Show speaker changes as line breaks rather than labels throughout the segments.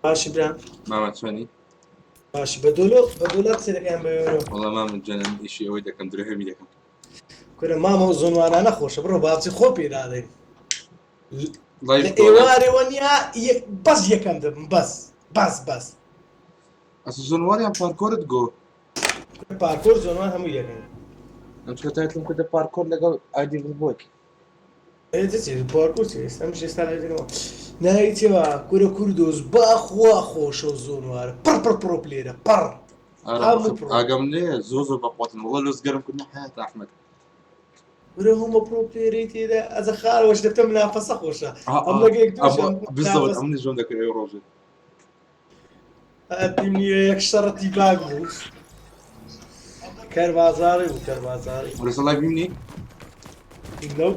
باشی برام.
مامە چۆنی؟
باشی بە دۆلۆ بە دۆلار قسە دەکەیان بە یۆرۆ.
وەڵا مامە جانم ئیشی ئەوەی دەکەم درهەمی دەکەم.
کورە مامە ئەو زۆنوانانە نەخۆشە بڕۆ باچی خۆ پێ دادەین. لە ئێوارێوە نییە بەس یەکەم دەبم بەس بەس بەس.
ئەس زۆنواریان پارکۆرت گۆ.
پارکۆر زۆنوان هەموو یەکەن.
ئەم چکە تایتڵم کردە پارکۆر لەگەڵ ئایدی بۆی.
پارکۆر چی ئێستا منش ئێستا لای دەکەمەوە ناوی چیە کورە کوردۆز باخوا خۆشە و زۆنوارە پڕ پڕ پڕۆ پلێرە پڕ هەموو پڕۆ
ئاگەم لێ زۆر زۆر بەقوەتن وەڵا لۆز گەرم کردن حەیات ئەحمەد.
کورە هەموو پرۆ پلێرەی تێدا ئەزە خارەوەش دەبتە منافەسە خۆشە ئەم لەگە یەک دووشیان
بالضبط ئەم نژۆم دەکرد ئەو ڕۆژێ
ئەتیمیە یەک شەڕەتی باگ بوو کەر بازاڕی بوو کەر بازاڕی.
وەرە لای بینی
نەو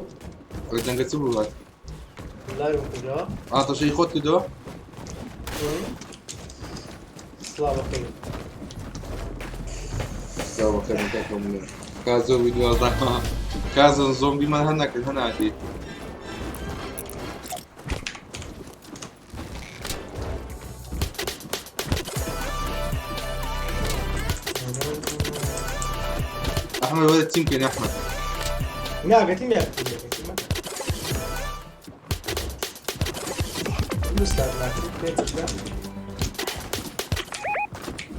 ئەگە دەنگە چ بوو هات
لایڤم کردەوە.
ئا تەشەی خۆت کردەوە؟
سڵاو بەخێر.
سڵاو بەخێر کاکە منێ کازۆ وی 12 کازۆ زۆمبیمان هەر نەکرد هەناتی. احمد ولا تيم كان احمد.
ناگەتی ناگەتی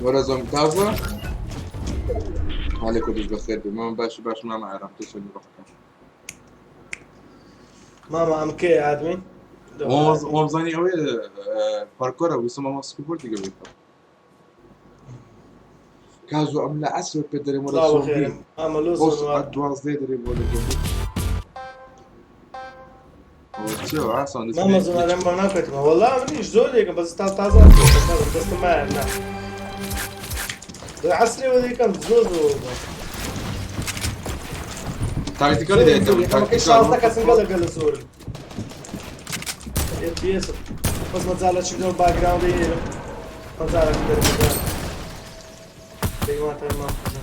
ولا زوم كازا عليكم بخير ماما باش باش ماما عرفت تسوي روحك.
ماما ئەم کێ ئادمین؟
وەمزانی ئەوەیە پارکۆرە ویستم ماما سکوبۆردی گەورەی بکەم. کازۆ ئەم لە عەسرە پێ دەرێم وەرە
سڵاو
زۆمبی.
بەخێرم مامە لۆ
بۆ
زۆنوار.
سەعات 12 دەرێم وەرە زۆمبی. ئەوە چییە ئاسان دەست
مامە
پێ
زۆنوارم بۆ ناکەوێتەوە وەڵا منیش زۆر یەکەم بەس تا تازە دەستم مایە نا لە عەسرێوە دەیکەم زۆر زۆر بوو.
تاکتیکالی دەیکەم
یەکەمەکەی
تاکتیکال
16 کەسن گەلە گەلە زۆرن. FPS بەس مەجالە چیدەوە باکگراوندی ئێرم مەجالە دەرم مەجالە. دەیواتە ماخزە.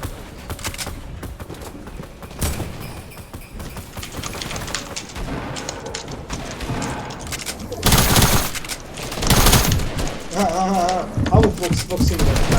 ها ها ها ها هەموو بۆکس بۆکسینگ دەکەن.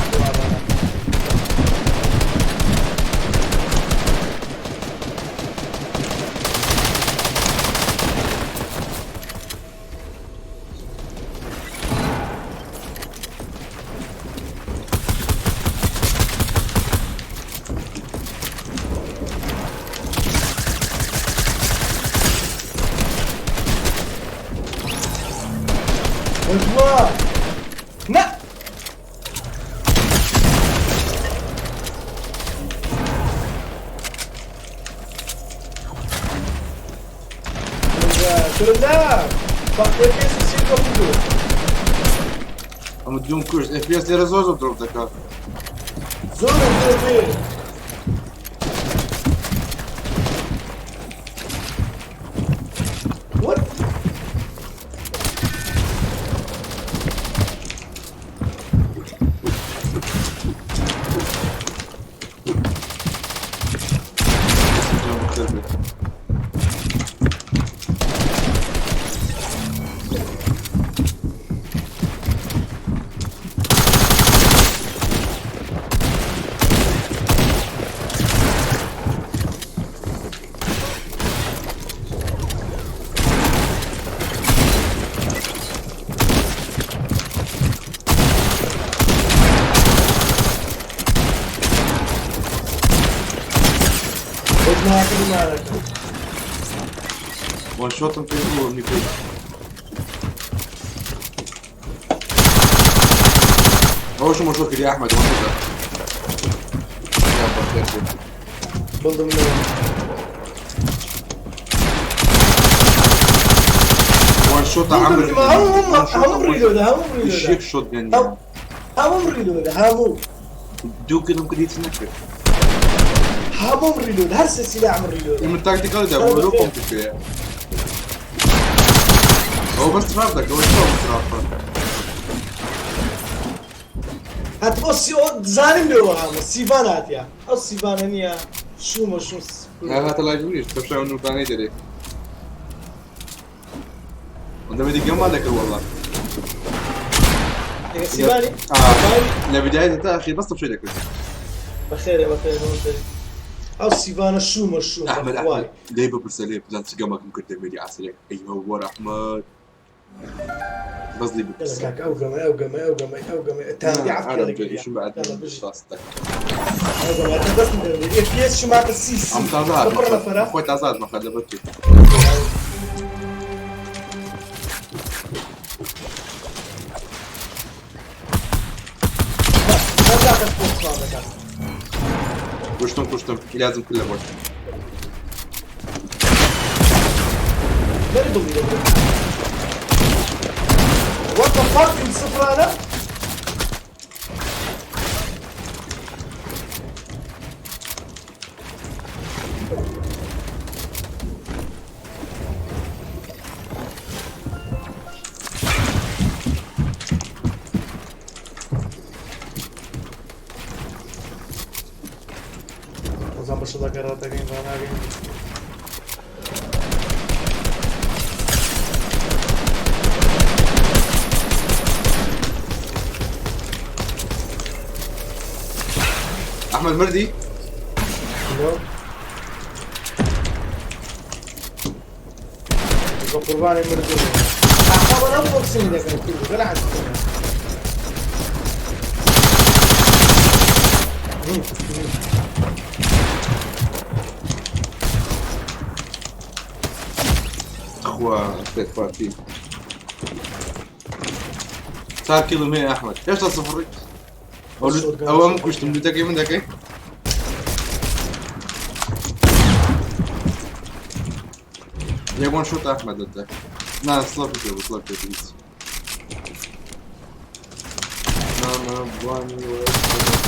وەجوا نا نا FPS سی drop کردووە.
ئەمە دوم کوشت FPS لێرە زۆر زۆر drop دەکات.
زۆر زۆر زۆر. What?
جام بەخێر بێت.
وەجماعەکە
وان شۆتم پێ بوو ئەمنی پێ. ئەوەشم وان شۆت کردی ئەحمەد وان شۆتە. جام بەخێر بێت.
بڵدم لەوە.
وان شۆتە عەمر.
هەموو ڕیلۆدە هەموو ڕیلۆدە
یەک شۆت گەنی.
هەموو ڕیلۆدە هەموو
دوو کردم کرد هیچ نەکرد.
هەموو ڕیلۆدە هەر سێ سیلاحم ڕیلۆدە.
من تاکتیکالی دابوو لۆ پۆمپی پێیە. ئەوە بەس تراپ دەکە ئەوە چۆن تراپە.
هەت ئەو سی ئەو زانیم لێوە هامە سیڤان هاتیە ئەو سیڤانە نییە شومە شوم.
هاتە لای منیش تەشا و نوبانەی دەرێ. ئەندەمە دیگەمان دەکرد وەڵا.
سیبانی
آه. لە بداية تا أخي بس طب شوي دەکرد
بەخێرێ بەخێرێ بەخێرێ ئەو سیبانە شومە شوم
أحمد
بەخوای
أحمد ليه بپرسە ليه بزان چ گەمەکم کرد دەمێری عسرێک ئەی هەوەر ئەحمد بەس لێ
يلا
بپرسە
كاك ئەو گەمە ئەو گەمە ئەو گەمە ئەو گەمە تاندی
عارف
عەفکە
ئیشم بە
يلا بژی.
ڕاستە
ئەو گەمە تا دەستم دەردێ ئێف پی ئێس شماتە سی سی
ئەم تازاد
بپڕ نەفەرە
خۆی تازاد مەخەر لەبەر تو
بەس پۆستمان دەکات
کوشتم کوشتم لازم كله بۆ
بەری دڵی دەبێت What the fuck سفرانە بەزان بە شڵەکە ڕاتەکەین ڕاناگەین
ئەحمد مردی
No. بە قوربانی مردن ئاخە ئەم بۆکسینی دەکەن کوردو گەلە حەز بکەن.
خوا تێکپارتی چار کیلم هەیە ئەحمد هێشتا سفڕی ئەو ئەم کوشتم دوتەکەی من دەکەی یەک وان شۆت ئەحمد دەدە نا سڵاو پێ بوو سڵاو پێ بوو نا نا وان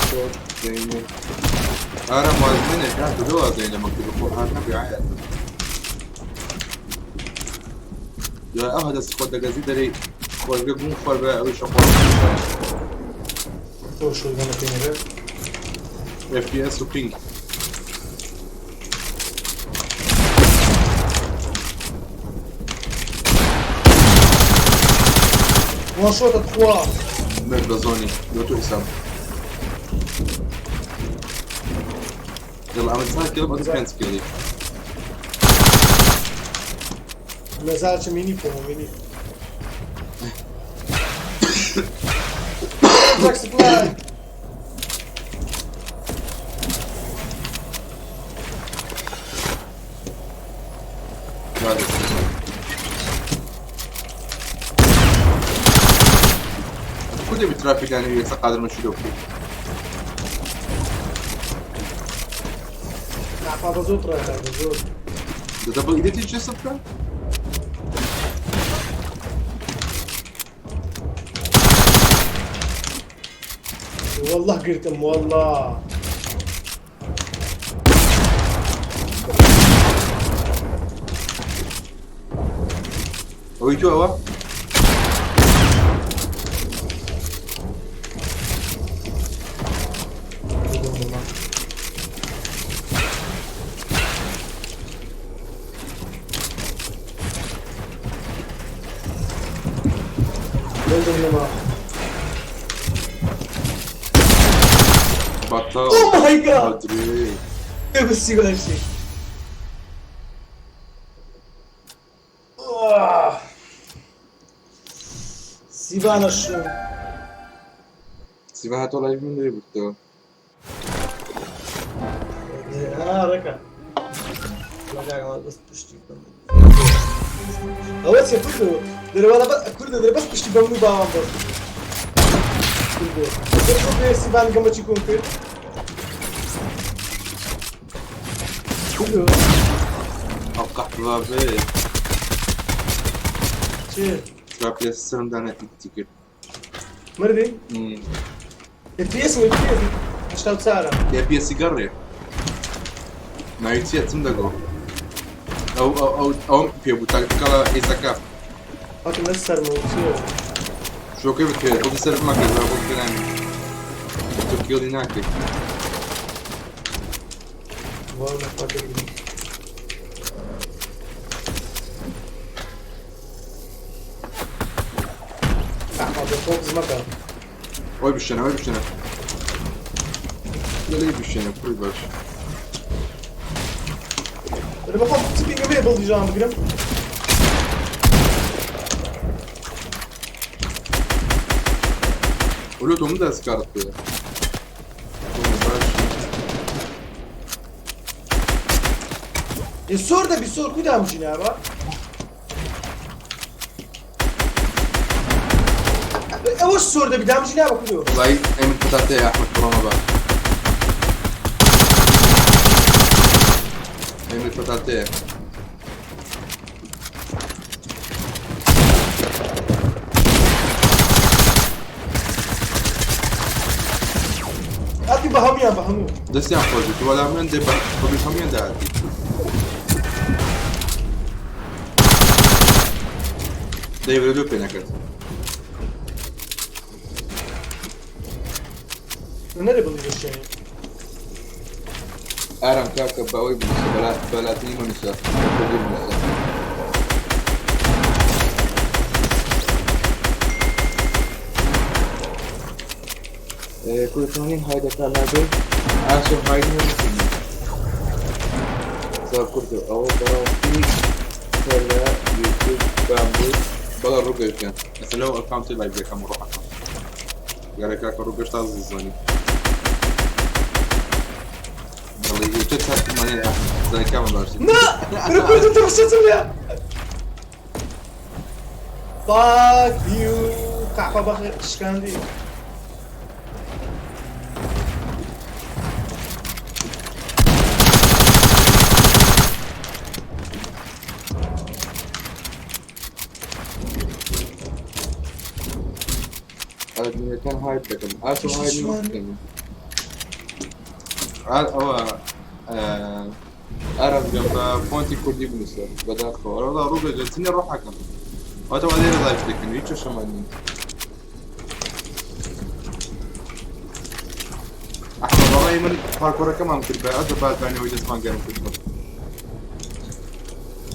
شۆت ئارە موازنێک دو وازنە مەکتب خۆ هەر نەبێ عایەت دوای ئەو دەست خۆت دەگەزی دەرێ خۆزگە بوون خۆر بە ئەوەی شەقۆ
تۆ شۆگەنە پێنەبێت
FPS و پینگ
وان شۆتە تخوا
مرد بە زۆنی لۆ تۆ حساب يلا عملت 9 كيلو بقى 5 كيلو
نەزار چ مینی پۆمە مینی Jack Supply.
بعد كل بترافيك يعني قادر مشي لو
نعفا بە زۆر ڕێ بە زۆر
ده دبل ايديتي شي صفرة؟
والله قرتم والله
هو تو هو
لازم لما
بطل
Oh my God.
ادري
بس يقول شيء سیبانە شوم
سيبها تو لايف من اللي بتو
ها ڕێکە بەس پشتی ئەوە چێ کوردو دەرەوە کوردە دەرە بەس پشتی بەم و باوان بەس کوردو سیبان گەمە چی کۆم کرد کوردو
او قحبة بي
چێ
تراب السلام دانا تيكر
مردی FPS و FPS هشتا و چارە
يا بي سيجارة ما يتسيا تم او او او او بي بو تاكتيكال ايزاكا
هاتم لە سەرمەوە چییە
شو كيف بتكلم بو بسرف ما كذا بو كلام تركيولي ناكل
والله فاكر أحمد فوق مكة
ئەوەی بشێنە، ئەوەی بشێنە. لێی بشێنە کوڕی باش.
بەرە بەخۆم چ پینگم هەیە بڵدیژان بگرم.
ولو تۆ من دەست کارت پێ. باش.
ئێ سۆر دەبی سۆر کو دامژی نابە؟ ئەوەش سۆر دەبی دامژی نابە کودۆ؟
وڵی ئەمن پەتاتەیە ئەحمەد کوڕەمە بە. ئەمن پەتاتەیە.
هاتی بە هەموویان بە هەموو.
دەستیان خۆش بێت وەلا من دێ بە بە هەموویان داهاتی. دەیڤرە لۆ پێ نەکرد.
نەرێ بڵی بشێنێ.
ئارام کاکە بە ئەوەی بنووسە بە لاتینی مەنووسە بە کوردی بنووسە. کوردستانی هایدەکان نابێت ئاسۆ هایدی نووسینی. سا کوردە ئەوە بەڕاستی کە لە یوتیوب بام بوو. بەڵێ ڕووگەشتیان ئێستا لەو ئەکاونتی لایڤ دەکەم ڕۆحەکەم. گەرە کاکە ڕووگەشت تا زیزانی. بەڵێ یوتیوب تا مانەیە زانی کامە باشتر.
نا بەرە کوردم تەمەشەچم لێ. Fuck you قەحپە بەخ شکاندی.
ئەدمینەکان هاید دەکەن ئاسۆ هاید
شمان.
نەکەن. ئەوە ئارام گەم بە فۆنتی کوردی بنووسە بەداخەوە. ئەوە ڕووگە چنی ڕۆحەکەم. واتەوە لێرە لایڤ دەکەن هیچ کێشەمان نییە. ئەحمەد بەڕای من پارکۆرەکەمان کرد بە ئەدە بازانەوەی دەستمان گەرم کرد.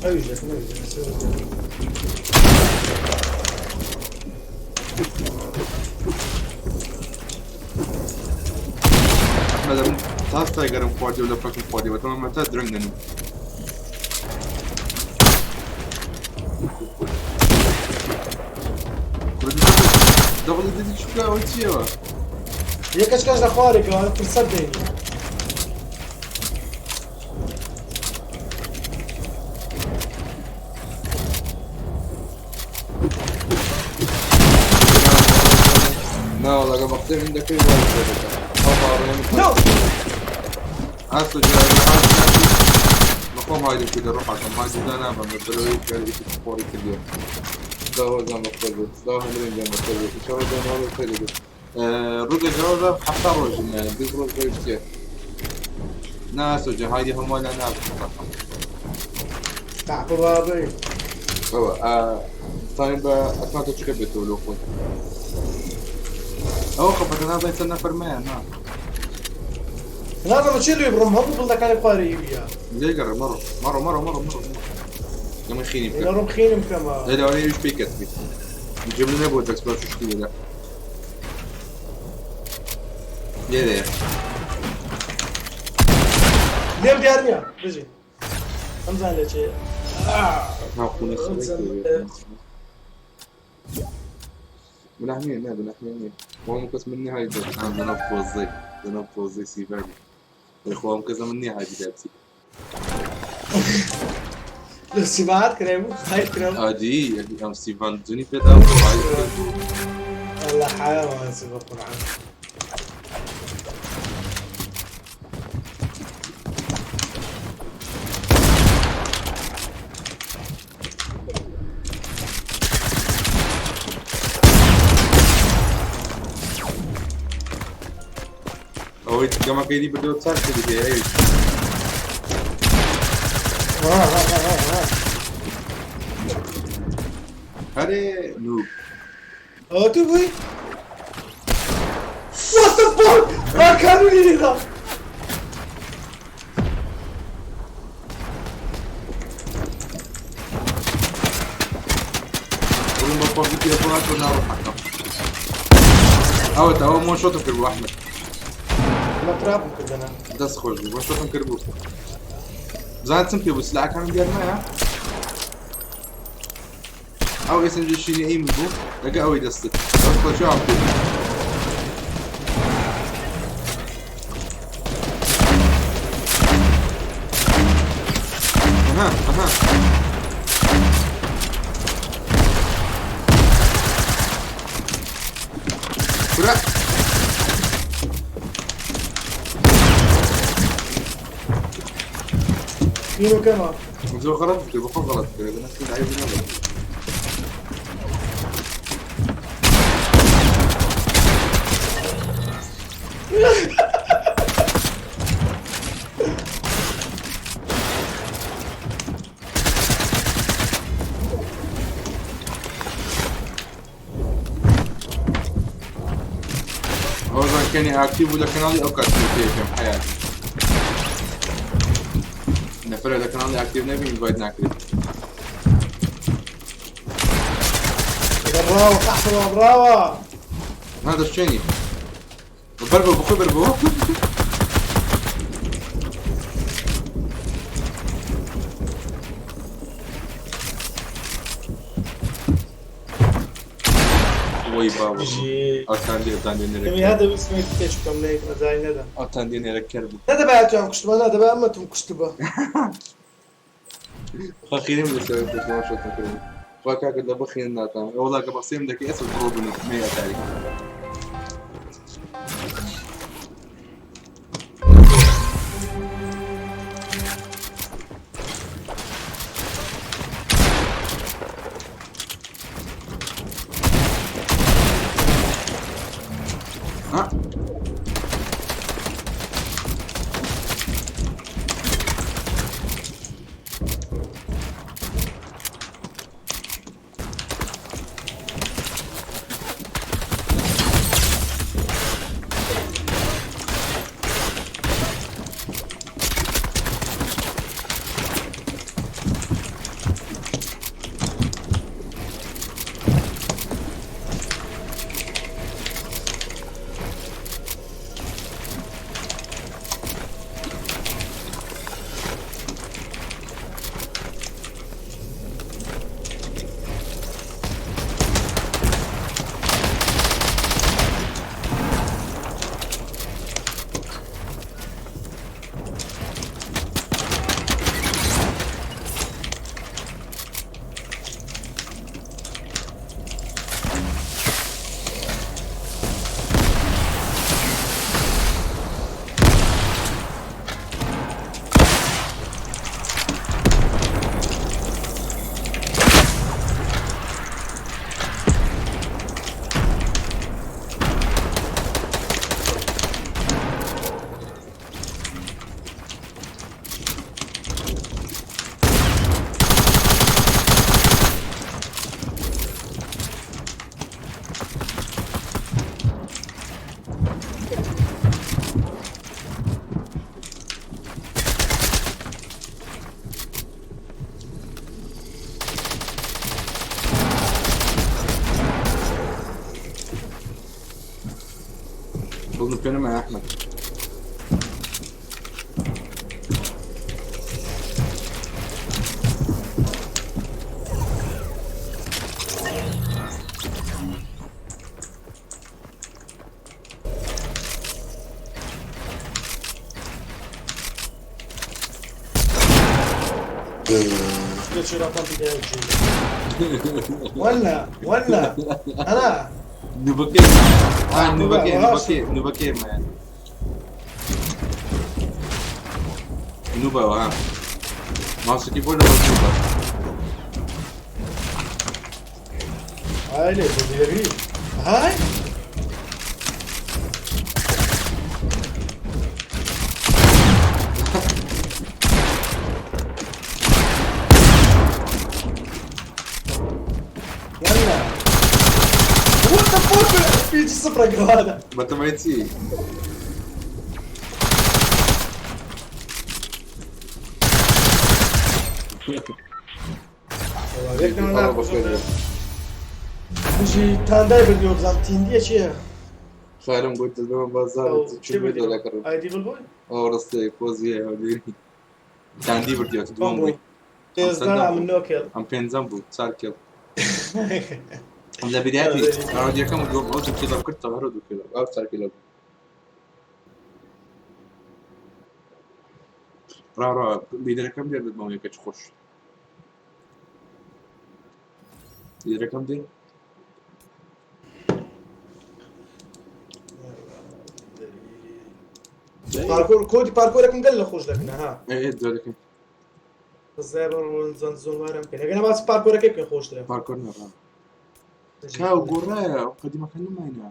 ئەویش دەکەم ئەویش دەکەم.
ئەحمەد من تا گەرم خواردی و لە پەکم خواردی بەتەمە مەتا درەنگ دەنم. دەبڵی دەدی چ بکە ئەوەی چییەوە؟
یەکەش کەش لە خوارێکەوە فرسەت دێنی.
نا وەڵا گە بە قسەی من دەکەی وا دەکەم. ئەو باوەڕەیە من
نو
ئاسۆ جارێ بەخۆم هایدم کردە ڕۆحەکەم هایدی دانابەم لە بەرەوەی کارێکی پسپۆڕی کردیە. سلاو هۆزان بەخێر بێت. سلاو هەندرێن گیان بەخێر بێت. ئینشاڵڵا جانەوە بەخێر بێت. ڕووگە جەوابە 70 ڕۆژم مایە 20 ڕۆژ ڕۆیشتیە. نا ئاسۆ جا هایدی هەموو لا نابم.
قەحپە بابەی.
ئەوە توانین بە ئەکاونتە چکە بێتەوە لۆ خۆی. ئەوە خەفەتە نازای چەند نەفەر مایە نا.
نازانم چی لێ بڕۆم هەموو بڵدەکانی خوارێ ئیویە.
لێگەڕێ مەڕۆ مەڕۆ مەڕۆ مەڕۆ مەڕۆ. لەمە خینی بکە.
لە ڕۆم خینم بکەمە.
لێ لەوانەیە ئەویش پێی کەتبی. جملە نەبووە دەست باش شتی لێدا. لێرەیە.
لێم دیار نییە بژی. ئەمزان لێ چێ.
هاخونە بنحمية لا بنحمية هو مكس مني هاي أنا بوزي أنا بوزي سيفاني الإخوة مكس مني هاي دابتي.
لە سیبات کرێ بوو هاید کرێ.
أدي أم سيفان دوني بيت أو هاي.
والله حيوان سيبا قرآن.
ئەوەی گەمەکەی دی بردەوە چاک کردی ئەویش. هەرێ نوب.
ئەوە تو بووی؟ What the fuck? ئاکانونی لێدا.
بڵم بە پۆزی تەلەفۆنات بۆ ناڕۆحەکەم. ئەوە ئەوە مۆ شۆتم کرد بوو ئەحمد.
لە تراپم کردنە.
دەست خۆش بوو، مۆ شۆتم کرد بوو. بزانە چم پێ بوو، سلاحەکانم دیار مایە؟ ئەو SMG شینی ئەی من بوو لەگە ئەوەی دەستت. ئەو خۆشیان پێ بوو. ئەها ئەها کورە
فینەکەمە.
زۆر غەڵەت کرد، بەخۆم غەڵەت کرد. نەستی عیب نەبێت. ئەوەزان کەنی ئاکتیڤ بوو لە کەناڵی ئەو کات پێکەم حیات. نەفرە لە کەناڵی ئاکتیڤ نەبی ئینڤایت ناکرێت.
براوە قەحپە براوە.
ها دەشتێنی. بەربە بخۆی بەربەوە. وەی بابا.
بژی.
ئەوتان دێ ئەوتان دێ
ئەمی
نێرەکەر.
هەدە بسمێت تێچ بکەم لە یەک مەزای نەدەم.
ئەوتان دێ نێرەکەر بوو.
نەدەبا تویان کوشتبا، نەدەبا ئەمەتم کوشتبا.
خەخیرم لەسەر پێشەوە شۆتم کرد. خوا کاکە لە بخێن ناتام. وەڵا کە بەقسەیم دەکەی ئێستا دڕۆ بن مەیە تاریک. ها بڵم پێ نەمایە ئەحمەد.
لێ پەمپی دایە وەلا وەلا ئەنا
نوبەکەی ها نوبەکەی نوبەکەی نوبەکەی مایە. نوبەوە ها ماوسەکەی بۆ لەوە نوبە.
هاي لێ دێری هاي ولا What the fuck بيجي صفرة هذا
بەتەمای چی؟
بژی تاندای بردیوە بزانم تیندیە چییە؟
خارم گوت دەبمە بازار
ئەو
چی
چی
بێ
بووی
دەکڕم.
ئایدی بڵ بووی؟
ئەو ڕستەیە کۆزیە هەولێری داندی بردیەوە
کۆم
دووەم بووی.
بوو؟ تێزدا
سەدام.
من نۆ کێڵ.
ئەم پێنجەم بوو چار کێڵ. ئەم لە بداياتی ڕاوندی یەکەم و دووەم ئەو دوو کێڵە کردەوە هەر دوو کێڵە ئەو چار کێڵە بوو. ڕا ڕا لیدەرەکەم دێ ببمەوە یەکە چ خۆش. لیدەرەکەم دێ.
پارکۆر کۆدی پارکۆرەکەم گەل لە خۆش دەکنە ها.
ئێ دەکەم.
زای بڕۆن زۆن زۆن وارم بکەن. ئەگەر باسی پارکۆرەکەی بکەن خۆشترە.
پارکۆر نەڕا. کاو گۆڕایە قەدیمەکە نەماینە.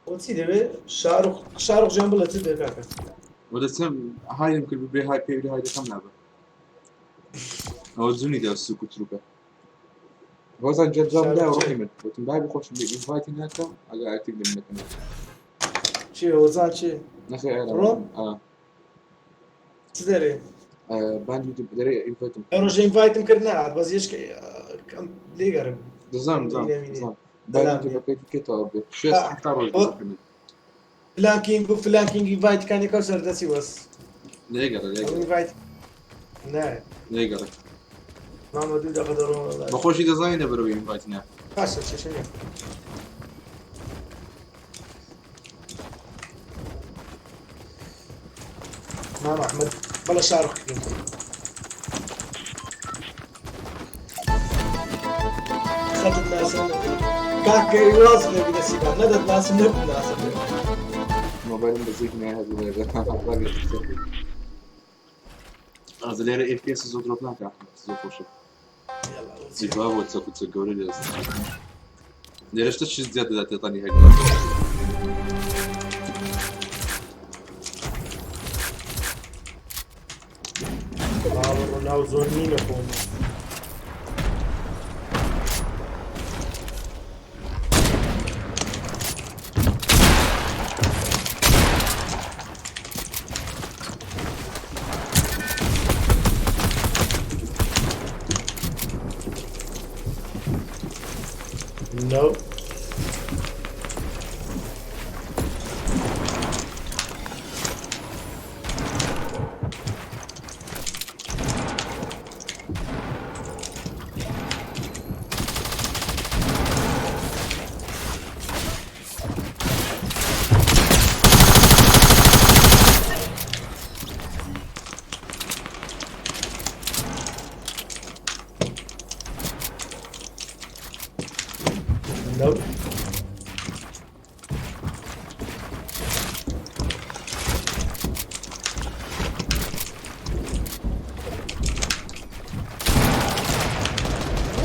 ئەو چی دەوێ؟ شاروخ شاروخ ژیان بڵێ چ دەوێ کاکە؟
وە دەچم هایم کرد بێ های پێ های دەکەم نابە. ئەوە زونی دا سوک و تروکە. هۆزان جەر جواب دا ڕۆحی من وتم بای بخۆشم بێ ئینڤایتی ناکەم ئەگەر ئاکتیڤ لێم نەکەن.
چی هۆزان چی؟
نەخێر ئێرە.
ڕۆ؟
ئا.
چ دەرێ؟
باندی دەرێ ئینڤایتم.
ئەو ڕۆژە ئینڤایتم کرد نەهات بەس یش لێگەڕم.
دەزانم دەزانم دەزانم. باندی بەکەی کێتەوە بێ. شێست حەفتا ڕۆژ دەکەن.
فلانکینگ و فلانکینگ ئینڤایت کانێکە و سەردەسی وەس.
لێگەڕێ لێگەڕێ.
ئینڤایت نا.
لێگەڕێ.
مامە دوو دەقە دەڕۆم.
بەخۆشی دەزانی لەبەرەوەی ئینڤایت نا.
باشە کێشە نییە. مامە ئەحمەد بەڵە شاروخ کردم. خەتت ناسم کاکە واز لێ بدەسیبا نەدەت ناسم نەبوو ناسم.
مۆبایلم بەزێک نایە هەبوو لێرە. ئازە لێرە FPS زۆر درۆپ ناکە زۆر خۆشە. زیبا بۆ چەک و چەک گەورە لێست. لێرە شتە چیز زیاد دەدات تێتانی هەک.
باوەڕ ناو زۆر نینە خۆم. No. No.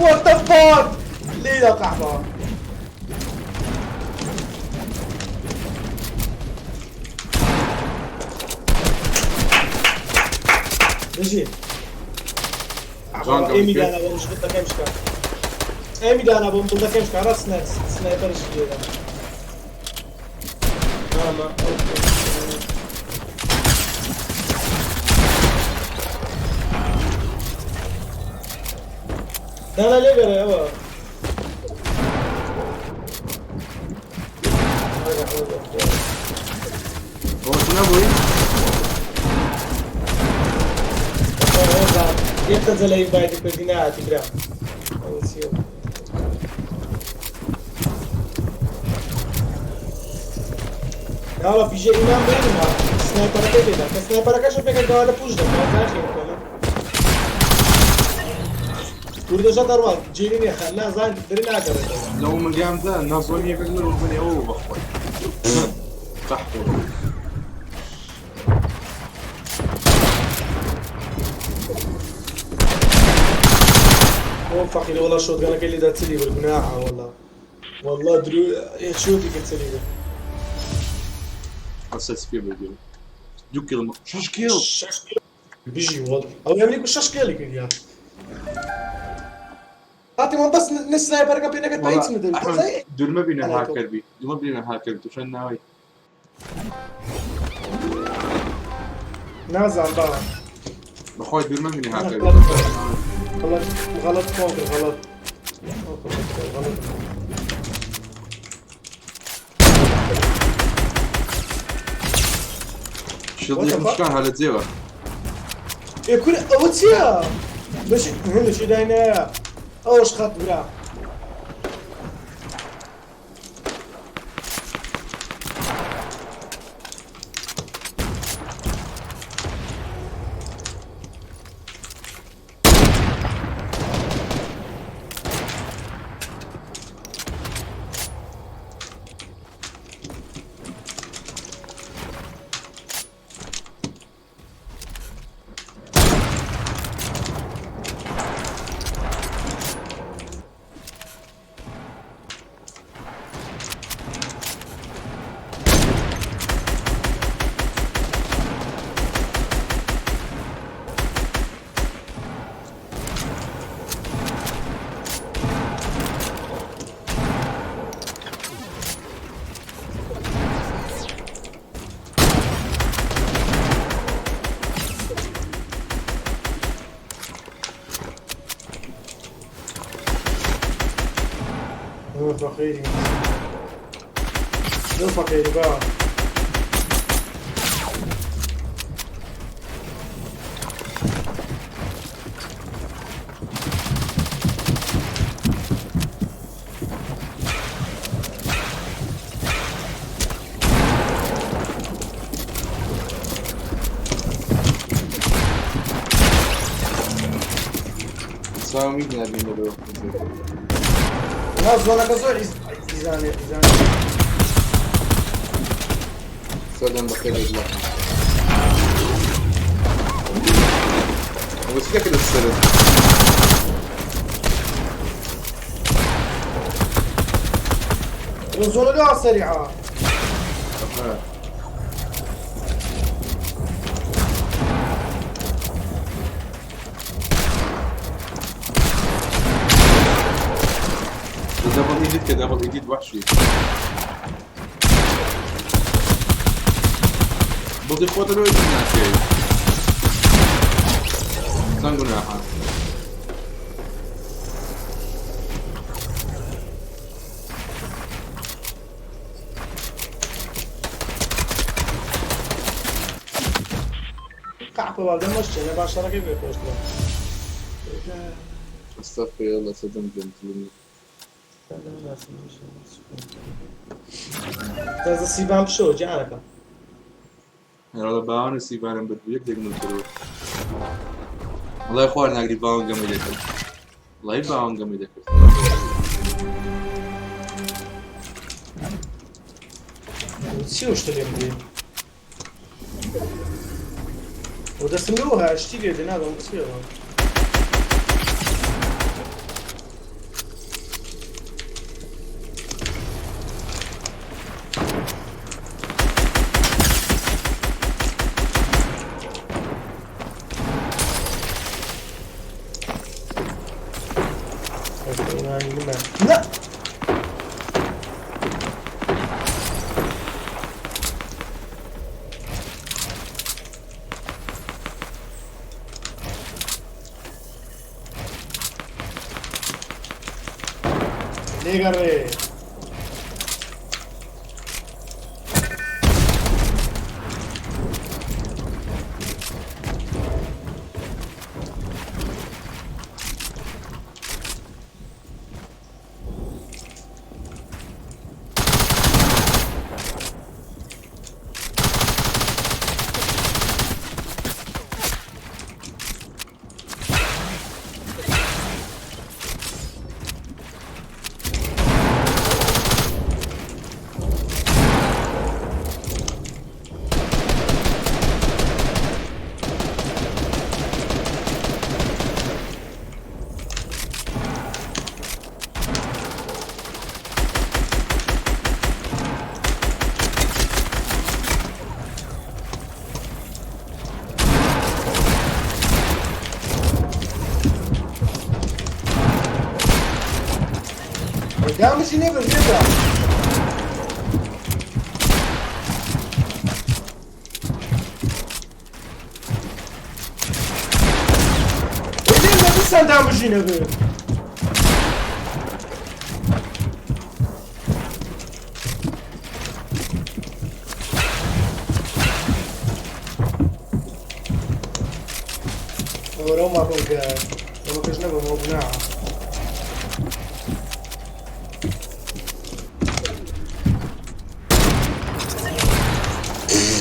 What the fuck? ليه يا قحبة؟ بجي.
جان
ايمي
قبل
دانا بوم شغلتك كيمشكا. ايمي دانا بوم بلدك كيمشكا راس سنايبر جديدة. ماما لا لا ليه يا بابا؟
هو نەبووی؟
یەک تەنزە لە ئینڤایتی کردی نەهاتی برا. ئەوە چییە؟ یاڵە پیژە ئیمان بێنمە سنایپەرەکەی پێدا کە سنایپەرەکەشم پێکردەوە لە پوش دەکات ناخێ بکەم. کوردەشە دەڕوا جێری نییە خە نازان دەری ناگەڕێتەوە.
لەو ملگامدا نازۆنی یەکەک لەو بنێ ئەوە بەخۆی. قەحپە.
ئەو فەقیرە وەڵا شۆتگەنەکەی لێدا چلی برد گوناحە وەڵا. والله درو شوتي كنت سليم.
ئەسەس پێ بردی. دوو کیڵ شەش کیڵ.
بيجي والله او يملك شش كيلي كده هاتي من بس نسنايبر قبل انك تعيد
ئەحمەد، دوور مەبینە هاکەر بی دوور مەبینە هاکەر بی تۆ چەند ناوی
نازعم بقى.
بەخۆی دوور مەبینە هاکەر بی.
غلط غلط فوق غلط غلط.
shield ێکم شکان هەر لە جێوە.
ئێ کورە ئەوە چییە؟ لەشی لەشی داینایە ئەوەش خەت برا. فەقیری زۆر فەقیری با.
چاوم هیچ نابینێ لەوە.
نا زۆنەکە زۆر ئیزانێ ئیزانێ.
سەردەم بەخێر بێت لاکەم. ئەوە چی دەکرد سەرت؟
زۆنە لۆ سەریعە.
double edit کە double edit وحشی بڵی خۆتە لۆ edit ناکەی چەند گوناحە.
قەحپە با دەمەش چێ با شەڕەکەی بێ خۆشترە.
استغفر الله سەدەم گەم ظلمی.
تازە سیبان بشۆ گیانەکەم.
هەرڵە باوانە سیبانم برد یەک دێک نوتەوە. وەڵای خوار ناگری باوان گەمەی دەکرد. وەڵای باوان گەمەی دەکرد.
چی ئەو شتە لێم دێ؟ و دەستم لەوە هەیە شتی لێ دێ نازانم چییە. نا لێگەڕێ. دامشی نەبرد لێدا. لێدا دیسان دامشی نەبرد. ئەوەرەو ماپم کە ئەوە کەش نەبم ئەو گوناحە.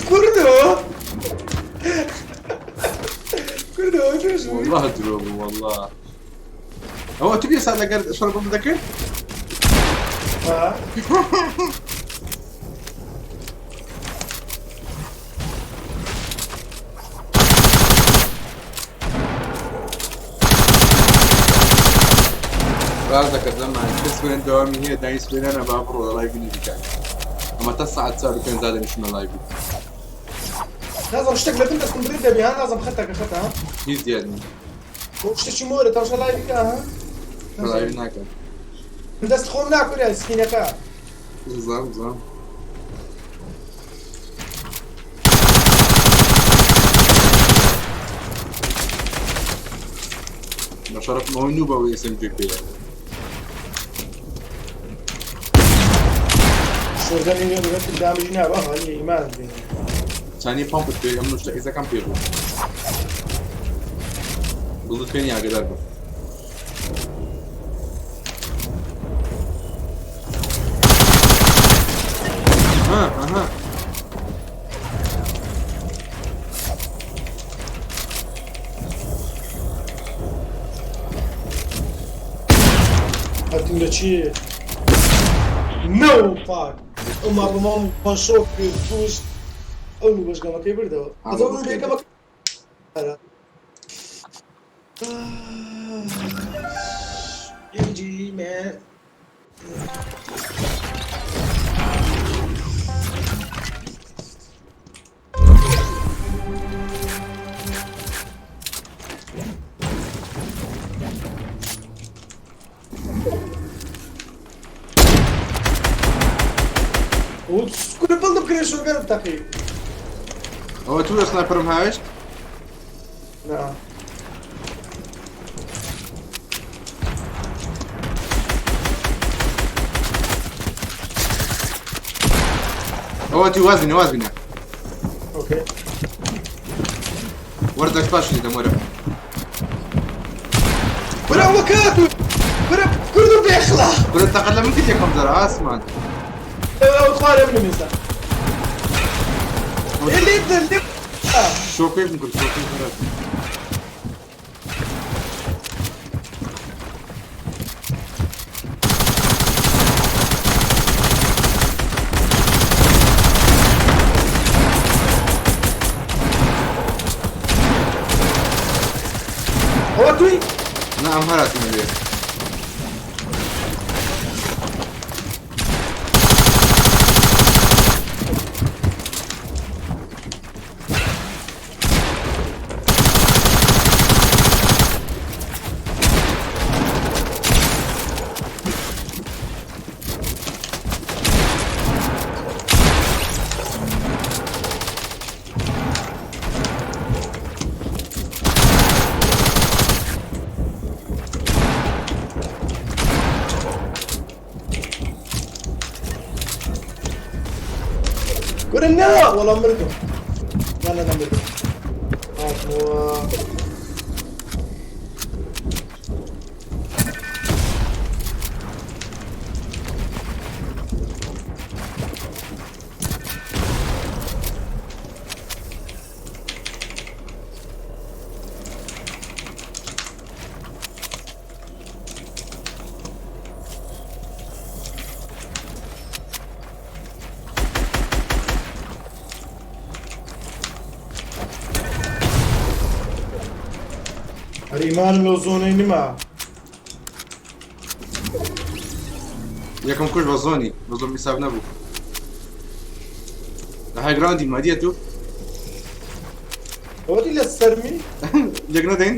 کوردۆ کوردۆ تۆش بووی؟
والله درۆ بوو والله ئەوە تو بێسا لەگەر شەڕ دەکرد؟
ها؟
باز دەکردم کەس بێن دەوامی هەیە دانی سبێنانە با بڕۆ لە لایڤی نەبیکات ئەمە تا ساعت 4 و 5 دادەنیشمە لایڤی.
نازم شتێک لە بن دەستم برێت دەبی ها نازم خەتەکە خەتە ها؟
هیچ دیار نییە.
شتێکی مۆرە تەماشا لایڤی کە ها؟
لایڤ ناکەم.
دەست خۆم ناکورێ سکینەکە.
زام زام بە شەرەف ئەوەی نوو بەوەی SMG پێیە.
شۆردەنی نوێ بەدەست دامجی نابە هەنی ئیمان بێنی.
چانی پەمپت پێ ئەم شتە ئیزەکەم پێ بوو. بڵت پێ نییە ئاگادار بە. ها ئەها
هاتیم لە چی؟ No fuck. ئەو ماپەمەم پەنشۆک کرد کوشت ئەو نوو بەشگەمەکەی بردەوە. ئەزە ئەو نووبەکەمە GG man. کورە بڵدم کرێ شۆگەرم تەقی.
ئەوە تو لە سنایپەرم هاوێشت؟
نا.
ئەوە تو واز بینە واز بینە.
ئۆکەی.
وەرە دەست پاشی دەم وەرە.
کورە ئەوە کات و کورە کورد و بێخلا.
کورە تەقە لە من کرد یەکەم جار ئاسمان.
ئەو خوارێ منم ئێستا. لێ لێ
شۆکەی کرد شۆکەی خراپ.
ئەوە توی؟
نا ئەم هەراتمە لێ.
کورە نا وەڵا مردم. نا نا نا مردم. هاتمەوە. هەر ئیمانم لەو زۆنەی نما.
یەکەم کوش بە زۆنی بە زۆن حیساب نەبوو. لە های گراوندی مادیە تو؟
ئەوە دی لە سەرمی؟
لێک نەدەین؟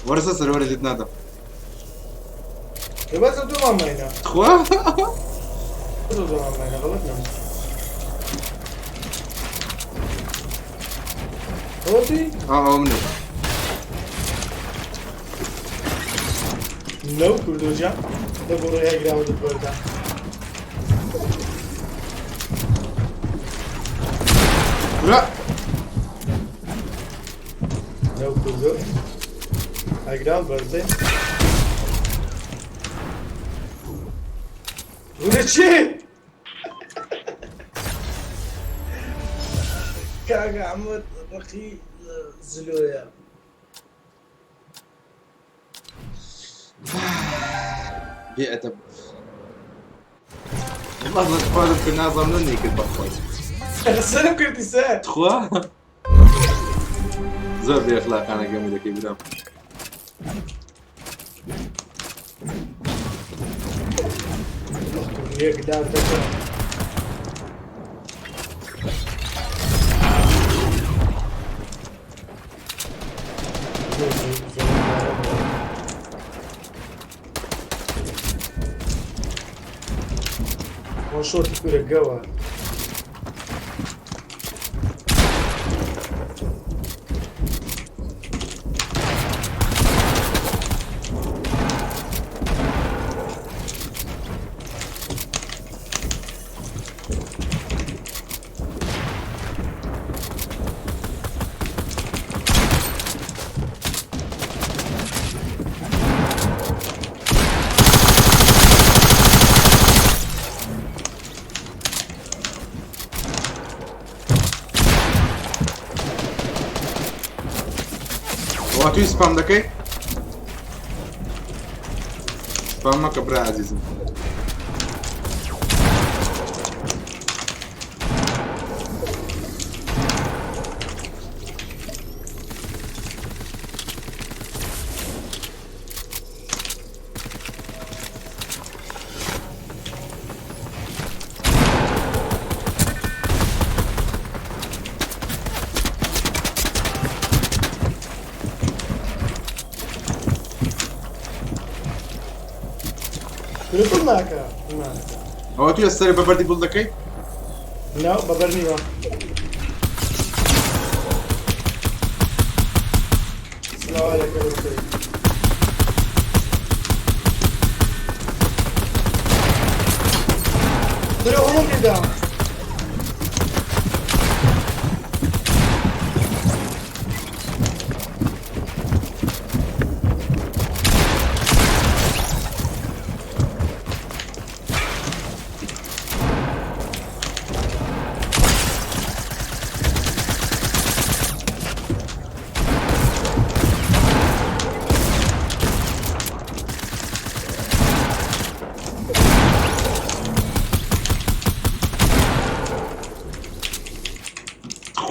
وەرە سەر وەرە لێت نادەم.
ئێ بەس دوومان ماینە.
تخوا؟
بەس دوومان ماینە غەڵەت نەبوو. ئەوە دی؟
ئا ئەوە منم.
لەو کوردۆجا دە بۆ ڕێ گراوندت بەردا.
کورە.
لەو کوردۆ ئەگرام بەردێ بونە چی؟ کاک ئەحمەد ڕقی زلۆیە.
بێ ئەدەب والله بەس کرد نازانم نەیکرد بەخۆی
سەرم کردی سەر
تخوا زۆر بێ ئەخلاقانە گەمە دەکەی برام.
یەکدار دەکەم. وان شۆتی کورە گەوە.
وا توی سپام دەکەی؟ سپام مەکە برا عەزیزم.
کورە دڵ ناکە ناکە.
ئەوە توی سەرێ بە بەردی گوڵ دەکەی؟
نا بە بەر نیوە. سلاو علیکم دکتۆر. کورە هەموو لێدا.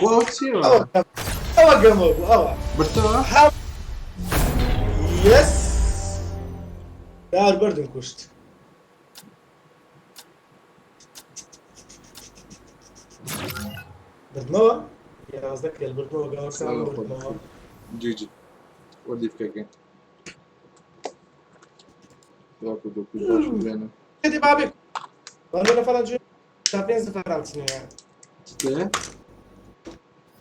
خوا چییە؟
ئەوە گەمە بوو ئەوە
برتەوە؟
یەس دار بەردم کوشت. بردمەوە 11 کێل بردمەوە گاوەکان بردمەوە.
جی جی وەردی بکەکەین.
دي بابي والله نەفەران جوێ چار پێنج نەفەران چینە.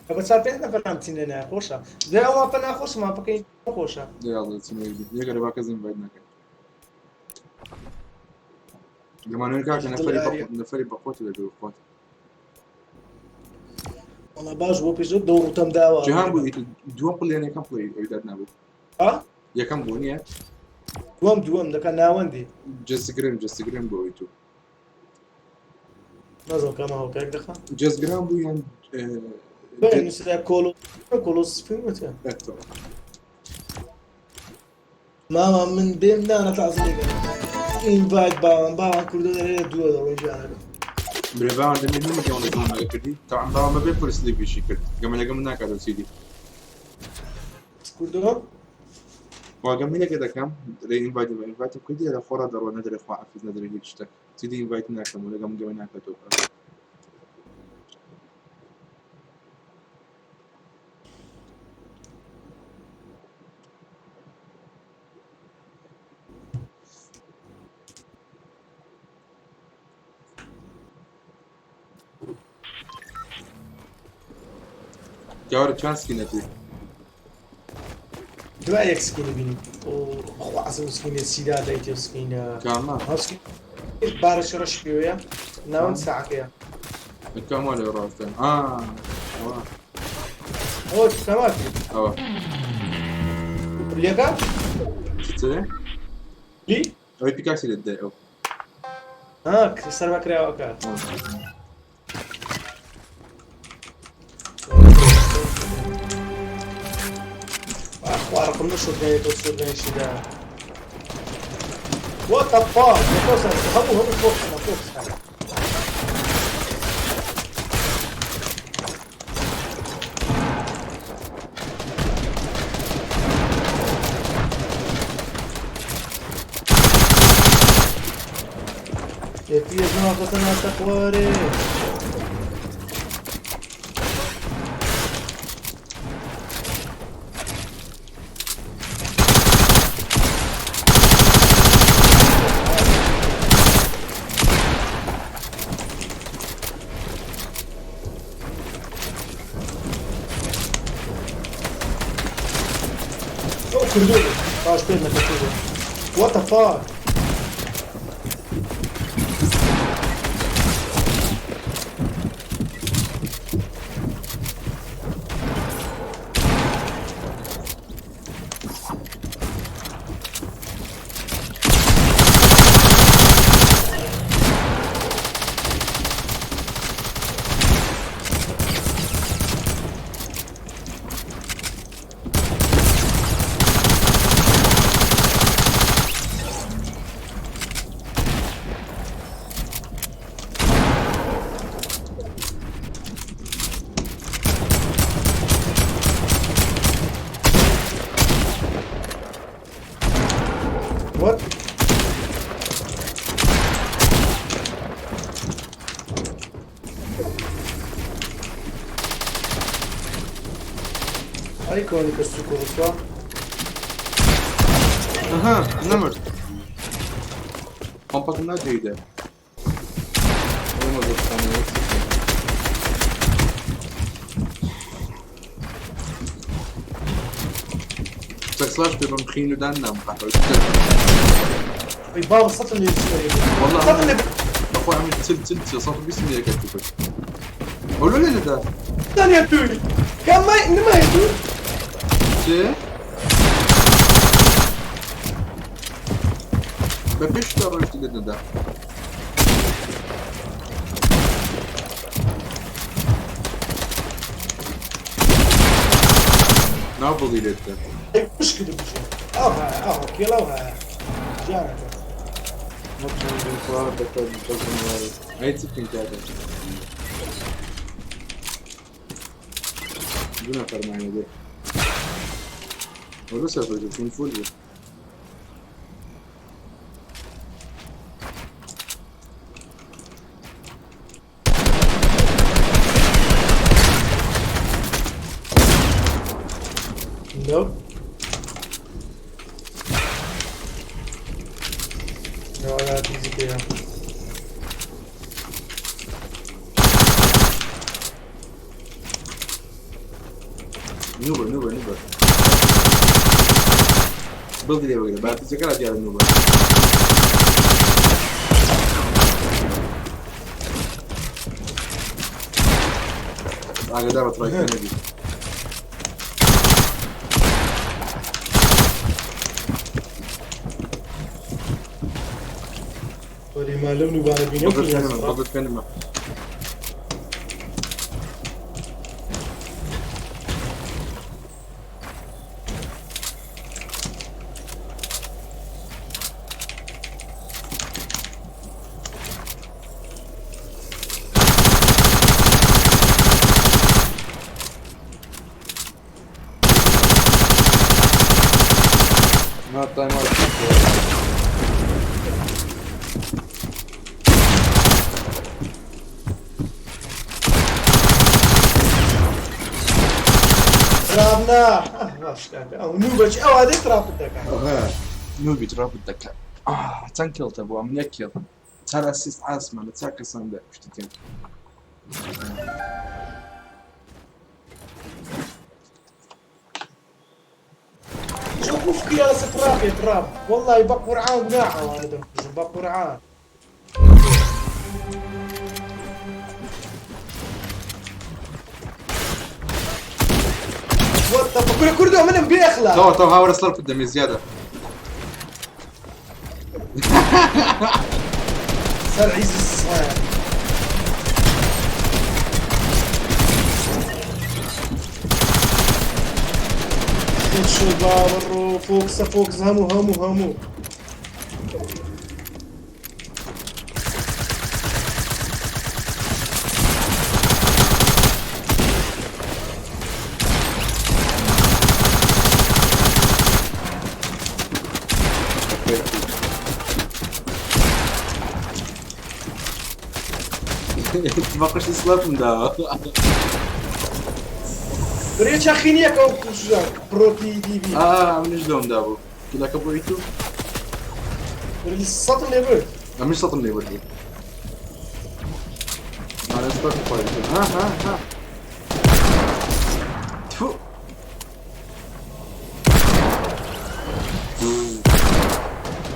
ئەبە چار پێنج نەفەران چینە ناخۆشە. دوای ئەو ماپە ناخۆشە ماپەکەی خۆشە.
یاڵڵا چینە یەکەرە با کەس ئینڤایت نەکەن. لەمانەوەی کاکە نەفەری نەفەری بەخۆت لەگەڵ خۆت.
وەڵا باش بۆ پێش دەو ڕوتەم داوە.
جیهان بوو دووەم پڵێن یەکەم پڵێ ئەوی داد نابوو.
ها؟
یەکەم بوو نییە؟
دووەم دووەم دەکا ناوەندی.
جەستگرم جەستگرم بۆ ئەوی تو.
نازانم کامە هاوکارێک دەخا.
جەستگرام بوو یان
بەڵێ نووسرا کۆڵۆ کۆڵۆ سپی وتە. ماما من بێم نانە تازە لێگەم. ئینڤایت باوان باوان کوردە دەرێ دووە دەڕۆی ژیانەکە.
برێ باوان دەمێ نەمە گەمە لەگەڵ ناگە کردی تاوان باوان بەبێ پرس لیڤیشی کرد گەمە لەگەڵ من ناکاتەوە چیدی.
کوردۆ؟
وا گەمە لەگە دەکەم دەرێ ئینڤایت ئینڤایتم کردی لە خۆڕا دەڕۆ نەدەرێ خوا حافز نەدەرێ هیچ شتێک چیدی ئینڤایت ناکەم و لەگەڵ من گەمە ناکاتەوە. جاوەرە چەند سکینەتی؟
دوای یەک سکینی بینی. خوا ئەسم سکینە سیدا دەیتێ سکینە.
کامە؟
سکین بارەشە ڕەش پێوەیە ناوەند ساعەکەیە.
کامە لێ ڕاستن؟
ئەوە سەماکی
ئەوە
لەکە
چ
لی
ئەوەی pickaxe ی لێت دای ئەو
ها سەر بەکراوەکە خوا ڕقم لە shotgun ی تۆ shotgun یشی دا. What the fuck? هەبوو هەبوو فۆکس فۆکس. يا زلمة تقواري. ئەو کردووە باش پێ نەکەتووە. What the fuck? What? ئەی کۆنی کە سوک و ڕسوا.
ئەها نەمرد پەمپەکەم نا جێیدا ئەوە دەستانەوە. سەکسلاش پێ بەم خین و دان نام قەحوە.
ئەی بابا سەتم لێ
والله
سەتم لێ.
بەخۆی ئەمن چل چل چل سەد و بیست لێ کەتووە. ئەو لۆ لێ دەدا
ثانية توي كان ما نما يتو.
چێ بە پێش تا ڕۆیشتی لێ دەدا. ناو بڵی لێت دە.
مشكلة بجي اوها اوها كيلا اوها جانك.
ئەی چ بکەین کاکە؟ دوو نەفەرمانە دێ. وەلو سەفەر چون فول بوو.
Nope. No, I got easy kill.
نوبە نوبە نوبە بڵدی لێ بگرە با پیچەکە لا دیارە نوبە. ئاگادار بە تڕای نەبی.
وەری ما لەو نوبانە بینەوە.
بەڵت پێنمە بەڵت پێنمە. Not time out.
ترابنا باش کاکە ئەو نوبەچ ئەوە دێ تراپت دەکات.
نوبی ترابت دەکات. چەند کێڵتە بوو؟ ئەم یەک کێڵ چار ئەسیست ئاسمە لە چار کەساندا کوشتتیان.
شوف يا تراب يا تراب والله بقرعان قناعة وانا دمكم بقرعان. کورە کوردۆ منم بێ ئەخلاق.
تەواو تەواو هاوەرە سڵپ دەمێ زیادە.
سەر عیزی سڵایە. شو باوەڕ و فۆکسە فۆکس هەموو هەموو هەموو.
بەقشتی سڵپم داوە.
برێ چەخینیەکە و کوژە پرۆتی دیبی.
ئا منیش لۆم دابوو. کلەکە بۆ ئیتو؟
برێ سەتم لێ برد.
ئەمنیش سەتم لێ برد. ئارە سپاس خۆی. ها ها ها. تفو.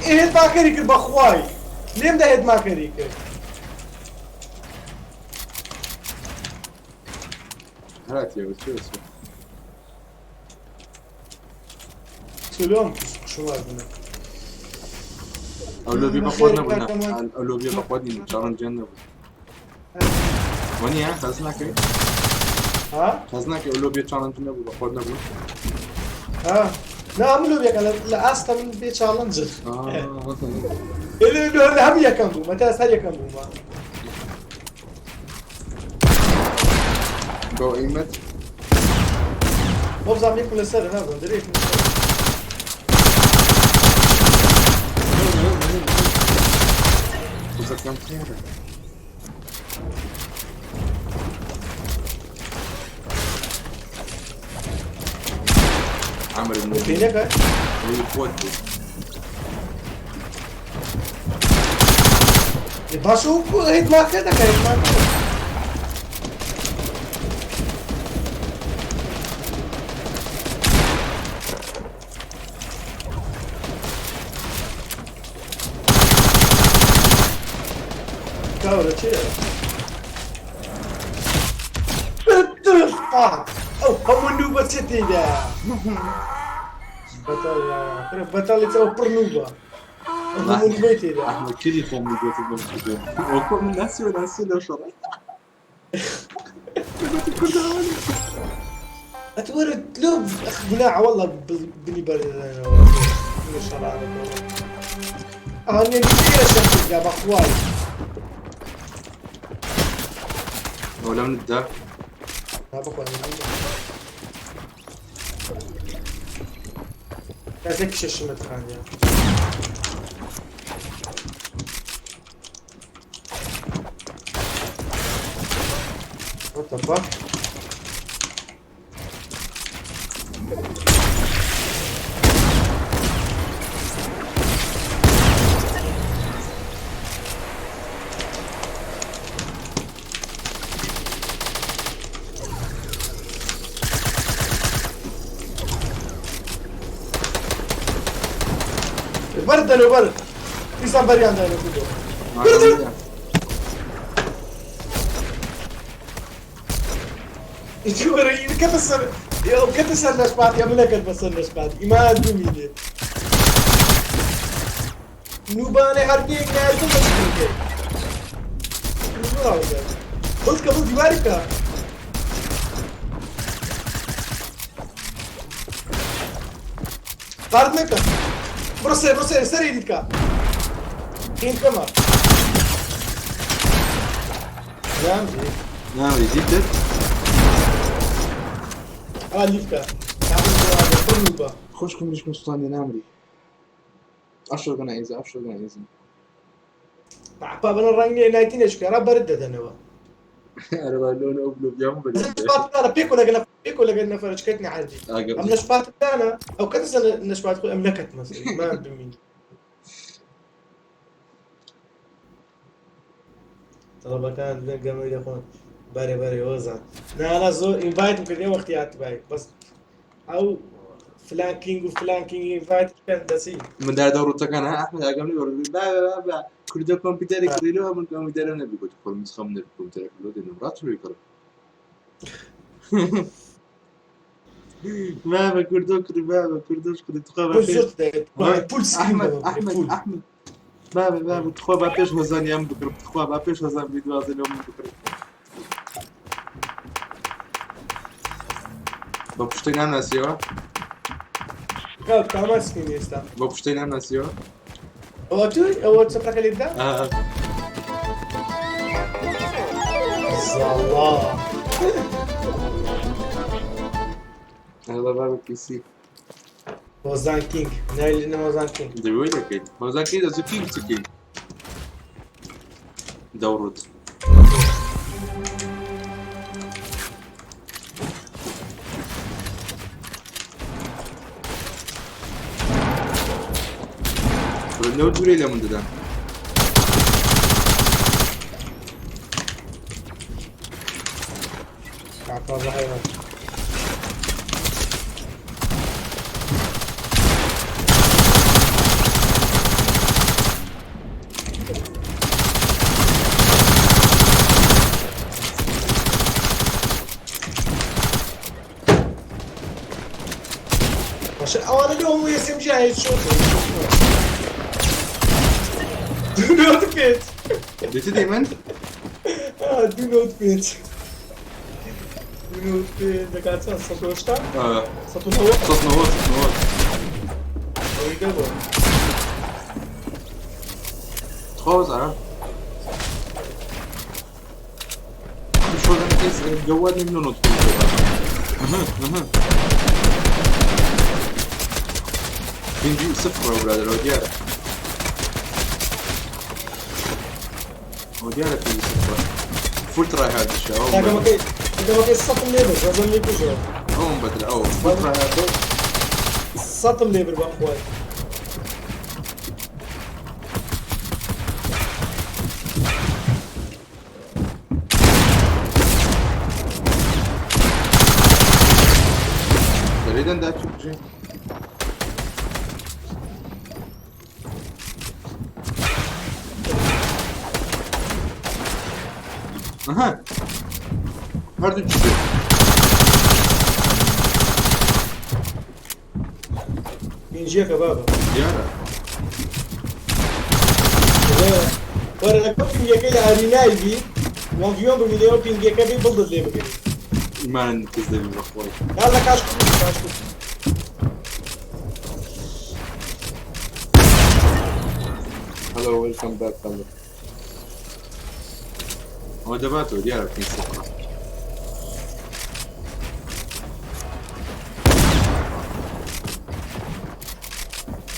ئێ هێت ماکەری کرد بەخوای. لێم دا هێت ماکەری کرد.
هاتیەوە چێ چێ.
چلۆم شوار بنە.
ئەو لۆبی بەخۆت نەبوو نا. ئەو لۆبیە بەخۆت نین چاڵنجیان نەبوو. وەنیە خەز ناکەی؟
ها؟
خەز ناکەی ئەو لۆبیە چاڵنج نەبوو بەخۆت نەبوو؟
ها؟ نا من لۆبیەکە لە ئاستە من بێ چاڵنجن. لە هەم یەکەم بوو مەتا سەر یەکەم بوومە.
بۆ ئیمەت
بۆ بزانم یەکم لەسەر نازانم دەبێ یەکم لەسەر.
وزەکەم خێرە. عمرو بن
پێ نەکە؟
ئەوی خۆت بوو.
باشە و هێت ماکە دەکە هێت ماکە. کاورە چییە؟ What the fuck? ئەو هەموو نوبە چ تێدا؟ بەتەڵ بەتەڵی ئەو پڕ نوبە. ئەو هەموو نوبەی تێدا.
ئەحمەد کردی خۆم گوتت بم کردم. وەکۆ من ناسی و ناسی لەو شەڕە.
ئەتوەرە لۆ گوناع والله بنی بەردەدەنەوە. شەڕانە ئەها لێرە شەم بەخوای.
ئەو لەم دا.
ها بەخوای. کاتێک شەشمت خانیە. What the fuck? برد لو برد دیسان بەریان داینە کوردۆ. کەتە سەر کەتە سەر نەشپات یا منەکەت بەسەر نەشپات ئیمان بمینێ. نوبانێ هەرگێک نایتم بەچکەی. بڵکە بڵ دیواری بکە. قارد نەکە. بڕۆ سێ بڕۆ سێ سەری دیتکە. قیم کەمە. نامری.
نامری دیتت؟
ئا لیفکە. پڕ نوبە.
خۆشکم لیشکم سوستاندی نامری. ئەفشۆ گەنە ئیزە ئەفشۆ گەنە ئیزە.
با بەنە ڕەنگ نییە نایتینێک ڕا بەرد دەدەنەوە.
ئەرە با لۆن ئەو بلۆبیام بەرد.
نەشپات پێکۆ لەگەڵ پێکۆ لەگەڵ نەفەرچکەتنی عەردی. ئەم نەشپات دانا ئەو کەسە نەشپات خۆی ئەم نەکەت مەسەی ما بمینی. طلبەکان گەمەی دەخۆن بەرێ بەرێ وەزان. نا زۆر ئینڤایتم کرد وەختی هاتبای بەس ئەو فلانکینگ و فلانکینگ ئینڤایت بکەن دەچی.
من دار دەوڕوتەکان ها ئەحمەد ئاگام لێ بڕ با با با کوردە کۆمپیوتەرێک کڕیلەوە من کۆمپیوتەرم نەبی گوت خۆم خەم نەبی کۆمپیوتەرێک لۆ دێنم ڕات لۆی کڕم. بابە کوردۆ کوڕی بابە کوردۆش کوڕی تخوا بە
بۆ
پێش
زۆر دەیت full screen
ئەحمد
بە
ئەحمد
full
ئەحمد بابە بابە تخوا با پێش هۆزانی ئەم بکڕم تخوا با پێش هۆزان بی دوازە لەو من بکڕم بە پشتەی ناناسیەوە
کاک کامان screen ئێستا
بە پشتەی ناناسیەوە
ئەوە توی ئەوە چەپرەکە لێ بدە زەڵا
هەڵە بابە پیسی
هۆزان king ناوی لێ هۆزان king
دەوێ دەکەیت هۆزان king دەچوو king چ king دەوڕوت لەو دوورەی لە من دەدا
کاکە حەیوان باشە ئەوانە لۆ هەموو SMG headshot. Do not pit.
دێتە دەی من
Do not pit. Do not pit. دەکات چەند؟ 180؟ 190؟
190 190.
ئەوەی دەبوو.
تخوا وەزارە شو کەس گەواد نیم لۆ نۆت بنجي صفر يا برادر وديارة وديارة في صفر full try هذا الشيء
تاکەمەکەی تاکەمەکەی سەتم لێ بر بەزم لێ بژەوە.
أو بدل أو full try هذا.
سەتم لێ بر بەخوای.
تقريبا ده تشوف اها هەردوو چی
پێنجیەکە بابە.
دیارە.
وەرە لەگەڵ پینگەکەی لە ئارینای بی وەنڤیۆن ببینەوە پینگەکە بی بڵدت لێ بگری.
ئیمان کەس دەبی بەخۆی.
یا لە کاش کاش.
Hello, welcome back. Hello. هو دەباتەوە دیارە پێنج صفر.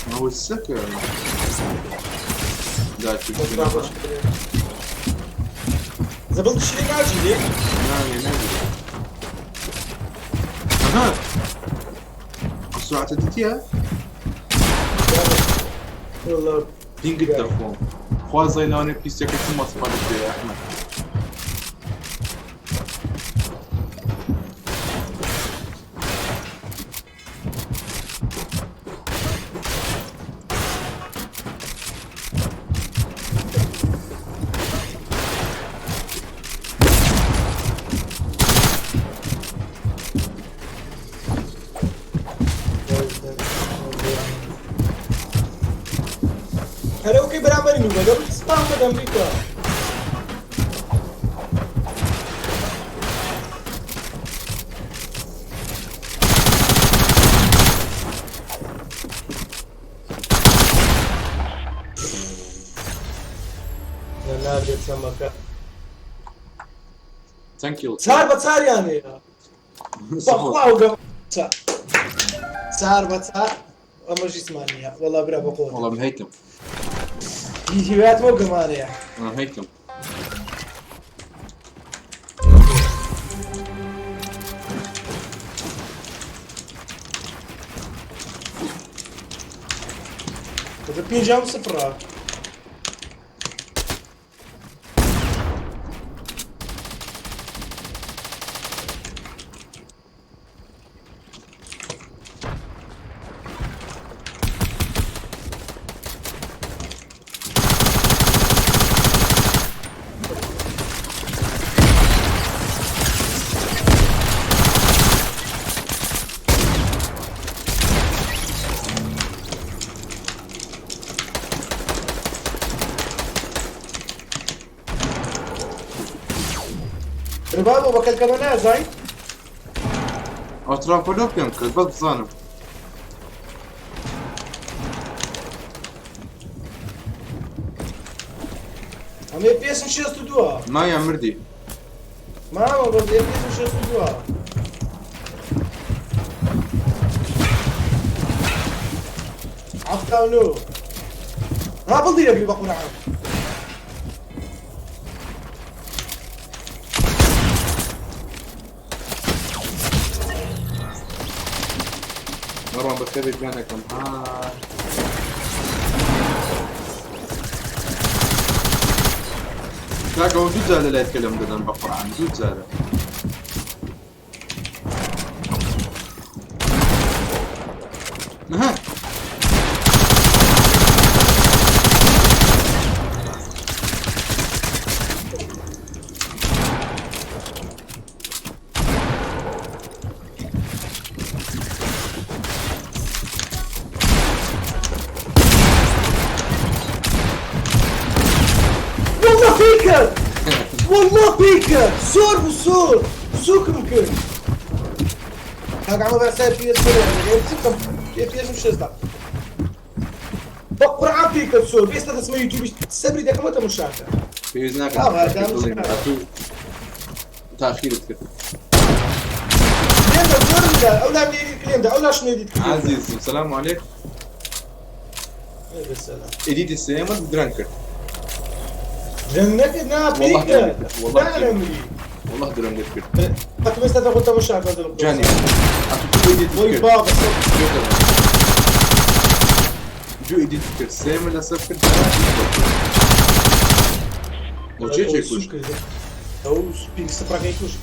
ما هو السكر لا تشوف
زبڵ شلی ناگیرێ.
ناني ناني اها السرعة تديتيها.
والله
بينج التلفون خوا زيناني بيسيك ثم صفرت يا احمد.
هەرەوەکەی بەرامبەری نوبە دەم سپام بە ئەمریکا. لە نابێت سەمەکە.
Thank you.
چار بە چاریان هەیە. بەخوا و گەم چار بە چار ئەمە ژیسمان نییە وەڵا برا بەخۆ.
والله مهيتم.
هیواتمەوە گەمانەیە.
انا مهيتم.
پێنجام سفرە. ربابە بە کەلکەمە نازای؟
ئەتراپۆلۆ پێم کرد بەس بزانم.
ئەمێ پێسم شێست و دووە.
مایا مردی.
ماوە بەس ئێ پێسم شێست و دووە. 79. ها بڵدی دەگری بە قورعان.
مەڕوان بەخێر بێت گیانەکەم ها. کاکە ئەوە دوو جار لە لایت کەلەم دەدەن بە قورعان دوو جارە. نها
والله فيك والله فيك سور بسور سوكم کرد. کاک عمر بەسەر پێ سۆر پێ شێزدا. بە قورعان پێکرد سۆر بێستە دەسمە یوتیوبیش سەبری دەکەمەوە تەماشاکە.
پێویست ناکات
آه، دام
ئەتوو تاخیرت کرد.
لێم زۆرم دا ئەو لام لێدیت کلێم دا ئەو لاش لێدیت کلێم دا.
عزیزم سلام علیک.
بالسلام.
ئیدیتی سێیەمت درەنگ کرد.
درەنگ نەکرد نا
والله
پێکرد.
درەنگت کرد والله
نا
درەنگت
نەمری.
والله درەنگت کرد.
قەت بێستە دەخۆ تەماشاکە دڵ.
جانی ئەتوو دوو ئیدیتت
وەی
کرد.
بابە
دوو ئیدیتت کرد سێیەمت لەسەر کرد. بۆ چێ چێ کوشت؟
ئەو پینگ سپڕەکەی کوشت.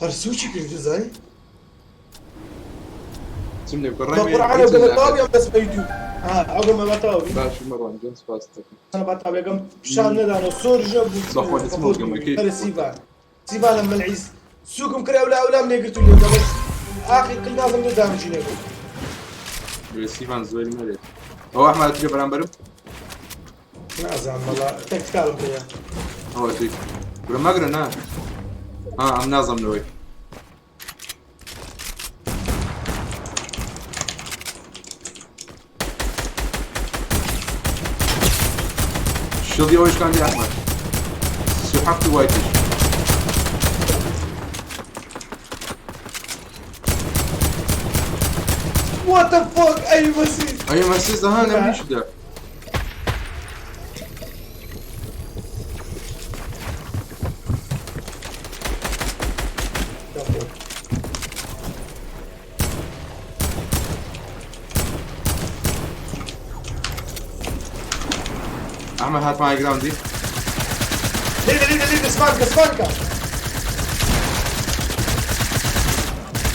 هەر سوچی کرد زانی؟
چم لێ بکە
بە
ڕای
قورعان ئەو گەمە تاوی ئەم دەسمە یوتیوب. ها ئەو گەمە بەتاوی.
باش مەڕوان گیان سوپاست دەکەم.
أنا بەتاوێگەم پیشان نەدانەوە سۆر ژە بوو.
بەخوا دەچمەوە گەمەکەی.
سیڤان سیڤانم مەلعیز سوکم کرد ئەولا ئەولام لێگرت و لێم دا بەس ئاخر کل نازم لێ دامجی نەبوو.
سیڤان زۆری نەبێت. ئەوە ئەحمەد ئەتوو بەرامبەرم؟
نازانم وەڵا تەکتیکاڵم پێیە.
ئەوە ئەتووی. برە مەگرە نا. ها ئەم نازم لەوەی. شڵی ئەوەیش کاندی ئەحمەد. 37 وایتیش.
What the fuck ئەی مەسی.
ئەی مەسیس ها لە منیشدا. ئەحمەد هاتمە هایگراوندی.
لێدە لێدە لێدە سپانکە سپانکە.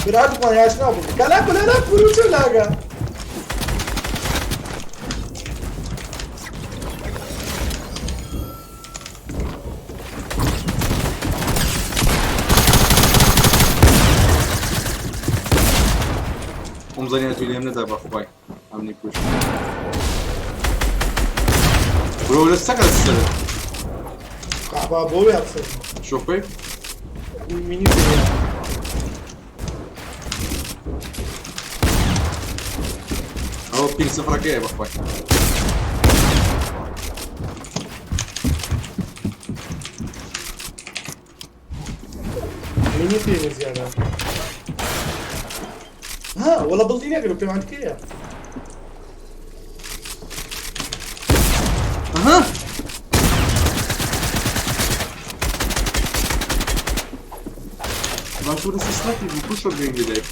برادومان یاش نابوو. کەلاکو لەلا کوروچە لاگە.
ئەم زانی ئەتوو لێم نەدا بەخوای ئەمنی کوشت. برۆ لە سەکە سەرت.
قەحبا بۆ یاد سەر.
شۆخۆی؟
مینی پێیە.
ئەوە پیر سفرەکەیە بەخوای.
مینی پێ زیادە. ها وەڵا بڵدی نەگرم پێم عندکەیە.
ئەها باشوورە سیستمەتی بوو کوشە گرنگی دایک.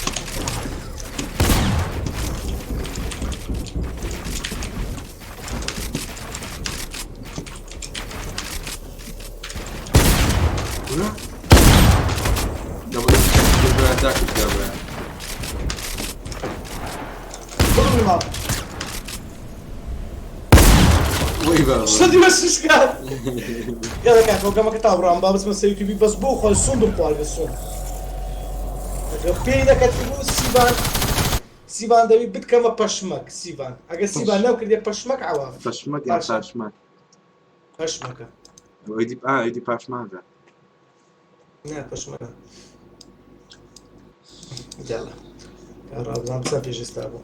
کورە؟ دەبڵێ داکت دابایە.
بڵم لە ماڵ.
وەی بابا.
شتە بەس شکات. یاڵا کاکە ئەو گەمەکە تا بڕام با بچمە سەر یوتیوبی بەس بۆ خۆی سوندم خوارد بە سوند. ئەگەر پێی نەکەتی بوو سیڤان سیڤان دەوی بتکەمە پەشمەک سیڤان. ئەگەر سیڤان نەوکردێ پەشمەک عەواف.
پەشمەک یان
باشە.
پاشمەک؟
پەشمەکە.
ئەوەی دی ئا ئەی دی پاشماگە.
نا پەشمەنە یاڵا ڕابزان بزان پێش ئێستا بوو.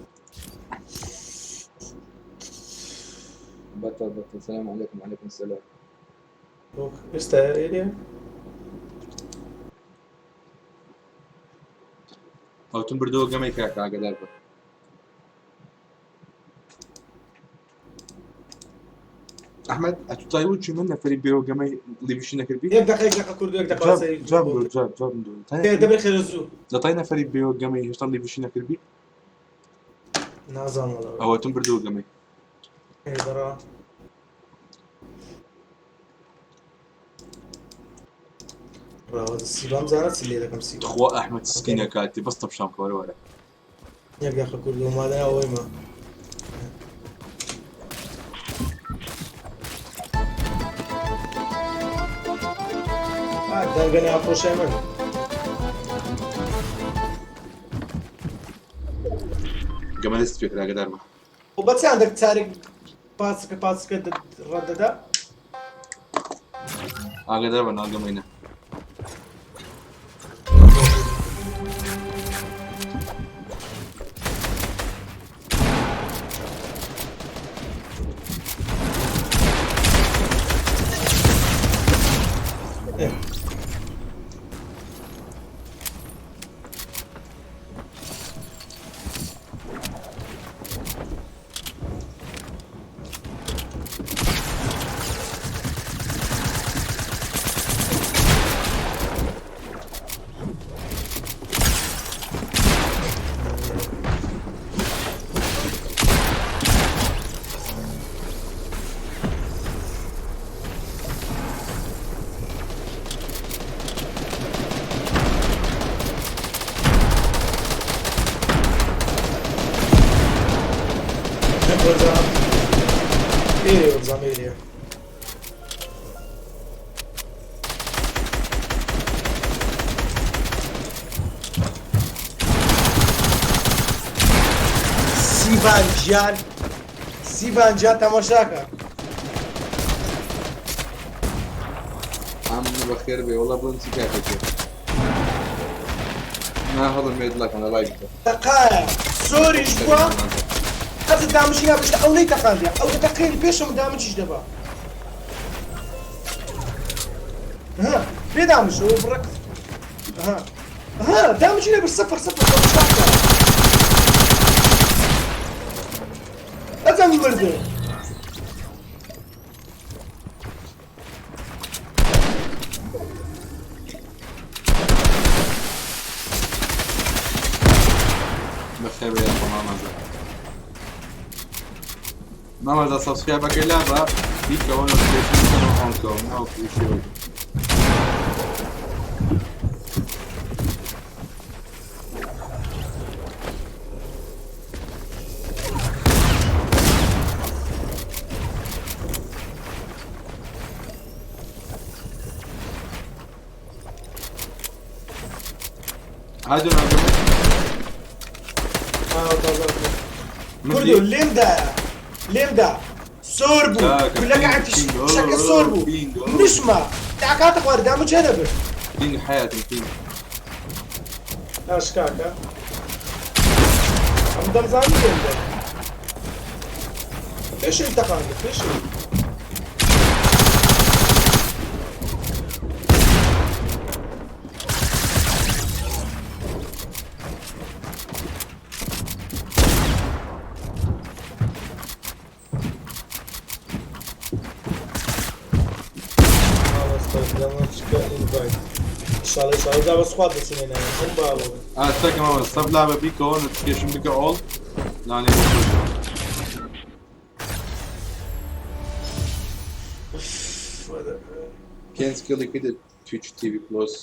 بطل بطل. السلام عليكم. وعليكم السلام.
ئێستا ئێرە
ئەوتم بردەوە گەمەی کاکە ئاگادار بە. ئەحمد ئەتو تایوت چی من نەفەری بێوە گەمەی لیڤشی نەکردبی؟
یەک دقیقە، یەک دقیقە کوردو، یەک دقیقە.
جواب جواب جواب جواب.
دەبێ خێرە زوو.
لە تای نەفەری بێوە گەمەی هێشتا لیڤشی نەکردبی؟
نازانم وەڵا.
ئەوەتم بردەوە گەمەی.
ئێ بەڕا ڕاوە سیبام زانە چی لێ دەکەم سیبا.
خوا ئەحمد سکینە کاتی بەس تەپشان کەوەرە وەرە.
یەک دقیقە کوردو مادە ئەوەی ما. دەنگە ناخۆشە من.
گەمە دەست پێکرا ئاگادار بە.
و بە چەندێک چارێک پاسکە پاسکە ڕەت دەدا؟
ئاگادار بە ناگەمەی نە.
ئێ. وەرزام ئێرێ وەرزام ئێرێ. سیڤان گیان، سیڤان گیان، تەماشاکە.
ئەم بەخێر بێ وەڵا. بڵێن چی کاکەکێ نا هەڵم مێت لەکەم لە لایک بکە.
تەقایە زۆریش بووە هەتە دامشی نابشتە ئەو نەی تەقاندیا ئەو دەتەقێنی پێشم دامچیش دەبا ها بێ دامش ئەو بڕک ها ها دامچی نەبر سفر سفر تەماشاکە ئەزەم مردێ.
بەخێر بێ یاخۆ مامەزا. مامەزا subscribe ەکەی لابە بیکەوە notification بکەنەوە on کەوە ناوەکو شێوەی. هادو ناگەمە.
کوردو لێم دایە لێم دا سۆر بوو کولەکە شەکە سۆر بوو نشما تاکاتە خوارد دامە چێ نەبرد.
ping حیاتم ping.
ئاش کاکە ئەم دەمزانی لێم دا پێشم تەقاندە پێشم. ئیشاڵە ئیشاڵە جا بەس خوات دەچینە ناوە ئەم باوە.
تەکە مامە sub لابە بیکەوە notification بکە all لانێ بۆ خۆی. پێنج kill ی کرد Twitch TV Plus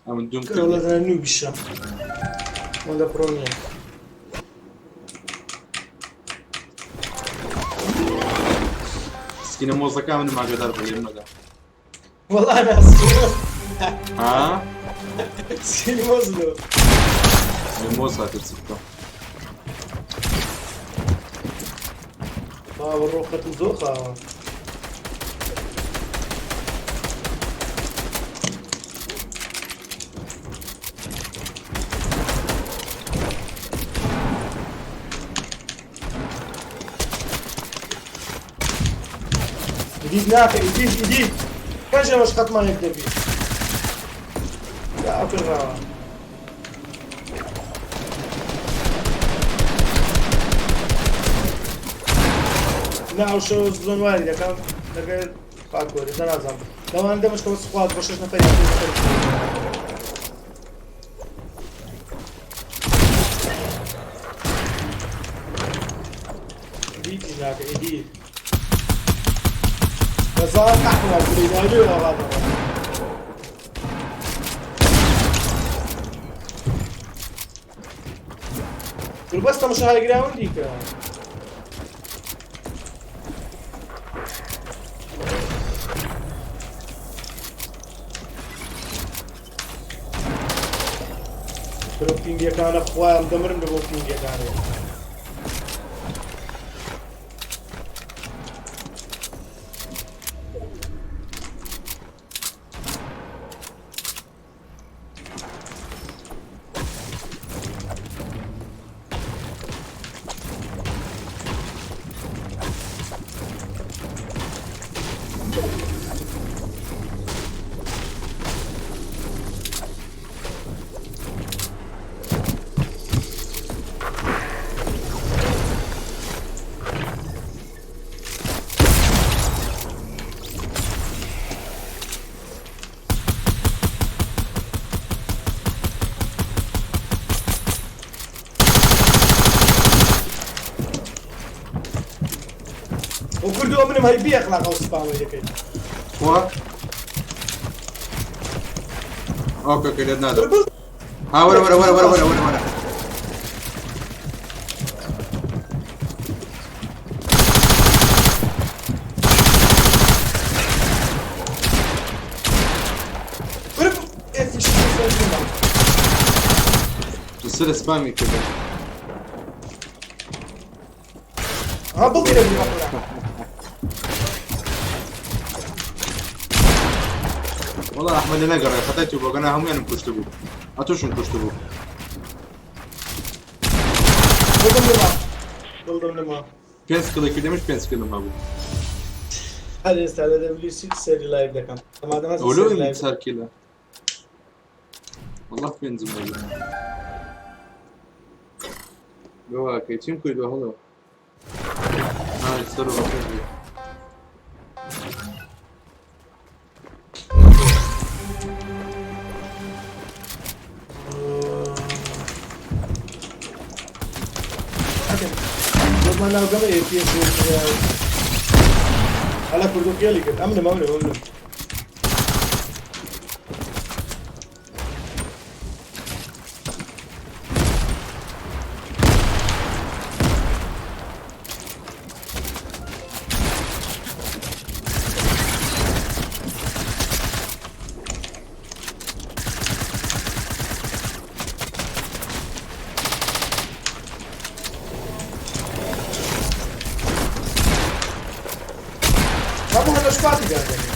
ئەمن دوم
کرد لە نوو بیشە وەندە pro نییە.
skin ە مۆزەکە منم ئاگادار بە لێم مەدە.
والله ناسي.
ها
skin مۆزلۆ.
لە مۆز هاتە چ بکەم.
باوە ڕۆخەتم زۆر خاوە. ئیدیت ناکە ئیدیت ئیدیت کەش ئێمەش قەتمان یەک دەبی یا ئەو ڕاوە. نا ئەو شەو زۆن واری دەکەم لەگەر پاکۆری دەنازانم لەوان دەمشکەوە سوخوات بۆ شەش نەفەری پێنج نەفەری. ئیدیتیش ناکە ئیدیت بەزار ئەحمەد بریداری و ڕادەڕۆ. بەس تەمەشا هایگراون دیکە. برۆ پینگەکانە خۆیان دەمرم لە بۆ پینگەکانێ. وکردووە منم هەی بی ئەخلاق ئەو سپامەی دەکەیت.
خوا ئۆکە کە لێت نادەم. ها وەرە وەرە وەرە وەرە وەرە وەرە وەرە. لەسەر سپامی کردم.
ها بڵی لە
والله ئەحمەد لێ نەگەڕێ خەتای تو بۆ گەنا هەموویانم کوشتبوو ئەتوشم کوشتبوو.
بڵم لەما بڵم لەما
پێنج kill ی کردمیش پێنج kill م هەبوو.
هەر ئێستا لە WC سەری live دەکەم. مادەم هەست
ئەو لۆ
سەری live
چار kill ە والله پێنجم هەبوو. لۆ چیم کردووە هەڵۆ ها سەر بوو.
زۆرمان ناوگەمە APS هەلا کوردۆ خێڵی کرد ئەمنم ئەمنم ئەمنم. هەموو هەنە شپاتی دادەنێ.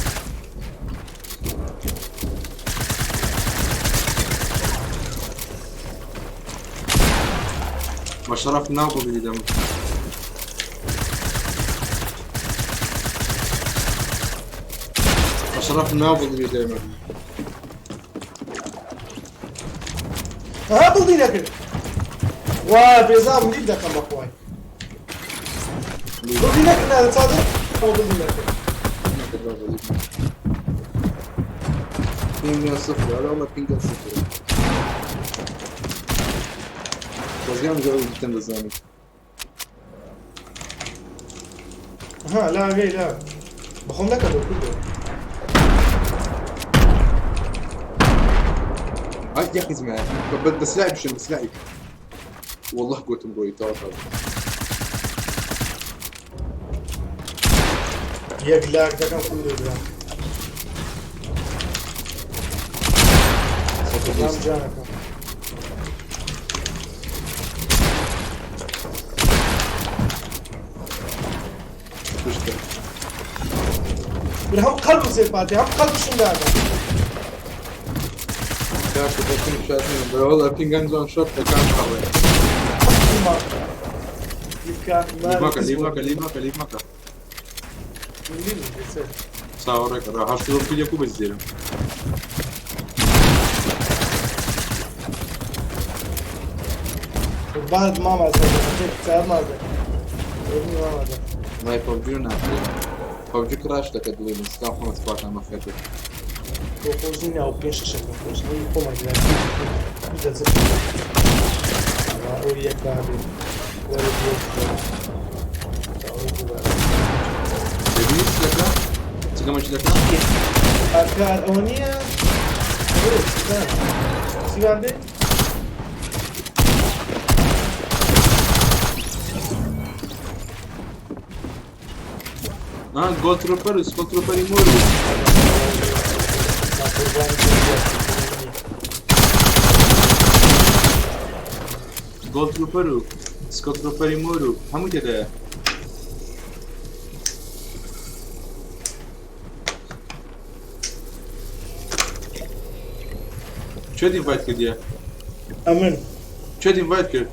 بە شەرەف ناو بڵی دەم. بە شەرەف ناو بڵی دەمە.
ها بڵی نەکرد. وا بێزام لیل دەکەم بەخوای. بڵی نەکرد نادە چادر ئەو بڵی نەکرد.
ping صفر ولا والله ping صفر بەزگام جواب دیتم دەزانی.
ها لا لا لا بەخۆم نەکردەوە کوردۆ.
هاي يا اخي زمان بس لعب شو بس لعب والله قلت مقوي توقع.
یەک لاک دەکەم کوردۆ برا. جام جانەکەم.
كشتة
برا هەم قەلب و سێ پارتی هەم قەلبشم دادا.
كاكو بكون شاتين بس والله بينج زون شوت كان قوي. ليف مكة ليف مكة ليف مكة ليف مكة. چاوەڕێکە ڕا هەشت وەکو یەکو بەزێرم.
قوربانت مامە چار مازە مامازە.
وای پەبجی ناکرێت، پەبجی کراش دەکات. دڵی من سکا خۆم سپاتان بەخێر بێت.
بۆ خۆش نیە ئەو پێنج شەشەکە خۆش نی خۆمان. ئەو یەک بابێ وەرە یەک.
دەبینی چ دەکا، چ گەمەکی دەکا؟
ئەکار ئەوە نییە سیبان بێ.
ها گۆل تروپەر و سکۆل تروپەری مۆر بوو. گۆل تروپەر و سکۆل تروپەری مۆر و هەموو تێدایە. چێت invite کردیە؟
ئەمن.
چێت invite کرد؟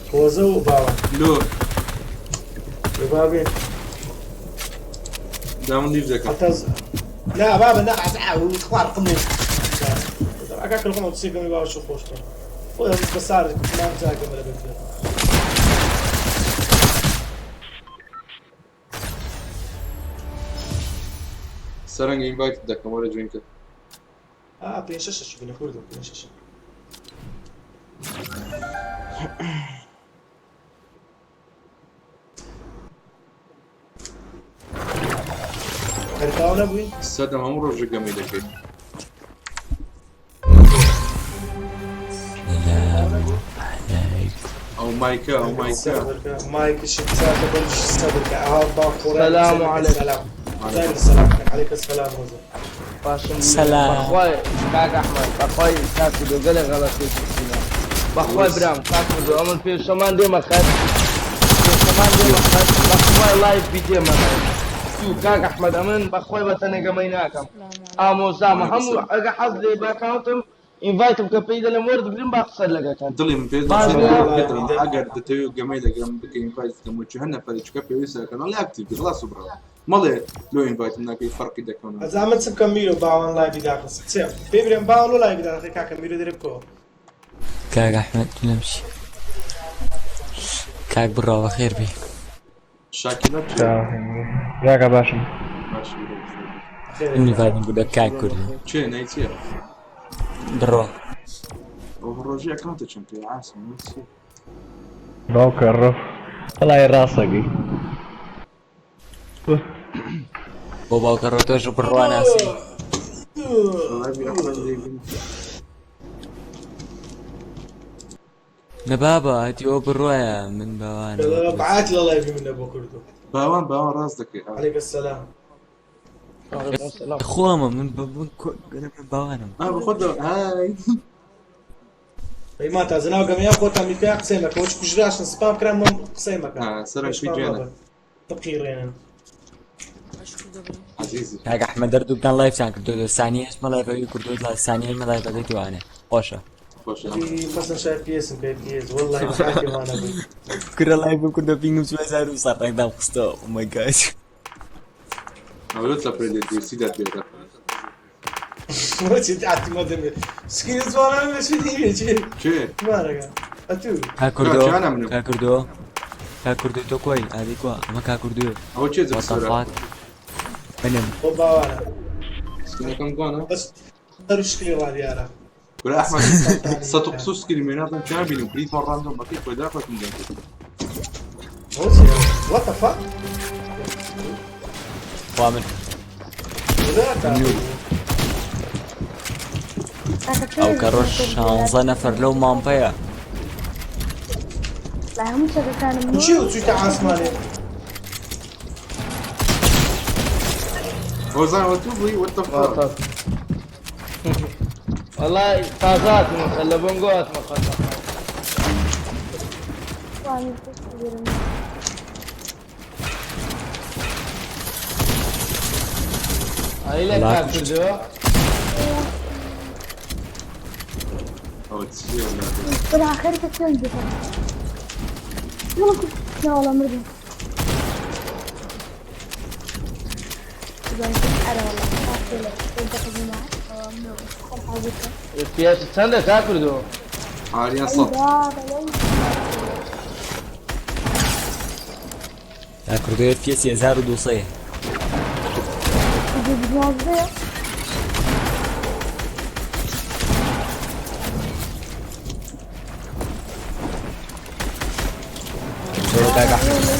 خۆزە و باوە.
لۆ؟
بابێ.
دامن leave دەکەم.
حتى لا بابا لا خوار قمي اكاك القمة تصير قمي بابا شو خوش خويا بس صار ما متاكل ولا بنت.
سەرنگ invite دەکەم، وەرە join کە.
اه پێنج شەش بینە کوردم پێنج شەش. هەرتاو نەبووین.
سەدەم هەموو ڕۆژێک گەمەی دەکەیت.
سلام عليكم.
ئەو مایکە، ئەو مایکە.
مايك
السلام عليكم.
السلام عليكم. السلام عليك السلام وزن.
باشم.
سلام.
بەخوای کاک ئەحمەد، بەخوای کاک کردو گەلێک غەڵەتی کردینە. بەخوای برام کاک کردو ئەمن پێشەمان دێمە خەت، پێشەمان دێمە خەت، بەخوای live بی دێمە خەت. تو کاک ئەحمەد ئەمن بەخوای بە تەنێ گەمەی ناکەم. ئامۆزامە هەموو ئەگە حەز لێ بە account م invite م کە پێی دەلێم وەربگرم با قسە لەگەکەن.
دڵی من پێ
باش.
دڵم ئەگەر دەتەوێت گەمەی لەگەم بکەی invite دەکەم و چه هەر نەفەری چکە پێویستە کەناڵی active بی خلاص و بڕەوە مەڵێ لۆ invite م ناکەی فەرقی دەکەم.
ئەزا من چ بکەم میرۆ باوان live ی داخست چێ پێ برێم باوان لۆ live ی داخی کاکە میرۆ دەرێ بکەوە.
کاک ئەحمەد نمشي، کاک بڕا بەخێر بی.
شاکیلە چێ؟
راکە باشم.
باش.
invite م بوو کاک کوردی.
چێ نەی چییە؟
بڕۆ.
ئەو ڕۆژی account ە چەند پێ عاسم چیە؟
باوکە ڕۆ وەڵی ڕاستەکەی.
بۆ باوکە ڕۆ تۆش بڕوا ناسی.
live ی ئەحمەد دەیبین.
نە بابا هەتی ئەو بڕوایە من باوانە.
بعات لە live ی من بۆ کوردو.
باوان باوان ڕاست دەکەی.
عليك السلام.
خۆمە من من باوانم.
ئا بەخۆت های.
ئەی ما تازە ناو گەمەیە خۆتان میکە قسەی مەکە وەچ کوژراشن spam کران من قسەی مەکە.
سەرم پیجێنە.
بقیڕێنن.
عزیزی.
کاک ئەحمەد دەردووکتان live تان کردو سانیەش مە live ەوی کردو لا سانیەش مە live ەکەی توانێ خۆشە.
خۆشە.
مثلا شايف بيس مكا بيس والله بحياتي ما انا بوي.
کورە live کردو ping م 2100 ڕێکدام خستەوە oh my God.
ئەوە لۆ چەپرێ لێ دووسی دەت بێتە.
وچی تعطي ما دمي سكين زوانا مش في شي.
چێ؟
ما رجع اتو.
کاک کوردۆ.
چانە منم.
کاک کوردۆ، کاک کوردۆ تۆ کۆی ئادی کوا ئەمە کاک کوردۆ.
ئەوە چێ؟
What the
زەکسۆرە.
fuck منم.
خب باوانا.
skin ەکەم گوانە.
بس ترى شكلي راديارا.
کورە ئەحمەد سەد و قسوو skin ی مێناتم چیان بینم کریتمان random بەکەی خۆی داخەتم دەکرد.
what the fuck.
خوا من.
ولا
ئەو کە ڕۆژ 16 نەفەر لەو مامپەیە.
لا هەموو چەکەکانم.
شو چويت عاسماني.
هۆزان وە تو بووی what the fuck.
والله تازات مخلى بونجوات مخلى.
وانی بگیرم.
هاي لك
لا.
کاک کردو.
ئەوە چییە وەلا؟
برا خەریکە چۆن بکەم يلا كنت لا والله مردم.
FPS چەندە کاک کوردۆ؟
حاليا 100.
کاک کوردۆ FPS 1200. زۆر کاک ئەحمەد.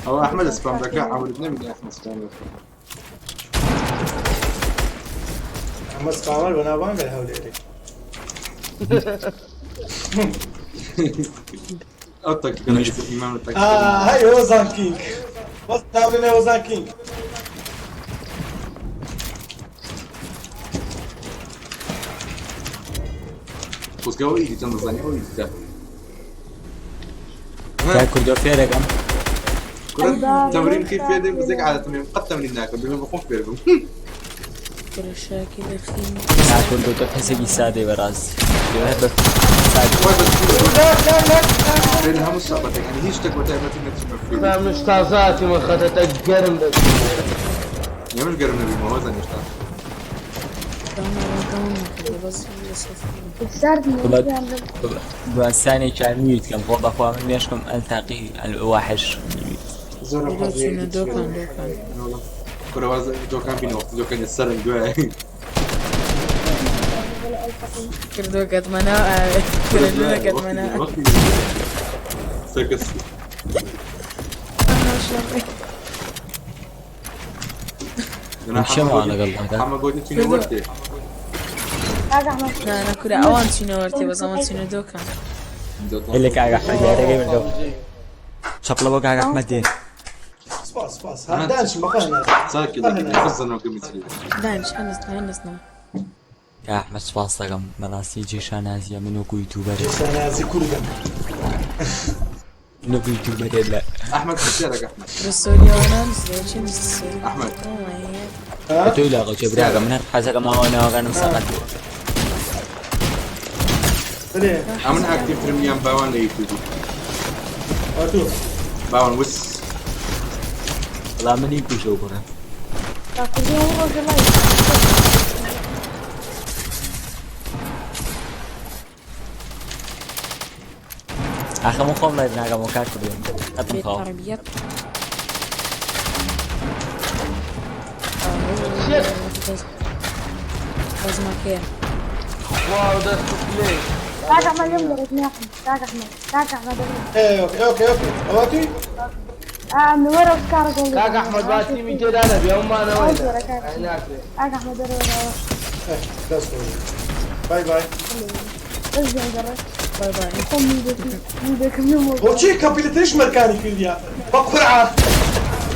او احمد سبام دەکا عەورت نەبینی ئەحمەد سپام دەکا.
ئەحمەد سپامەر بەناوبانگە لە هەولێرێ.
ئەو تاکتیکە ئیمان بە تاکتیکە.
هەی هۆزان کینگ. بەس ناو هۆزان کینگ.
خۆزگە ئەو ئیدیتەم دەزانی ئەو ئیدیتە.
کاک کوردۆ فێرەکەم.
کورە تەمرین بکەی فێر دەبی بزێک عادەتم هەیە قەت تەمرین ناکەم دەبێ بەخۆم فێر بم.
کاک کوردۆ تۆ کەسێکی سادەی بەڕاستی. هەر بە سادەی.
خۆی بەس فێر هەموو شەبەتێک یانی هیچ شتێک بە تایبەتی نەچمە فێری.
تا منش تازە هاتیمە خەتەتە گەرم دەچم.
ئێمەش گەرم نەبیمەوە هۆزان هێشتا.
دوانسانێکیان میوت کەم خۆ بەخوا من مێشکم ئەلتاقی الوحش.
زۆرم حەزی کورە واز دۆکان بینەوە دۆکان سەرم دوای.
کردووکەتمە ناو ئاوێ کردووکەتمە ناو.
سەرکەس.
شەمەوە لەگەڵ داکا.
حەمە گۆتی چینە وەرتێ.
نا نا کورە ئەوان چینە وەرتێ بەس ئەوان چینە دۆکان.
لە کاک ئەحمەد یارەکەی بردەوە. چەپڵە بۆ کاک ئەحمەد دێن.
سپاس سپاس. ها دانشم بەخوا ناز.
ساکت خزنەوە کە میتری.
دانیش هەنستنا هەنستنا.
کاک ئەحمەد سپاس دەکەم بەڕاستی جێ شانازیە من وەکو یوتیوبەر.
جێ شانازی کوردم.
من وەکو یوتیوبەرێ لە
ئەحمەد پرسیارێک ئەحمەد.
لە سۆریاوە نانووسرێ چی نووسی سۆری؟
ئەحمەد.
بە تۆی لاقە چێ براکەم من هەر حەزەکەم ئاوا ناوەکانم سەقەت بێ.
ئەمن ئاکتیڤترم یان باوان لە یوتیوبی؟ باوان وس.
وەڵا منی کوژەو بڕێ. ئاخە من خۆم لایڤ ناکەم و کاک کوردم قەتم خاو.
بێتەربیەت. بەزمەکەیە.
واو دەست و پلەی.
کاک ئەحمەد لێم گەڕێت ناخم کاک ئەحمەد کاک ئەحمەد
ئۆکەی ئۆکەی ئۆکەی ئەوە توی؟
ئەمن وەرە کارە گۆڵ
کاک ئەحمەد با تیمی تێدا نەبی ئەومانەوەی ناکرێ.
کاک ئەحمەد وەرە وەرە.
دەست خۆش. بای بای.
بەس لێم گەڕێت.
بای بای.
خۆم میدەکەم لەم
بۆچی کەپیلتریش مەرکانی کردیا بە قورعە.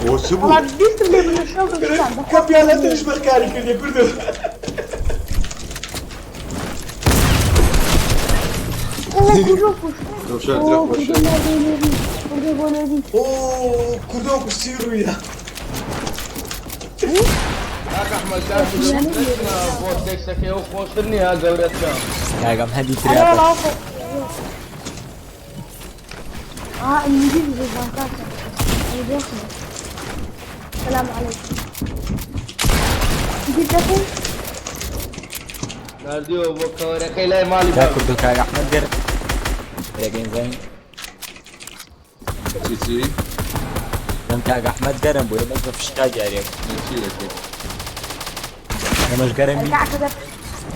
ئۆ چ بوو؟
وەڵا بیستم لێ بنە شەو دەستان
کەپیالەتریش مەرکانی کردیا کوردو.
ئۆ کوردۆ کوشت.
دڵشاد درە خۆشە.
کوردۆ نادەی کوردۆ بۆ نێری.
ئۆ کوردۆ کوشتی ڕوویە.
کاک ئەحمەد کاک کوردۆ نەچنە ڤۆرتێکسەکەی ئەو خۆشتر نییە گەورەترە.
کاکەم هەدی
ئەرێ
ترابە.
وەڵا خۆ. ئینگلیزی دەزان کاکە. ئەی سلام عليكم. جيت لكم؟
ناردیەوە بۆ کەوەرەکەی لای ماڵی
کاک
باوک.
کوردۆ کاک ئەحمەد گەر فێرەکەین زانین.
چی چی؟
دەم کاک ئەحمەد گەرم بوو ئێمەش بە فشکا دیارێک.
چی دەکەی؟
ئێمەش گەرمی.
كعكة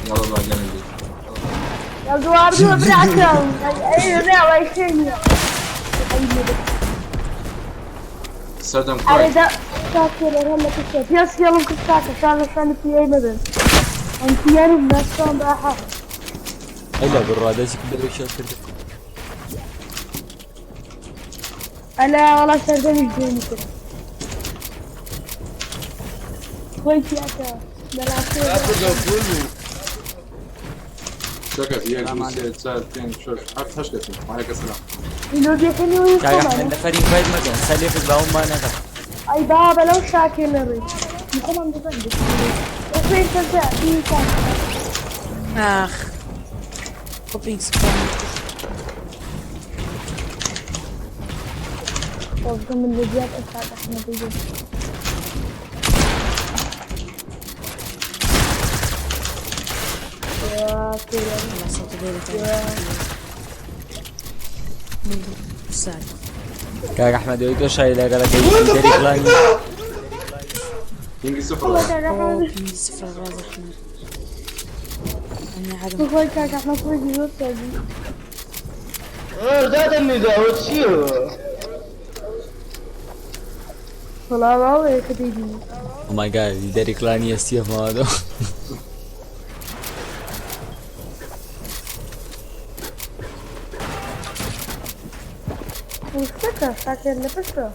یاڵا با گەرم بی.
يا زوار براكم. ايوه لا ويشيني.
سەردەم
أنا
کوای.
دا شاكر هلا كنت يس يلا كنت شاكر شان شان في أي مدن أنت يا رب ما شلون راحة
ئەی لە بڕوا دەستی کردەوە شێڵ کرد.
أنا والله سردمي جيني كده خويتي أتا
کاک کوردۆ پول بوو.
چەکەس یەک دوو سێ چوار پێنج شەش حەفت هەشت کەسین. وعليکە سلام.
إنه بيحني
کاک ئەحمەد
ويخمن
نەفەری فایت مەکەن سەر لێفت باوم نەکە.
أي بابا لو شاكر لري مخمم بزنجي وفين ترجع في كان
ئاخ. خۆ سپام.
من فيديوهات أستاذ أحمد يجيب.
والله صوت ديلة ساد.
کاک ئەحمەد ئەوەی تۆ شاری لەگەڵەکەی لیدەری کلانی
ping ی سفر.
والله كاك
أوه
أحمد.
ping صفر الراز أحمد. أنا عدم.
والله كاك أحمد خۆی زۆر سازی.
دادە نیدا چییە؟
وەڵا واوەیە کە دەیبینی.
Oh my god لیدەری کلانی STF ماوە.
وشتەکە شاکر لە پشتە.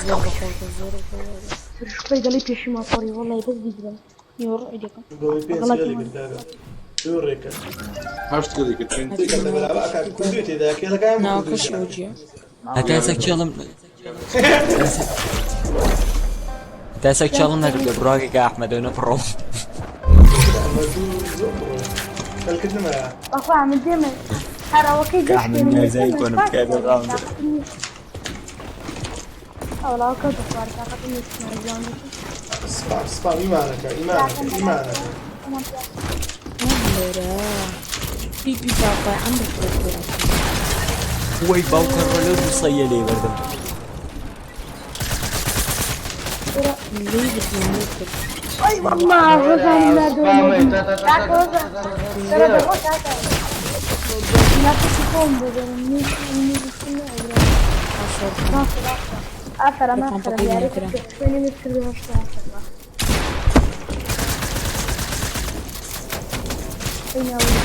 زۆر بەخۆ زۆر بەخۆ.
خۆی دەڵی پێشی ماپەڕی وەڵی بەس بیگرم. نیوەڕ عیدەکەم.
دۆی پێنج کێڵی کرد کاکە. دوو ڕێکە.
هەشت کێڵی کرد پێنج.
کە بەرابە کاکە کوردوی تێدا کێڵەکان.
ناوکەش وجیە.
هەتا ئێستا کێڵم هەتا ئێستا کێڵم نەکردووە بڕاگە کە ئەحمەدەوە نەپڕۆم.
ئەمە دوو زۆر بڕۆ. کەلکردنمە.
بەخوا من دێمە هەر ئەوەکەی
کە ئەحمەد نیازای کۆنم بکات بەڕاوم.
ئەوڵا کەوتە خوار تاقەتم نییە جوان.
سپام سپام ئیمانەکە ئیمانەکە ئیمانەکە.
لێرە بی بی باقای عەمر کرد.
وەی باوکە ڕۆ لەو دوو سەیە لێ بەردەم.
لێی بردم کرد.
ئەی والله ڕۆژان
سپامەی تا تا تا تا
کاکە ڕۆژان کاکە ناکەسی خۆم بۆ بێنم ئافرە مافرە یاری خوێنی من کردو هەشتا ئافرە. ئەی ناوی.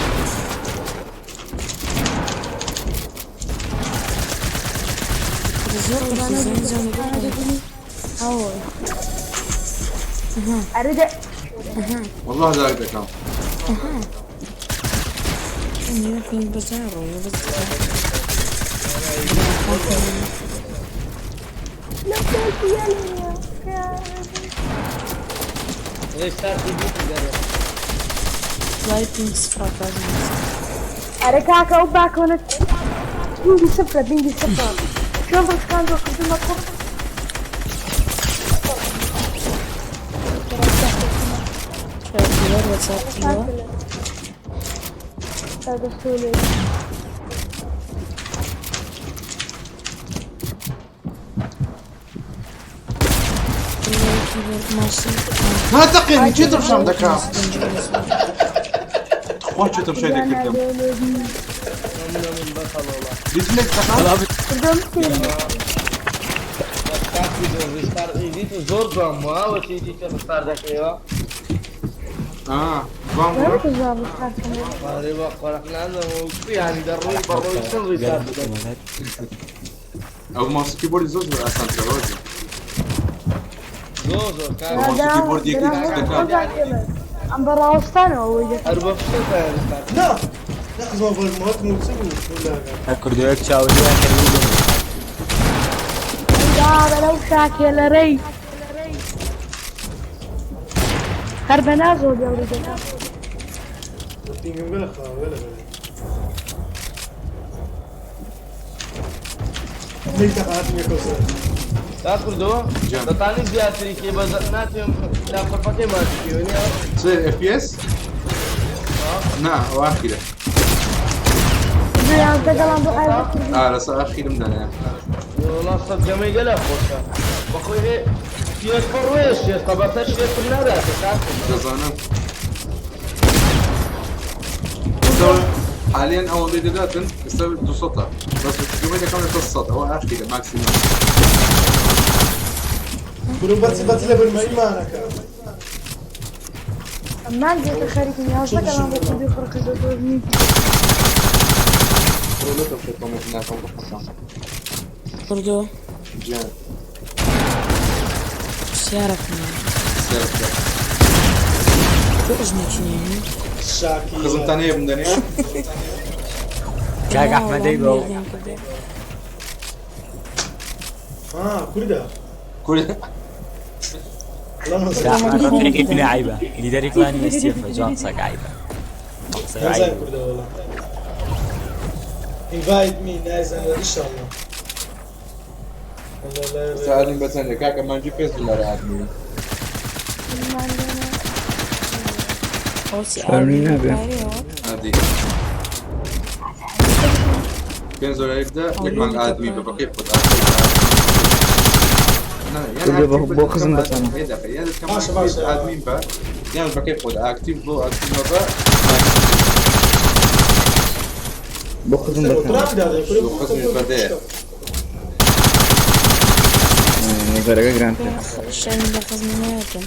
زۆر قورسە زۆر زۆر
ئەوە ئەرێ دە.
والله ذاك دەکەم.
نیوە پێنج بەزار ڕۆیە بەس.
لە پێشی یالیە.
restart دەرێ.
لای ping صفر ڕاز.
ئەرێ کاکە ئەو باکۆنە ping ی سفرە ping ی سفرە چۆن ڕشکان زۆر کردمە کوڕ.
واتساب تیوە.
دەستۆ.
ماسی.
ناتەقێنی چێ تەمشام دەکا خوا چێ تەمشای دەکردم
من بەخەڵەوە.
دیتنێک تەقا.
کردم.
restart ئیدیت زۆر جوان بووە چیدی کە restart دەکەیەوە.
آه جوان بوو.
ئارێ بە قۆرح نازانم یانی دەڕۆی بەڕۆی چەند restart دەکەی.
ئەو mouse keyboard ی زۆر زۆر ئاسانترە ڕۆژە.
زۆر زۆر کاک.
mouse keyboard یەکی دەکات.
ئەم بەڕاوەستانەوە ئەوەی دەکەم.
هەر بە فشە restart.
نا نەخزمە ڤۆلمۆت موچە بوو.
کوردەوەک چاودێیان کردوو.
دابە لەو شاکێلەرەی هەر بە نازەوە دێڵی دەکات.
ping م گەلە خاوە گەلە گەلە. لێی تەقاتم یەکەو سەر.
تا کردەوە
جان.
دەتانی زیاتری کێ بە ناتوێم لاپتۆپەکەی ماچکەوە نییە.
چ FPS؟ نا ئەو ئاخیرە.
یازدە گەڵام بۆ ئایا.
ئا لەسەر ئاخیرم دانایە.
وەڵا سەد گەمەی گەلە خۆشە بەخۆی شێت بڕۆیە شێستە بەسەر شێتم ناداتە کاکە.
دەزانم حاليا اول اللي داداتن ئێستا 200 بس گەمەی دەکەم لەسەر 100 ئەوە ئاخیرە maximum.
برو بەچ بەچ لە برمە ئیمانەکە.
ئەمان دێتە خەریکم یازدە گەڵام بۆ کوردی خڕ کردو زۆر نی.
برو لە تەمشای کۆمێنت ناکەم بەخۆشان.
کوردۆ.
گیان.
پرسیارێکم.
سێرە.
تۆ ژنێکی نییە؟
شاکی.
خزمتان هەیە بمدەنێ؟
کاک ئەحمەدەی بەو.
آه کوردە.
کورد.
والله
ئەحمەد ڕەفیقی منە عیبە لیدەری کلانی STF جوان قسەکە عیبە قسە
نازانم
عیبە.
کوردە والله. Invite me نازانم إن شاء الله. والله لا.
سالم بەچەندە کاکە مانجی 5 دلار هاتنی.
ئادمینمان لێنە.
ئەوسی
شەرمی
ئادمین
نابێ.
پارەیەوە
ئادی پێنج دۆلاری بدە یەک مانگ ئادمی بە بەکەی خۆت ئادمی نا یان
کوردۆ
ئاکتیڤ بە
بۆ
دەکەم
خزم
ئادمین
بەتەنە.
یە دەقە یان دەکەم
باشە
ئاکتیڤ
باشە
ئادمین بە یان بەکەی خۆت ئاکتیڤ بۆ ئاکتیڤ بە
بۆ خزم
بۆ
بەتەنە.
تراب دادێ کورە
بۆ
بۆ
خزمیش
بۆ
بەدەیە.
نظرەکە گرانترە.
شەرم لە خزمی ناکەم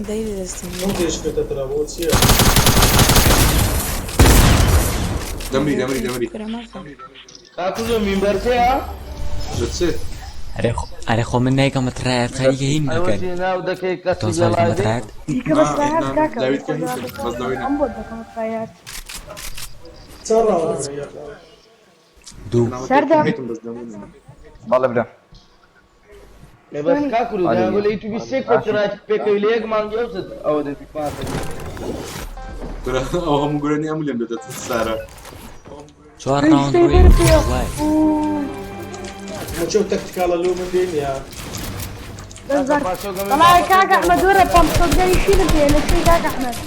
دەی دەستم
چۆن تێش کردە تراب بۆ چییە؟
دەمری دەمری دەمری
کورە مەخە
کاکوزۆ مینبەرکەیە
لە چ
ئەرێ خۆ من نایکەمە ترایەت خەریکە هین
ئەوە
بکەن
چی ناو دەکەی
تۆ
کەسی
زۆر کەمە
لەڵای
ترایەت
دیکە بە
نا
ترایات
نا
کاکە
لاویت کە
خۆدا
هیچ بەس لەوەی نا
ئەم بۆ دەکەمە ترایات.
چەند ڕاوە
دوو
سەردەم.
هیتم بەس دەمری نا.
بەڵێ برا.
بەس کاکورو
عەلی.
داگۆ لە یوتیوبی سێ کۆپیڕایت پێکەوی لە یەک مانگی ئەو ئەوە دەبی پاتە
کورە ئەو هەموو گۆرانی ئەم لێم دەدات سارا
چوار ڕاوند
شتەی
ڕۆی
بەرپێ.
وڵای
مەچەو تەکتیکاڵە لۆ من دێن یا
بەس وەڵای کاک ئەحمەد وەرە پەمپ شۆتگەنی شیرم پێ لە کوێی کاک ئەحمەد؟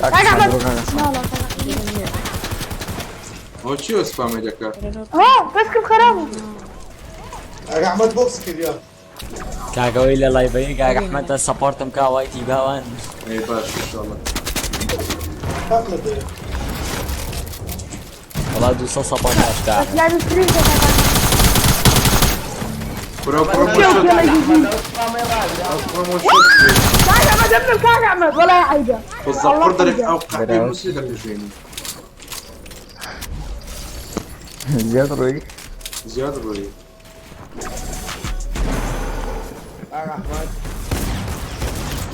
کاک
کاک
ئەحمەد
ئەحمەد
بڕۆ کاک ئەحمەد.
ناڵا کاک ئەحمەد.
ئەوە چی ئەو سپامەی دەکا
ها بەسکم خراپ بوو.
ئەگە ئەحمەد بۆکس کرد یا
کاکەوەی لە لایڤەی کاک ئەحمەد سەپۆرتم کا وایتی باوان
ئەی باش ئینشاڵڵا
کاک لە دێ
وەڵا 200 سەپۆرت هاشتا
بەس لاوی فرین کە کاک ئەحمەد.
کورە ئەو کوڕە
چێو
مۆشۆت
پێڵە گیگی.
ئەو کوڕە مۆشۆت
کاک ئەحمەد ئەمنم کاک ئەحمەد وەڵای عەیبە.
بالضبط
والله
دەرێک
عەیبە.
ئەو قەحپەی
بەراوە.
موسی دەکوژێنی
زیاد ڕۆی.
زیاد ڕۆیی
ئەحمەد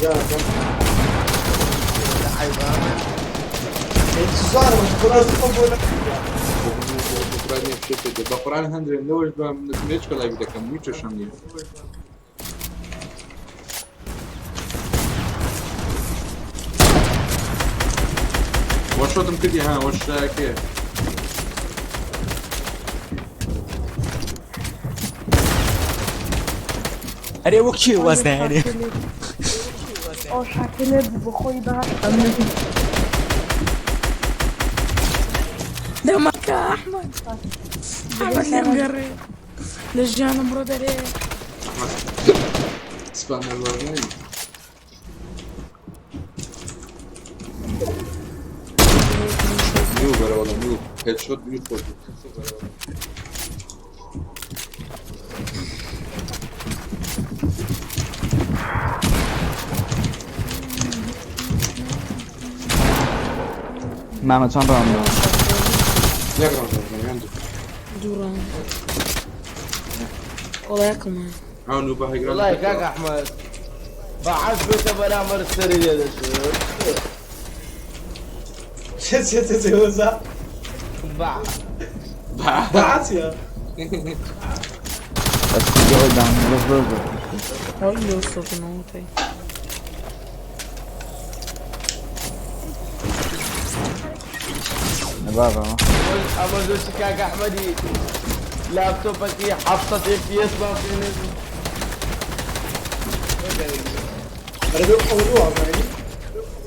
یا زارم کورە خۆم بۆ
بە بە قورآن هەندێک لەوەش بە نێچ کە لایڤ دەکەم هیچ کێشەم نییە وەشۆتم کردی ها وەش کێ
ئەرێ وەک چی وەزنە
ئەو شاکرێ بوو بۆ خۆی بەهات.
دەمەکە ئەحمەد ئەحمەد لێم گەڕێ لە ژیانم ڕۆ دەرێ
سپامەر وەرنایی نیو بەرە وەڵا نیو هێدشۆت نیو خۆش بوو.
مامە چەند ڕاوند ماوە؟
یەک ڕاوند دەکەم، یان دوو.
دوو ڕاوند وەڵا یەکەم
ئەو نوو بە هەیگران
وەڵای کاک ئەحمەد بە عەز بێتە بەرامبەر سەری لێ دەچێت
چێ چێ چێ چێ وەزا
بە
بەعاتیە
بەس کوردی ئەوەی دام بەس زۆر زۆر.
ئەوەی لەو سۆکنەوەتەی
بابا.
ئەمە زۆرچی کاک ئەحمەدی لاپتۆپەکەی 700 FPS با پێنێ
ئەرێ بێ ئەو لۆ ئەزانی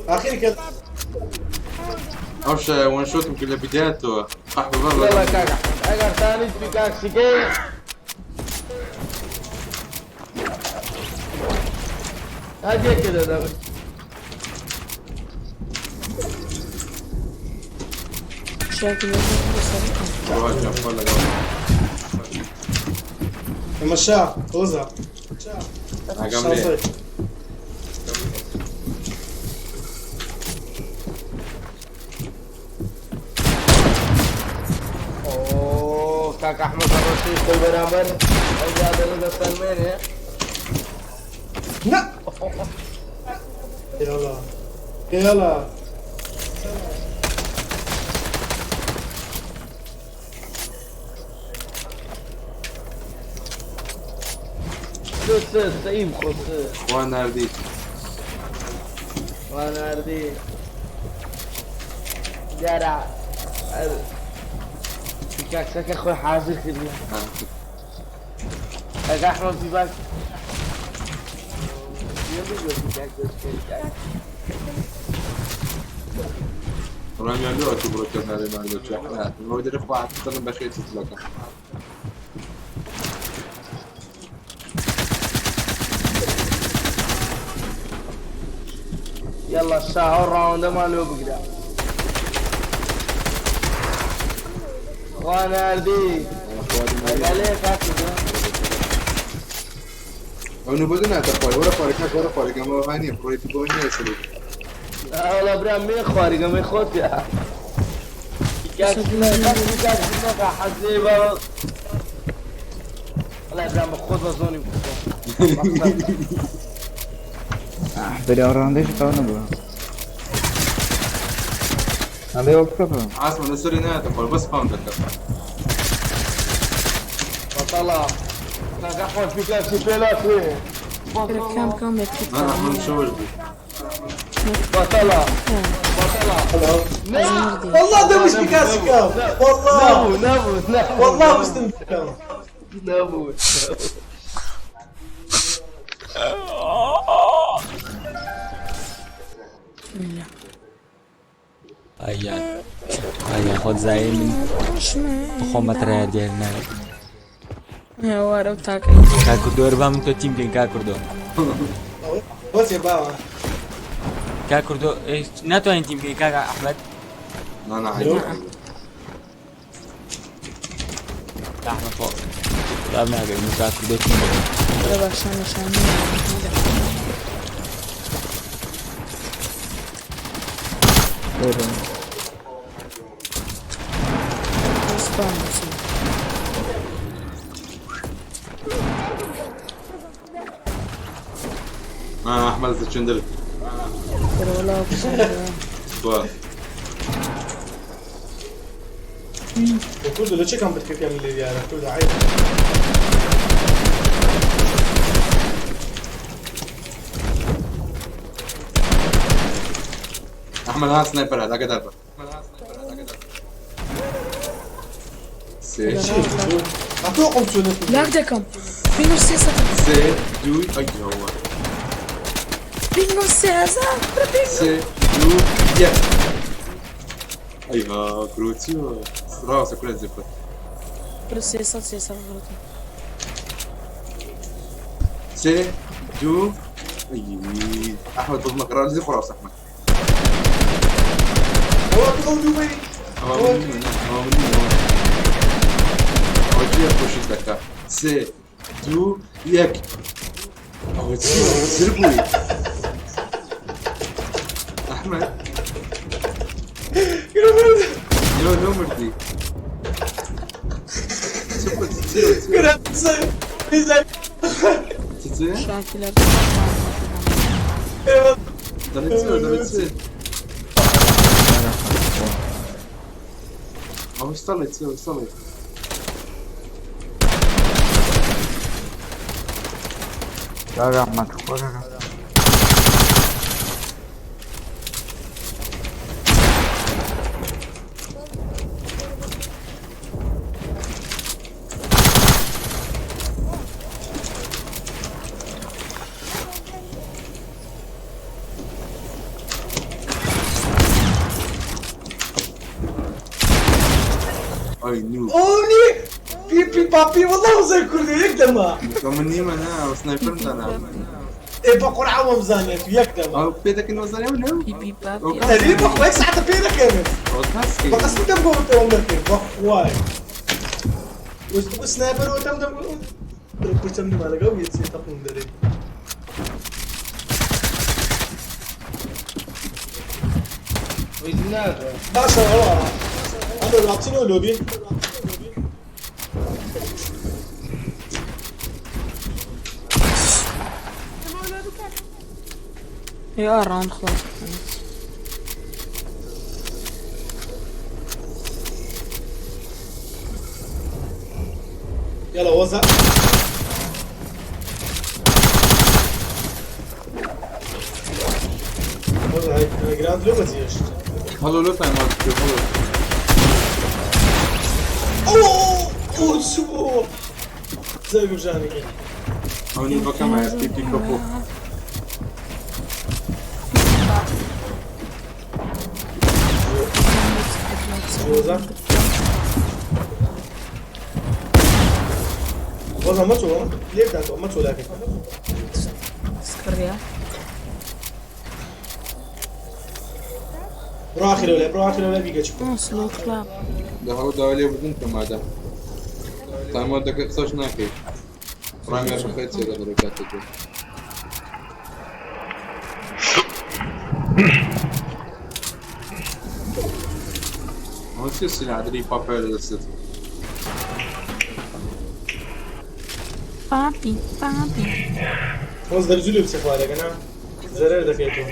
ئاخری کە
ئەو شە وەن شۆتم کرد لە بدايەتەوە قەحبە بابا
يلا کاک ئەحمەد ئەگەر تانیت بی کاک سیکەی هەدیە کە دەدەم
شاکرێ سەرەکەم
ڕۆژ خۆ لەگەڵ
مەشا وەزا
ئاگام لێ
شازای
ئۆ کاک ئەحمەد ڕۆشی خۆی بەرامبەر ئەو برادەرە دەسەلمێنێ
نا يلا يلا
سێ سێ سەیم خۆ سێ
خوا ناردی
واناردی دیارە کاکسەکە خۆی حازر کردی. کاک ئەحمەد پیباک
ڕامیان لۆ ئەتوو بڕۆ کەنارێ ماندۆ ئەوە دەرە خوا دڵم بەخێر تلەکە.
يلا الساعة الراوند ما لو بقرا وانا اردي عليك هكذا
ئەو نوبەدە ناتە خوارێ، وەرە خوارێ کاک، وەرە خوارێ، گەمە وەها نییە، بڕۆی بۆ نییە سەرێ.
والله برام مين خوارق مين خوت يا حزيبة والله برام خذ زوني.
بەری ئەو ڕاوندەش تەواو نەبووە. ئەڵێ ئەوە بکە بڕۆ.
عاسمە لەسەری ناتە خوارێ، بەس پاوم دەکات.
طلع احمد في كاس بيلاتي.
كام كام يكتب.
نا ئەحمەد شەوەش بوو.
بطلع بطلع.
والله ده مش بيكاسي كام والله.
نبو نبو نبو.
والله مش كام.
نبو.
ئایان ئایان خۆت زایی من بخۆم بەترە دێنە.
وارە و تاکە.
کاک کوردۆ با من تۆ تیم بکەین کاک کوردۆ.
بس يا بابا.
کاک کوردۆ ناتوانین تیم بکەین کاک ئەحمەد.
نا نا عیب.
ئەحمەد خۆ لا ناگەین من کاک کوردۆ تیم بکەین.
لە باشان نشان. سپام بچی.
نا ئەحمەد چندر.
وەڵا
بە
كله ليش كان بتكلم اللي ديالك كله عيب.
ئەحمەد ها سنایپەر هات ئەگەدار بە. سێ.
اعطوكم شو.
لاک دەکەم پینگ 300.
سێ دوو ئەیەوە.
پینگم 3000 پینگ.
سێ دوو یەک. ئەیها کرۆچیوە ڕاستە کورە زفت.
برە 300 300 غلطم.
سێ دوو ئەی ئەحمەد بڵمە ڕازی خۆ ڕاست ئەحمەد.
هو تقول دبي.
ئەوە من نیمە، ئەوە من نیمە. ئەوە چییە خۆشت دەکا؟ سێ دوو یەک. ئەوە چییە زر بووی ئەحمەد؟ لۆ لۆ مردی چ بوو؟ چییە چ چ
شاکلە.
دەڵێ چییە دەڵێ چییە ئەوە سەڵێ چییە سەڵێ.
کاک ئەحمەد خۆ کاکە.
ئەی نوو.
اوني بي بي بابي والله زي كردي يقدم.
من نیمە نا سنایپەرم دانا.
ايه بقرعه ومزانيت يقدم.
ئەو پێ دەکەن وەزانێ و نەو.
پی پی پاپی.
تقريبا بخواي ساعة بينا كانت.
ئەو کاسکی.
بقى دم قوت عمرك بخواي وسنايبر وتم دم ربي مالك او يتسي تقوم دري. باشا هو هذا لابسين لوبي.
يا راوند خلاص.
يلا وزع. وزع هيك جراند لو بزيش.
هەڵۆ لۆ تایم ئاوت بکە هەڵۆ.
اوه اوه شو زي بجاني.
ئەو نوبەکەم هەیە پیپی کەپۆ.
وەزا وەزا مەچۆ لێک داتەوە مەچۆ لاکەی.
سکڕیا.
بڕۆ ئاخرەوە لێ، بڕۆ ئاخرەوە لێ بیگە چ.
سلۆ کلاب.
لە هەڵ داوای لێ بردن کە مادە تایمۆ دەکە قسەش ناکەی، ڕەنگە بخەیت چێ لە کاتێک. ئەوە چیە سیلادری پاپای لە دەستت؟
پاپی پاپی.
وەز دەرزولی بچە خوارەکە نا زەرەر دەکەیتەوە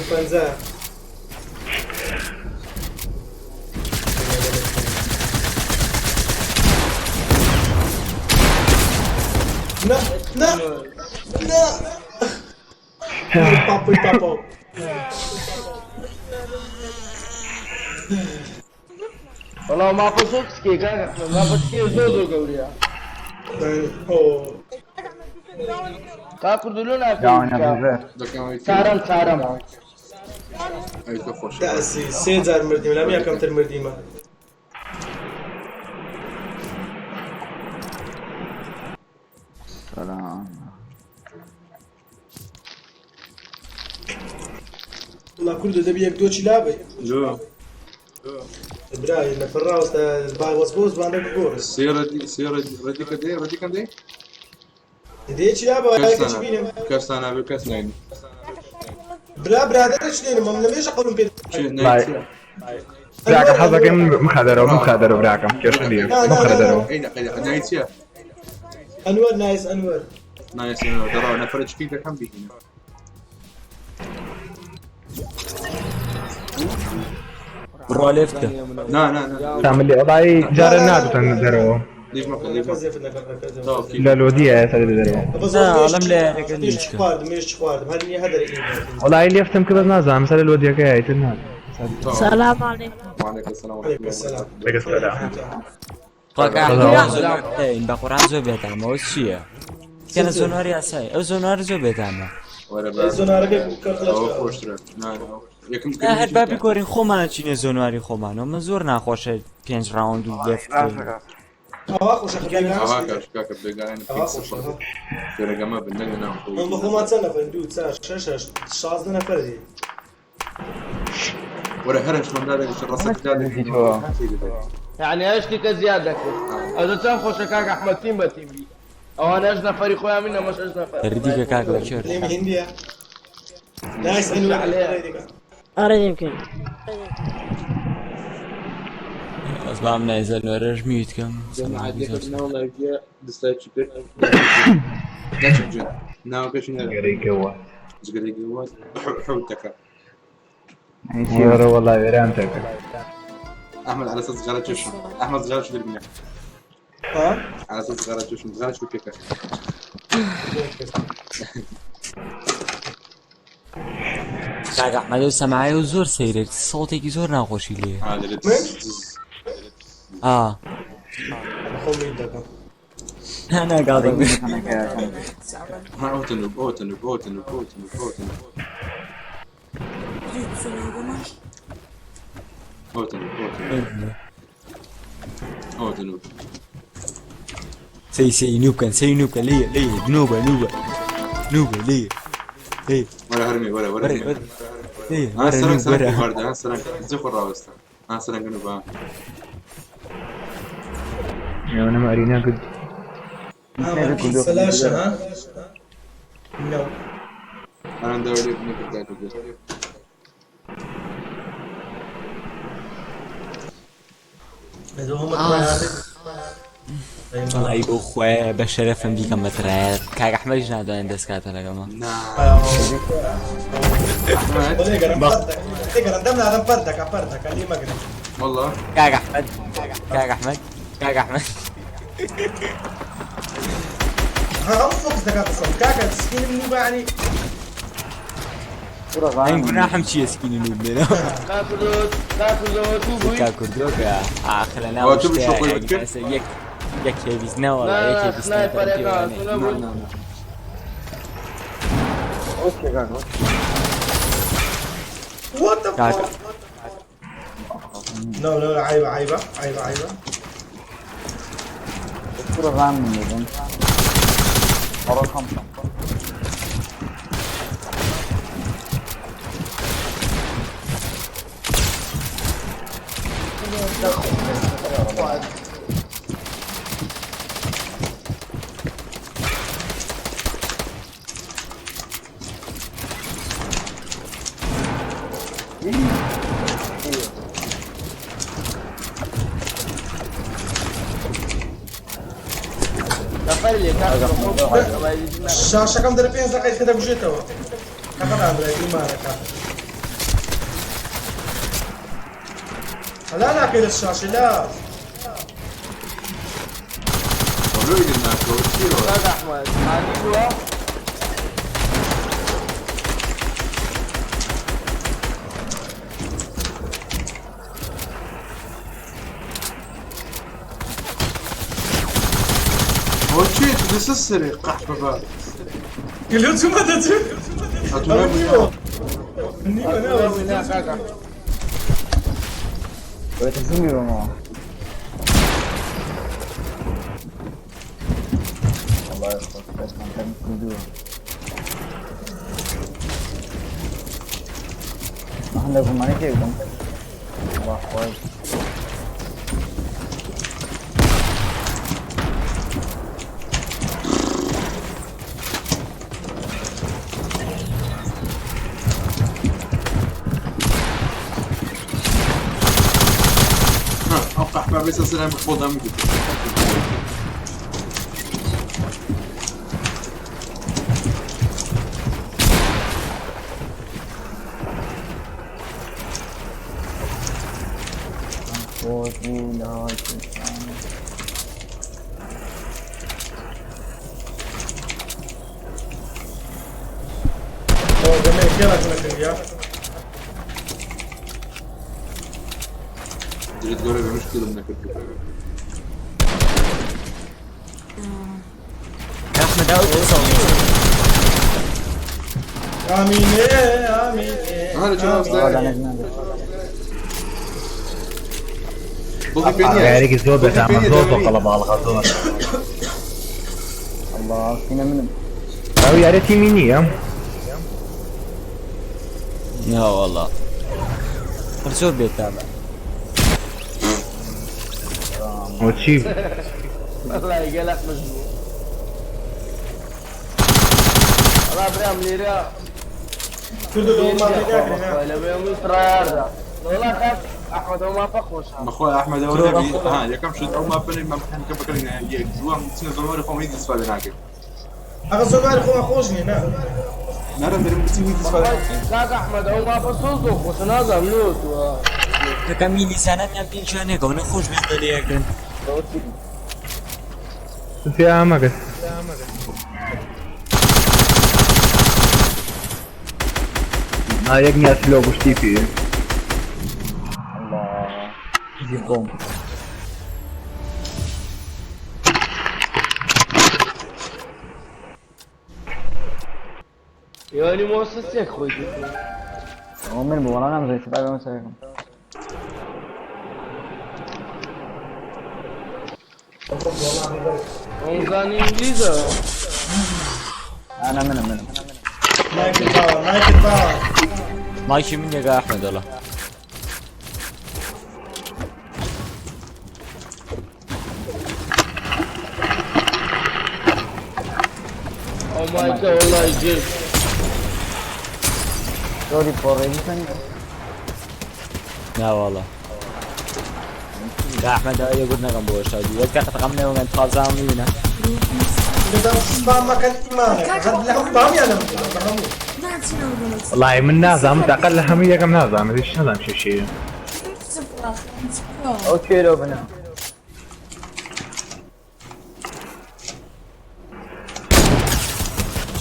پەنجا. نا نا نا پاپی پاپاو.
وەڵا ماپە زۆر سکێ کاک ئەحمەد، ماپە سکێ زۆر زۆر گەورەیە.
ئۆ
کاک کوردولۆ ناکەی.
داوای نەبێ.
دەکەمەوەی.
چارەم چارەم.
ئەی تۆ خۆشە.
دەسی سێ جار مردیم لەم یەکەمتر مردیمە.
سلام.
وڵا کوردە دەبی یەک دۆچی لابی.
لۆ؟
برای نەفەر ڕاوەستە باوەز بۆ زبان دەگۆڕ.
سێ ڕەدی سێ ڕەدی ڕەدیکە دێ ڕەدیکە دێ.
دێچی لابە کەچ بینم.
کەس نابێ کەس ناینی.
برا برادەرە چنێنم ئەم لەمێژە قەولم پێ.
چێ نای؟
براکەم حەزەکەی من مخە دەرەوە، مخە دەرەوە براکەم، کێشە نییە، مخە دەرەوە.
ئەی دەقەی دەقە نای چییە؟
ئەنوەر نایس ئەنوەر.
نای سێ دەڕەوە نەفەرە چکی دەکەم بیهینە.
بڕۆ لێ بکە.
نا نا نا.
تاملی وەڵی جارە نادتەن دەرەوە.
لێش مەکە لێش مەکە.
زێفت نەکەم.
تەواو.
لە لۆدیە سەر دەرەوە.
نا، ئەڵێم لە یاریەکە نیچکە.
خواردم مێش خواردم هەر نییە هەدەرە.
وەڵی لێفتم کە بەس نازانم سەر لۆدیەکە ئیتر نا.
سلام عليكم.
وعليكم السلام.
عليكم السلام.
عليكم السلام.
خۆکە
سلام.
بە قورآن زۆر بێتامە، ئەوە چییە؟ کەنە زۆنوار یاسای ئەو زۆنوار زۆر بێتامە.
وەرە.
زۆنارەکە.
ئەوە خۆشترە. نا یەکەم.
هەر با بیگۆڕین، خۆمان چینە زۆنواری خۆمانەوە. من زۆر ناخۆشە پێنج ڕاوند و لێفت.
ئەوە خۆشە.
ئەوها کاش کاکە بێگانە. فێرەگەمە بن نەگە ناو.
من بە خۆمان چەند نەفەر؟ دوو چار شەش هەشت 16 نەفەر دی.
وەرە هەرش من دادێک ڕەسەک دادێک.
یعنی هەشتی کە زیاد دەکرد ئەزە چەند خۆشە کاک ئەحمەد، تیم بە تیم بی، ئەوانە هەشت نەفەری خۆیان من ئەمەش هەشت نەفەر.
ردیکە کاک لە کێر.
لێم هندیە نایس ئەنوەر.
أريد يمكن.
ئەس بام نایزە نوێرەش میوت کەم.
دەستایکی کرد دەچم جن ناوکەشی نەرە.
گەرەی گەوە.
جگەرەی گەوە حوت دەکە.
وەرە وەڵا وێران تەکە.
احمد على اساس غلط شو احمد غلط شو دربنا.
ها.
على اساس غلط شو غلط شو بيكا.
کاک ئەحمەد ئەو سەمایە و زۆر سەیرە، سەوتێکی زۆر ناخۆشی لێ.
هذا اللي
ئا.
خۆم میوت دەکەم.
ناگاڵی.
ها اوتنوب اوتنوب اوتنوب اوتنوب اوتنوب. اوتنوب اوتنوب اوتنوب.
سەی سەی نوبکەن، سەی نوبکەن، لێ لێ نوبە نوبە نوبە لێ لێ.
ولا هرمي ولا ولا.
وەرە وەرە لێ.
ها.
وەرە.
سرنگ
نوب
سرنگ
وەرە.
وردة ها سرنگ زخ الراوستا ها سرنگ نوب
ئەوە مەرینا کرد.
سلاشة ها نو.
انا ندور لي بنك بتاعك.
هذا هم.
وەڵی بۆ خۆیە بە شەرەفم بیکەم بەترایەت کاک ئەحمەدیش ناتوانێت دەست کاتە لەگەڵمە.
نعم.
دەم نادەم پەر دەکا پەر دەکا لێ مەگرن.
والله.
کاک ئەحمەد کاک ئەحمەد کاک ئەحمەد.
ها ئەو فۆکس دەکات سەم کاکە سکینم نوبە ینی.
ئەین گوناحم چییە سکینی نوب بێنەوە؟
کاک کوردۆ کاک کوردۆ تو بووی.
کاک کوردۆ کە ئاخر لە ناو
ئەوە تۆ بشۆ خۆی بکرد؟
یەک. یەک هێویست نەوەڵا
نا
یەک
نا
هێویست
سنایپەرەکە
نەکەم
تو
نا
نەبووی
نا نا
ئۆکێ کاکە
What the
کاکە
fuck? No, no, عيبة عيبة عيبة عيبة.
کوڕە ڕام من دەدەن ئەڕۆ خەمسە
نەفەر لێ کاکە خۆ
شاشەکەم دەرە پێنج دقیقە کە دەگوژێتەوە. تەقە داندرای ئیمانەکە. لا ناکەی لە شاشە لا.
ولو يقلنا كوتشيرو
کاک ئەحمەد ئانی بووە
هو تشيت بس السري قحبة بقى
كليو شو ما تجي؟
أتونابي
نيمة
نا کاک ئەحمەد
بۆتە زووی بەمەوە وەڵای خۆش دەستمان کەم کردووە هەندێک گومانی تێ بکەم بەخوای
أو قحبة بس السلام خذها من
خۆش بوو لە هەوای کوردستان.
تجي تقول مشكلة منك
ئەحمەد ئەو
ئامینێ ئامینێ
هذا شو
وەڵا نەژنادە.
ضدي بينيا
یاریێکی زۆر بەتامە زۆر زۆر قەڵەباڵغە زۆر
ئەڵڵا سینە منم
ئەو یارە تیمی نییە
نەوەڵا زۆر بێتامە
ئەو چی
وەڵای گەلەک مەژبوو وەڵا برام لێرە
کردو دەوڵ ناکرێ
لە بێ ترایاردا وەڵا کاک ئەحمەد ئەو مافە خۆشە
اخوي احمد اول نبي ها يا كم شد او ما بني ما بحن كم بكرنا جوا سنة زمان خو ميد استفاده ناكل
ئەغە زۆر خۆ خۆش نییە نا
نرى درم بسيني استفاده
کاک ئەحمەد ئەو مافە زۆر زۆر خۆشە نازانم لۆ تووە
کەکە میلیسانەمیان پێشانێکەوە نە خۆش بێت لێکردن
سیامەکە نا یەک نییە سلۆ گوشتی پێ
ئەڵڵا جی خۆم
یانی مۆسەسێک خۆی دیتووە.
ئەوە من بوو وەڵا نامزانی سەبا بەمە سەرەکەم
ئەوزانی ئینگلیزە
ئانا منم منم
مایکل باوە مایکل باوە
مایکی من یەکە ئەحمەد وەڵا
ئەو مایکە وەڵای جێ
زۆری پۆڕێژی چەند
نەوەڵا ئەحمەد ئەوە یەگوت نەکەم بۆ شادی یەک دقیقە تەقەم نێوەگەن تازام نینە
لەدەم سپام مەکەن ئیمانەکە هەر لە هەموو بامیانە بە هەموو
ناچینەوە بڵێت.
وەڵای من نازانم تاقل لە هەموو یەکەم نازانم هیچ نازانم چی شیە
ئەو کوێرەوە بنە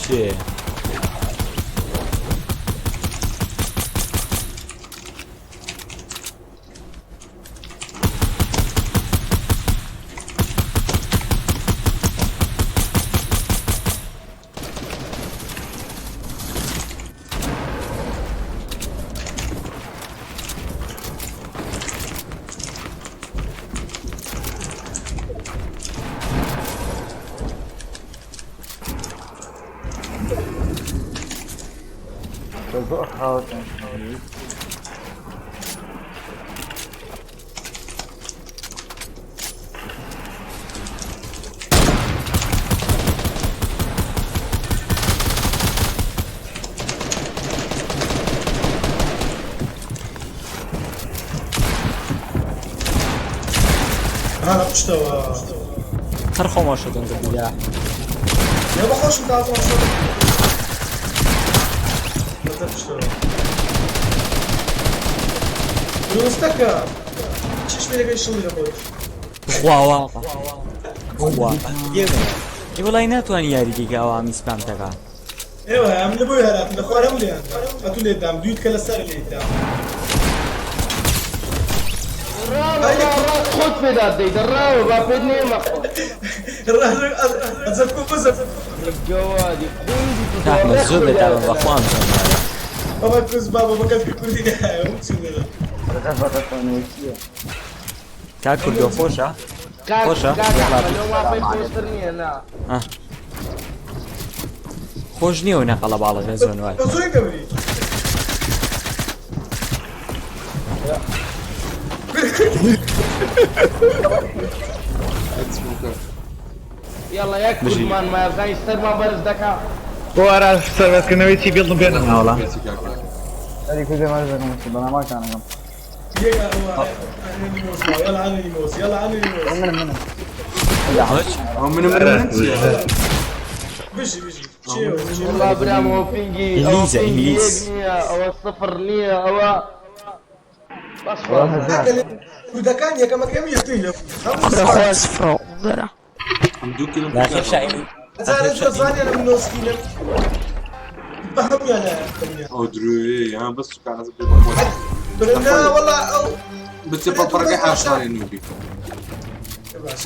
چێ
زۆر خاوتن.
ها لە پشتەوە.
هەر خۆمان شەدەن دەبی
يا بخوش انت عايز مشروع ما تشتغل دروستەکە چیش پێ شڵی لە خۆت
بخوا واقع بخوا ئێمە ئێ وەڵای ناتوانانی یاریگەکە ئەوە ئەمی سپام تەکا.
ئێوە ئەم لە بۆی هەرات لە خوارەم لێیان ئەتو لێدام دویت کە لەسەر لێدام.
ڕاوە خۆت پێدا دەی دەڕاوە با پێت نێمە خۆ.
ئەزەکۆ بزە.
جوادی خوندی
ئەحمەد زۆر بێتابم بەخوام زانیارە.
بابا کوز بابا بەکەت کوردی نایە
کاک کوردۆ خۆشە؟ خۆشە؟
خۆشتر نییە نا.
خۆش نییە و نەقەڵە باڵە لە زۆن وای.
زۆر دەبری.
يلا یەک کوردمان مایەزانی سەرمان بەرز دەکا.
بۆ ئاراس سەربەستکردنەوەی چی بێڵم بێنم ناوەڵا.
سەری کوردێ مەرز دەکەم وتی بەناماکانەکەم.
يلا عني موس يلا عني موس.
منم منم.
ئەو منم منم چییە؟
بژی بژی چێ
والله برام ئەوە پینگی ئەوە
ئینگلیزە،
پینگی یەک
ئینگلیز.
نییە ئەوە سفر نییە ئەوە بەس خۆ.
کوردەکان یەکەمەکەم یەکتری لە
خوا سفرە بەرە.
ئەم دوو کیلۆم
لا خێر شاعری.
زانیان من نۆسکینم بە هەمویانە.
ئەو درۆیە یان بەس سوکانە بخۆ.
نا والله ئەو
بچێ پەپەڕەکەی حاشانێ نوبی.
باش.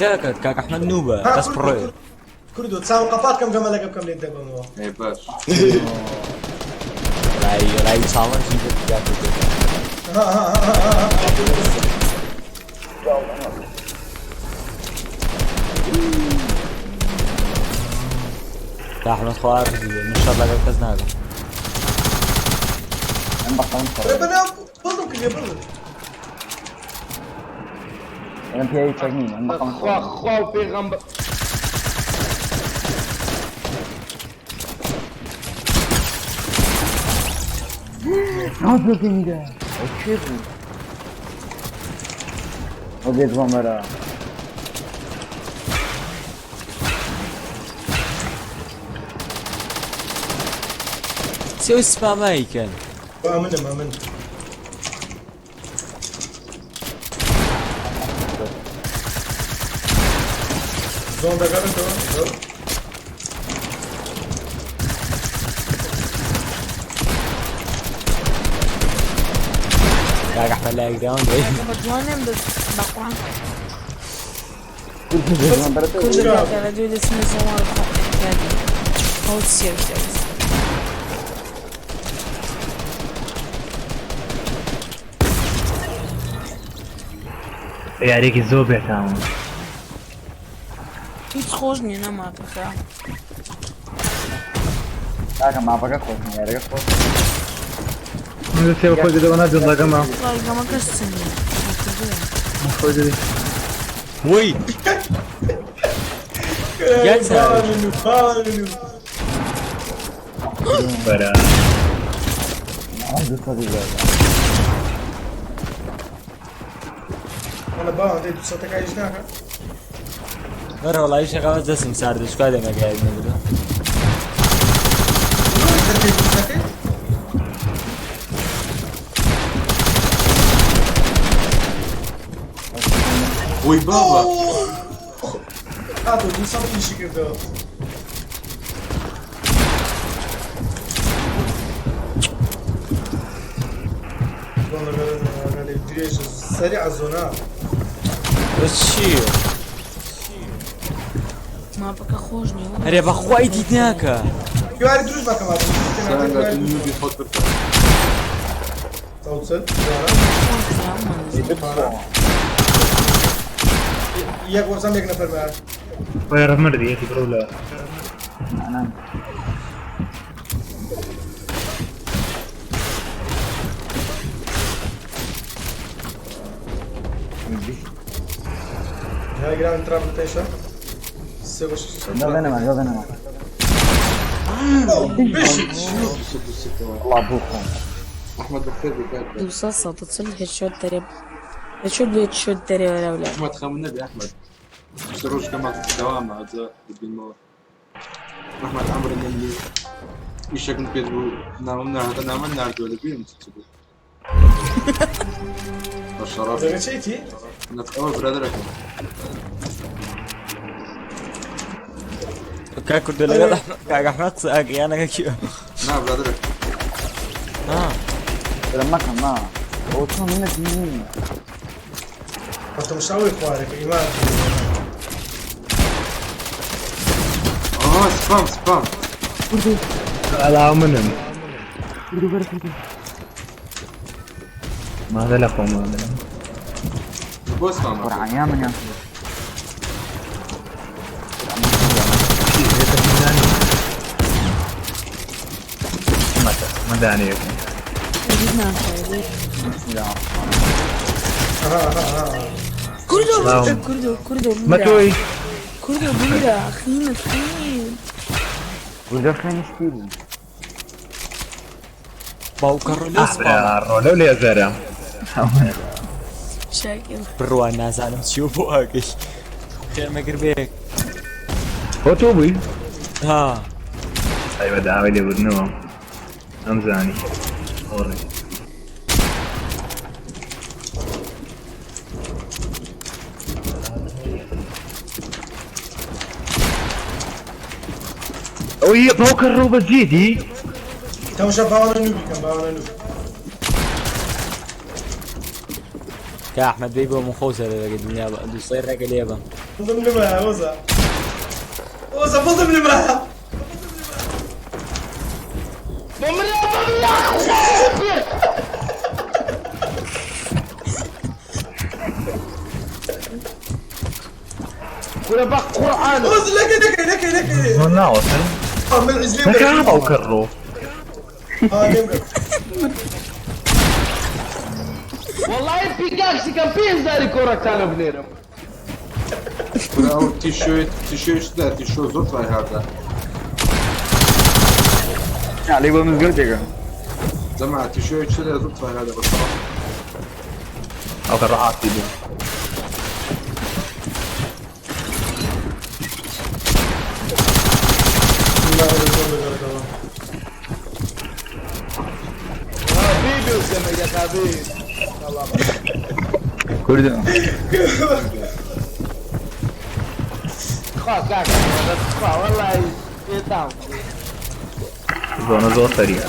کاکە کاک ئەحمەد نوبە بەس پڕۆیە.
کوردۆ چاو قەپات کەم گەمەلەکە بکەم لێت دەبەمەوە.
ئێ باش.
ڕای ڕای چاڵنجی بۆ کاک کوردۆ.
ها ها ها ها ها.
تا ئەحمەد خوا بژی بێ من شەڕ لەگەڵ کەس ناکەم.
ئەم بەقەم خۆ.
بەنا بڵم کردێ بڵم.
ئەم پێی چەک نیم ئەم بەقەم
خوا خوا و پێغەمبەر.
خۆ. پێ میدە. ئەو کێ بوو؟ ئەو بێت بۆم بەرە.
سێ و سپامایکەن.
ئەمنم ئەمن. زۆن دەگەڕێتەوە زۆر.
کاک ئەحمەد لایەک داون دەی.
بەجوانم بەس بەقوان.
کوردێ بێت بەرە.
کوردە کاکە لە دوێ دەچمە زۆڵان خۆ یادی. ئەو چیە شتێک.
یاریێکی زۆر بێتاوم.
هیچ خۆش نییە نەماکەکە.
کاکە ماپەکە خۆش نییە یاریەکە خۆش.
من دەستێ خۆی دەدەوە نابێڵەکەمە.
وڵای گەمەکەش چ نییە. کوردیە.
خۆی دەدەی.
وەی یەک سەر.
باوانن
بەرە.
ئەم دوو سەدی زۆر.
وەڵا باوان دەی دوو سەتەکە هیچ ناکە.
بەرە وەڵای شەقاوە دەستم ساردە چکا دەمەکە یاری نەبوو.
دەکەی دەکەی.
وەی بابا.
هاتۆ دوو سەد ئیشی کردەوە. زۆن دەگەڕێتەوە درێژە سەریع زۆنا.
بەس چییە؟
ماپەکە خۆش نییە.
ئەرێ بەخوای دیت ناکە.
یاری دروست بکەم هاتۆ.
سەرەنجا نوبی خۆت بکە.
سەوت سەد.
خۆش نییە ئەمان.
یەک وەرزەم یەک نەفەر بە.
خۆی ڕەف مردی یەکی بڕۆ لە.
نان.
هاگران تراب پێشە سێ بە شەش
لەگەنەمان لەگەنەمان.
بشت
وەڵا بۆ خۆم.
احمد بخير بكات
دووسەد سەد و چل هێدشۆت دەرێ هێدشۆت بێ هێدشۆت دەرێ وەرە
احمد خام النبي احمد روج كما دوام عاد بالمو احمد عمرو النبي ايش كنت بيدبو نعم نعم نعم نعم ولا بيم تتبو الشرف
دەگە چیتی
اول برادرك
کاک کوردۆ لەگەڵ کاک ئەحمەد قسە ئەکەی یان لەگەڵ کێ؟
نعم برادرك
ها
برا مەکەم نا. ئەوە چۆن منت نییە.
تەمشاوی خوارێک ئیمان
اه سبام سبام
ئەلا منم. ماذا لكم ماذا لكم؟
بو سبام
قورعان یا منیان
مدانيك
کوردۆ کوردۆ کوردۆ
ما توي
کوردۆ بگرە خینت خین
وردە خوێنی سپی بوو.
باوکە ڕۆ سپامە
ڕۆلەو لێزەرە.
شاکر
بڕوا نازانم چیە بۆ ئاگەی خێرمەگر بێک
هۆ تۆ بووی؟
ها
ئەی بە داوای لێبوردنەوە ئەمزانی ئۆڕی. ئەوەی باوکە ڕۆ بە جێدی
تەماشا باوانە نوو بیکەم باوانە نوو
کە ئەحمەد بێی بۆ من خۆ سەرە لەگە دنیا بە دوو سێ ڕێگە لێ بم
بڵم لەمایە وەزە وەزە بڵم لەمایە
کورە بە قورعان
وەزە لەکە لەکە لەکە لەکە
زۆر ناوەسن
من عزلیم
نەکە باوکە ڕۆ
وەڵی پیکاکسیکەم پێ زاری کۆڕەکانە بنێرم.
او تيشيرت تيشيرت ده تيشيرت زور تراي هذا
علی بۆ مزگەوتێکە.
جماعة تيشيرت ده زور تراي هذا بس
ئەو کە ڕەحاتی بوو.
حبيبي وسمي حبيبي
کوردۆ
خوا کاکە خوا وەڵی پێتام
زۆنە زۆر سەریعە.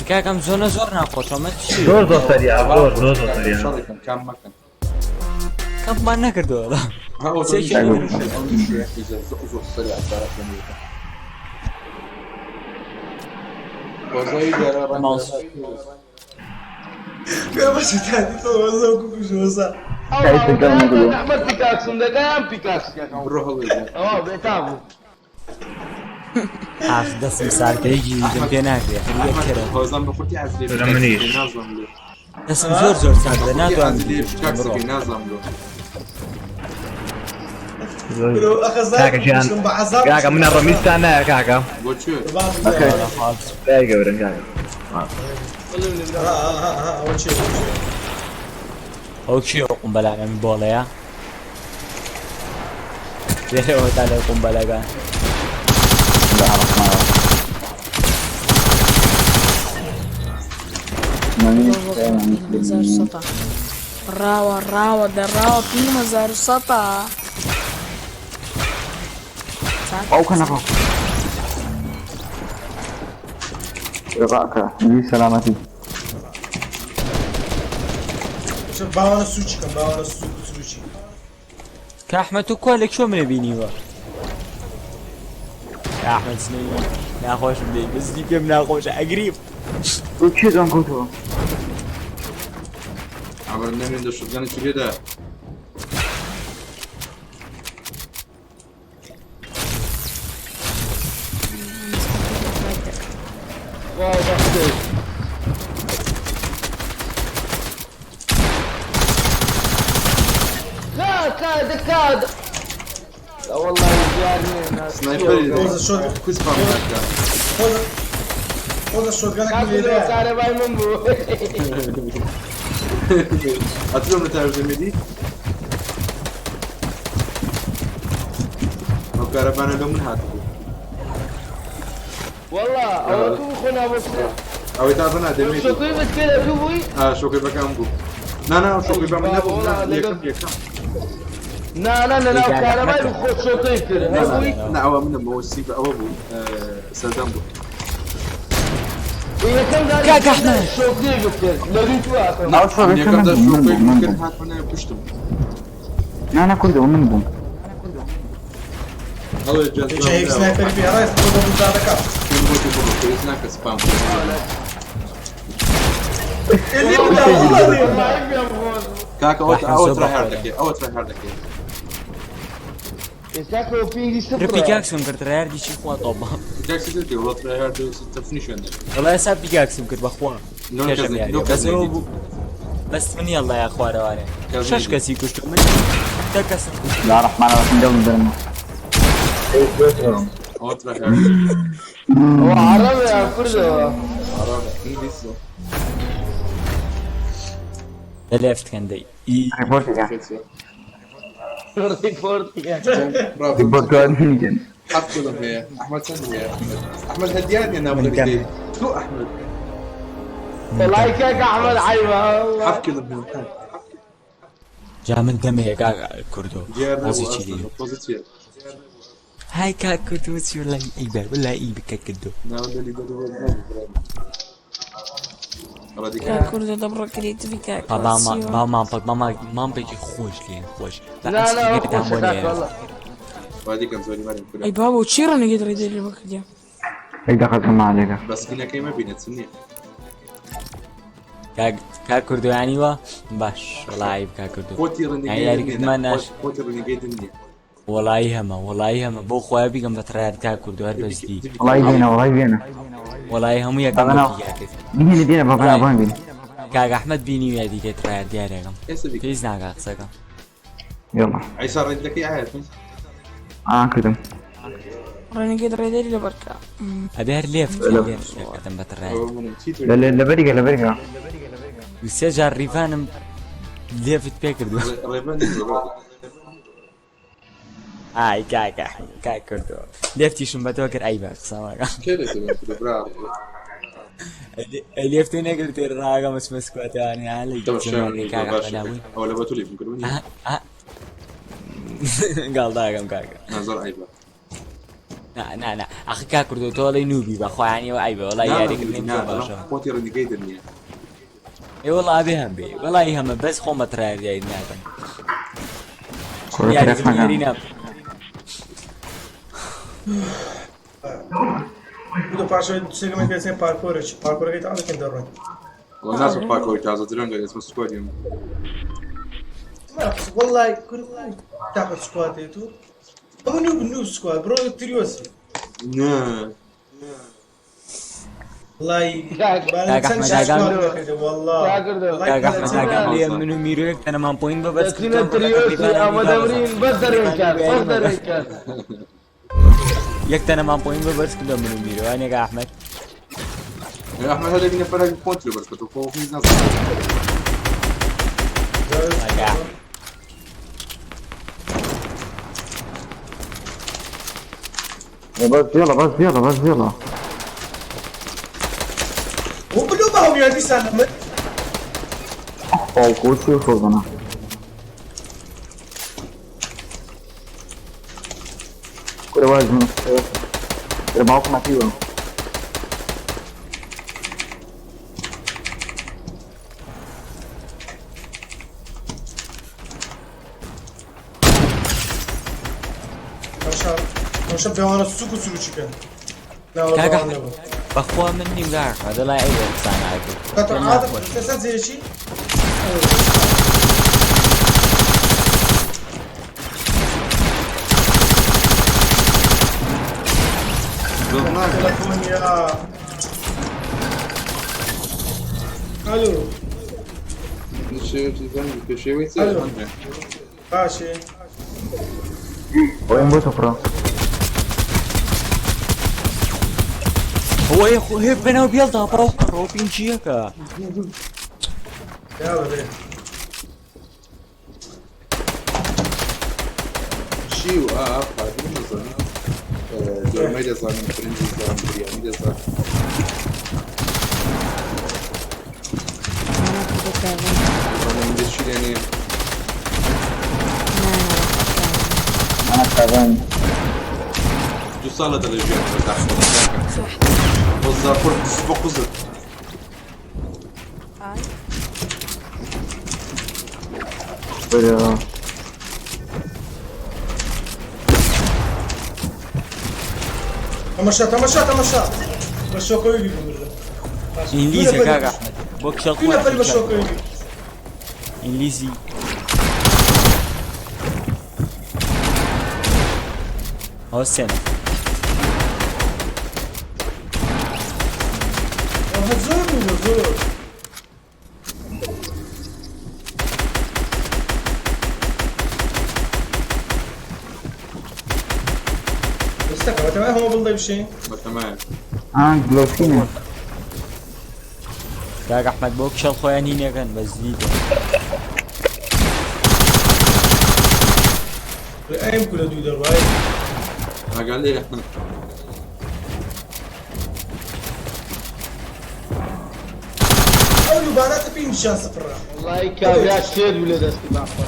کاکەم زۆنە زۆر ناخۆشە مە چی
زۆر زۆر سەریعە زۆر زۆر زۆر سەریعە.
شركة كم مكان
کەمپمان نەکردووە
ها
سيكي.
زور سريع وزي
ماوس.
وەزە
ئەحمەد پیکاکسم دەکەیان پیکاکسیەکەم
بروح
ئەوە بێتام بوو.
ئاخ دەستم سارکەیەکی دەم پێ ناکرێ خەریکە کەرە
هۆزان بەخورتی عزلێ
برا منیش.
نازم لێ
دەستم زۆر زۆر ساردە ناتوانم
عزلێ
بڕۆ
نازم لۆ
کاکە گیان کاکە منە ڕەمیستان نایە کاکە.
بۆ چێ
لای گەورن کاکە.
ئەو کێ ئەو قومبەلانە من بۆڵەیە لێرەوە تا لە قومبەلەکان
هەزار و سەتا ڕاوە ڕاوە دەڕاوە پیم هەزار و سەتا
باوکە نەخۆ. ڕاکە سەلامەتی.
باوانە سوچکەم باوانە سوک سوچی
کە ئەحمەد تۆ کوا لە کوێ منە بینیوە ئەحمەد سنەی ناخۆشم دەی بەزدی پێم ناخۆشە ئەگریم
تۆ کێ جوان کەوتەوە؟
عمر نەمێن دە شتگانی چ لێدا
واو بەخێر. دكا دكا. لا والله دیار
سنایپەری
شۆت
کوز پام دەکا.
خۆزە شۆتگەنێک
کاک
لێرەیە.
کارەبای من بوو.
Hatırlıyorum ne tercih edeyim. O karavana da mun hatı.
والله ئەوە تو خۆنا بۆ
ئەوەی تازە نا دەمێ
شۆکەی بتکرد تو بووی.
شۆکەی بەکەم بوو. نا نا شۆکەی بە من نەبوو. نا، یەکەم یەکەم.
نا نا لە ناو کارەبای بوو خۆ شۆکەی کرد هەبووی.
نا ئەوە منم ئەوە سیب ئەوە بوو سەردەم بوو.
یەکەم
کاک ئەحمەد.
شۆکەی بکرد لە رووی تو هاتم.
ئەو شۆکەکە
یەکەم
من
جار
بووم من
شۆکەی
بووم من
کرد
بووم
هاتمە ناوی پشتم.
نا نا کوردەوە من بووم.
هەڵێ جار
چه هیچ سنایپەری پێ ڕاست بۆ دەبوو دەکات.
پێم گوتی بڕۆ پێویست ناکە سپام بکەم.
لێ بدا والله لێ بدا.
کاکە ئەوە
ئەحمەد
ئەوە
زۆر
ترای هەر
بەخۆیە.
دەکەی ئەوە ترای هەر دەکەی.
ئێستا کە پینگی
رە
سفرە.
پیکاکسم کرد ڕایاردی چی خوا تۆبە.
کاک سیتر کرد وڵا ترای هەر تەفنی شوێن دەکەی.
وەڵا ئێستا پیکاکسم کرد بەخوا.
نۆ
پێشم
کەس
یاریە.
نۆ کەس
بەس ئەوە
نەدیت.
بوو بەس من یاڵڵا یا خوارەوانێ.
کەس
شەش
نەدیت.
کەسی کوشت من دە کەسم کوشت.
لا ڕەحمان ڕەحیم دڵم دەرم.
ئەوە ترای هەر دەکەی.
ئەوە عەرەبە یان کوردەوە؟
عەرەبە، ئینگلیزە.
لە لێفت کەندەی ئی
ڕیپۆرتێکە.
ڕیپۆرتێکە.
برافو.
ڕیپۆرت میکەن.
حەفت کردم هەیە. ئەحمەد چەند هەیە؟ ئەحمەد ئەحمەد هەدیان نیە ناو دەری. تۆ ئەحمەد.
وەڵای کاک ئەحمەد عەیبە والله.
حەفت کردم هەیە.
جا من دەمەیە کاک کوردۆ.
دیار
وەزی
نەبوو
چی
ئەسڵەن.
لێ؟
پۆزی چییە؟
های کاک کوردۆ چی وەڵای ئەیبە وەڵای ئەیبە کاک کوردۆ.
ناوەندە لیدەر بوو نەبوو برام. ڕادیکال.
کاک کوردە دەبڕۆ کریتیڤی کاک
با مامپەک مامپێکی خۆش لێن خۆش.
نا نا ئەوە خۆشە کاک والله.
ڕادیکەم زۆری مارم کورە.
ئەی بابا چی ڕەنگی ڕێدەری بکردیا؟
یەک دەقە مالێکە.
بەس سکینەکەی مەبینە چ نییە.
کاک کاک کوردۆ یانی وا باش وەڵای عەیب کاک کوردۆ.
خۆتی
یانی
ڕەنگەی
یاریکردمان ناش
خۆتی ڕەنگەی دنیە.
وەڵای هەمە وەڵای هەمە بۆ خۆیان بیگەم بە ترایات کاک کوردۆ هەر بەجدی.
وەڵای بێنە وەڵای بێنە.
وەڵای هەموو یەکەم
بەغەنا.
بە پیکاکرد.
بینە بێنە بەغەنا بان بین.
کاک ئەحمەد بینی یاریکە ترایات دیارێکم.
ئێستا بیکە.
پێویست ناکا قسەکەم.
یاڵا.
ئەیسا ڕەنگەکەی ئاەتن.
ئا کردم.
ڕەنگی ڕێدەری لەبەرکە.
ئەبێ هەر لێفت لێفت کردم بە ترایات.
ئەوە منم چی تر؟
لە بەریگە لە بەریگە.
سێ جار ڕیڤانم لێفت پێ کردووە.
ڕێبەند نییە بڕۆ.
ئای کاک ئەحمەد کاک کوردۆ لێفتیشم بە تۆ کرد ئەی بە قسەمەکە.
کێ لێتە بەم کردو برا؟
لێفتێ نەگرتێ ڕاگەم ئەچمە سکواتەوانێ ها لە
تەوە شێوە
جەماعەی کاک
باش
ئەحمەد بووین.
ئەوە لە بە تۆ لێفم کردو نییە.
گاڵداگەم کاکە.
نا زۆر عەیبە.
نا نا نا ئەخ کاک کوردۆ تۆ ئەڵێی نوبی بە خۆیانی ئەوە عەیبە وەڵای
نا
یاریکردنیم
نا
زۆر باشە.
خۆتی ڕەنگەی دنیە.
ئێ وەڵا ئەبێ هەم بێ وەڵای هەمە بەس خۆم بە ترایات یاری ناکەم.
کوڕە
یاریکردن
ترەفەکە.
یاری ناکەم.
بودو پاشە سێگەمە پێسێن پارکۆرێک پارکۆرەکەی تازەکەن دەڕۆین.
وەڵا نازم پاکەوەی تازە درەنگە ئێستا سکوادیم.
والله كل تاخذ سكواتيتو ئەوە نوب نوب سکواد بڕۆ تریۆسی.
نا
والله
کاک
کاک
چەند
ئەحمەد ئاگام
سکواد دەکردە والله.
کاک کوردۆ.
والله
کاک ئەحمەد
چەند
ئاگام لێ من و میرۆیەک تەنەمان پۆین بە بەس
دەچینە تریۆسی ئەمە دەمرین بەس دەرێن کات بەس دەرێن کات.
یەک تەنەمان پۆین بە بەرز کردە من و میرۆ وانێکە ئەحمەد.
ئەحمەد هەر دەبینە فەرەک پۆنت لە بەرز کردو خۆ هیچ نازانم.
کاک ئەحمەد.
بەس بێڵە بەس بێڵە بەس بێڵە.
وبلو بەهم یادیسان من
خۆ چی خۆزەنا. کورە واز من. کورە باوکم هاتیوە.
تەماشا پێوانە سوک و سروچیکە.
کاک ئەحمەد بەخوا من نیم کاک ئەحمەد وەڵای ئەی قسان ناکرد. پێم ناخۆش.
تەسەر زێرەکی
زۆر ناکە.
تەلەفۆنیا. ئەلو.
شێوەی چی زەنگی پێشێوەی چیە؟
ئەلو.
هەندێ.
باشێ.
ئەوەیم بۆ تۆ
هو هي هي بناو بيلدا باو بينجيكا.
يلا بيه.
چی و ئا خواردن دەزانم، دۆرمەی دەزانم، برنج دەزانم، بریانی دەزانم.
أنا كنت
دەزانم ئینگلیز چی لێنێ.
أنا تعبان.
دوو ساڵە دەڵێ ژیان بەداخەوە. قوزە قڕ بە قوزت.
برا
تەمەشا تەمەشا تەمەشا بە شۆکەوەی بی بمردم.
انجليزي كاك احمد بوك شرط.
دوو نەفەری بە شۆکەوەی بی.
انجليزي هو السنة.
والله زۆر بوو زۆر. ئێستا تەمای هەمە بڵدەی بشێ.
بەتەمایە.
آه جلوسينا.
كاك احمد بوك شرط خويا نينيكن بس زيد.
ئەم کولە دوو دەڕوای.
ئاگا لێ.
ئەو دووبارەتە پێنجیان سفرە.
والله کابرا شێت بوو لە دەستی باخوا.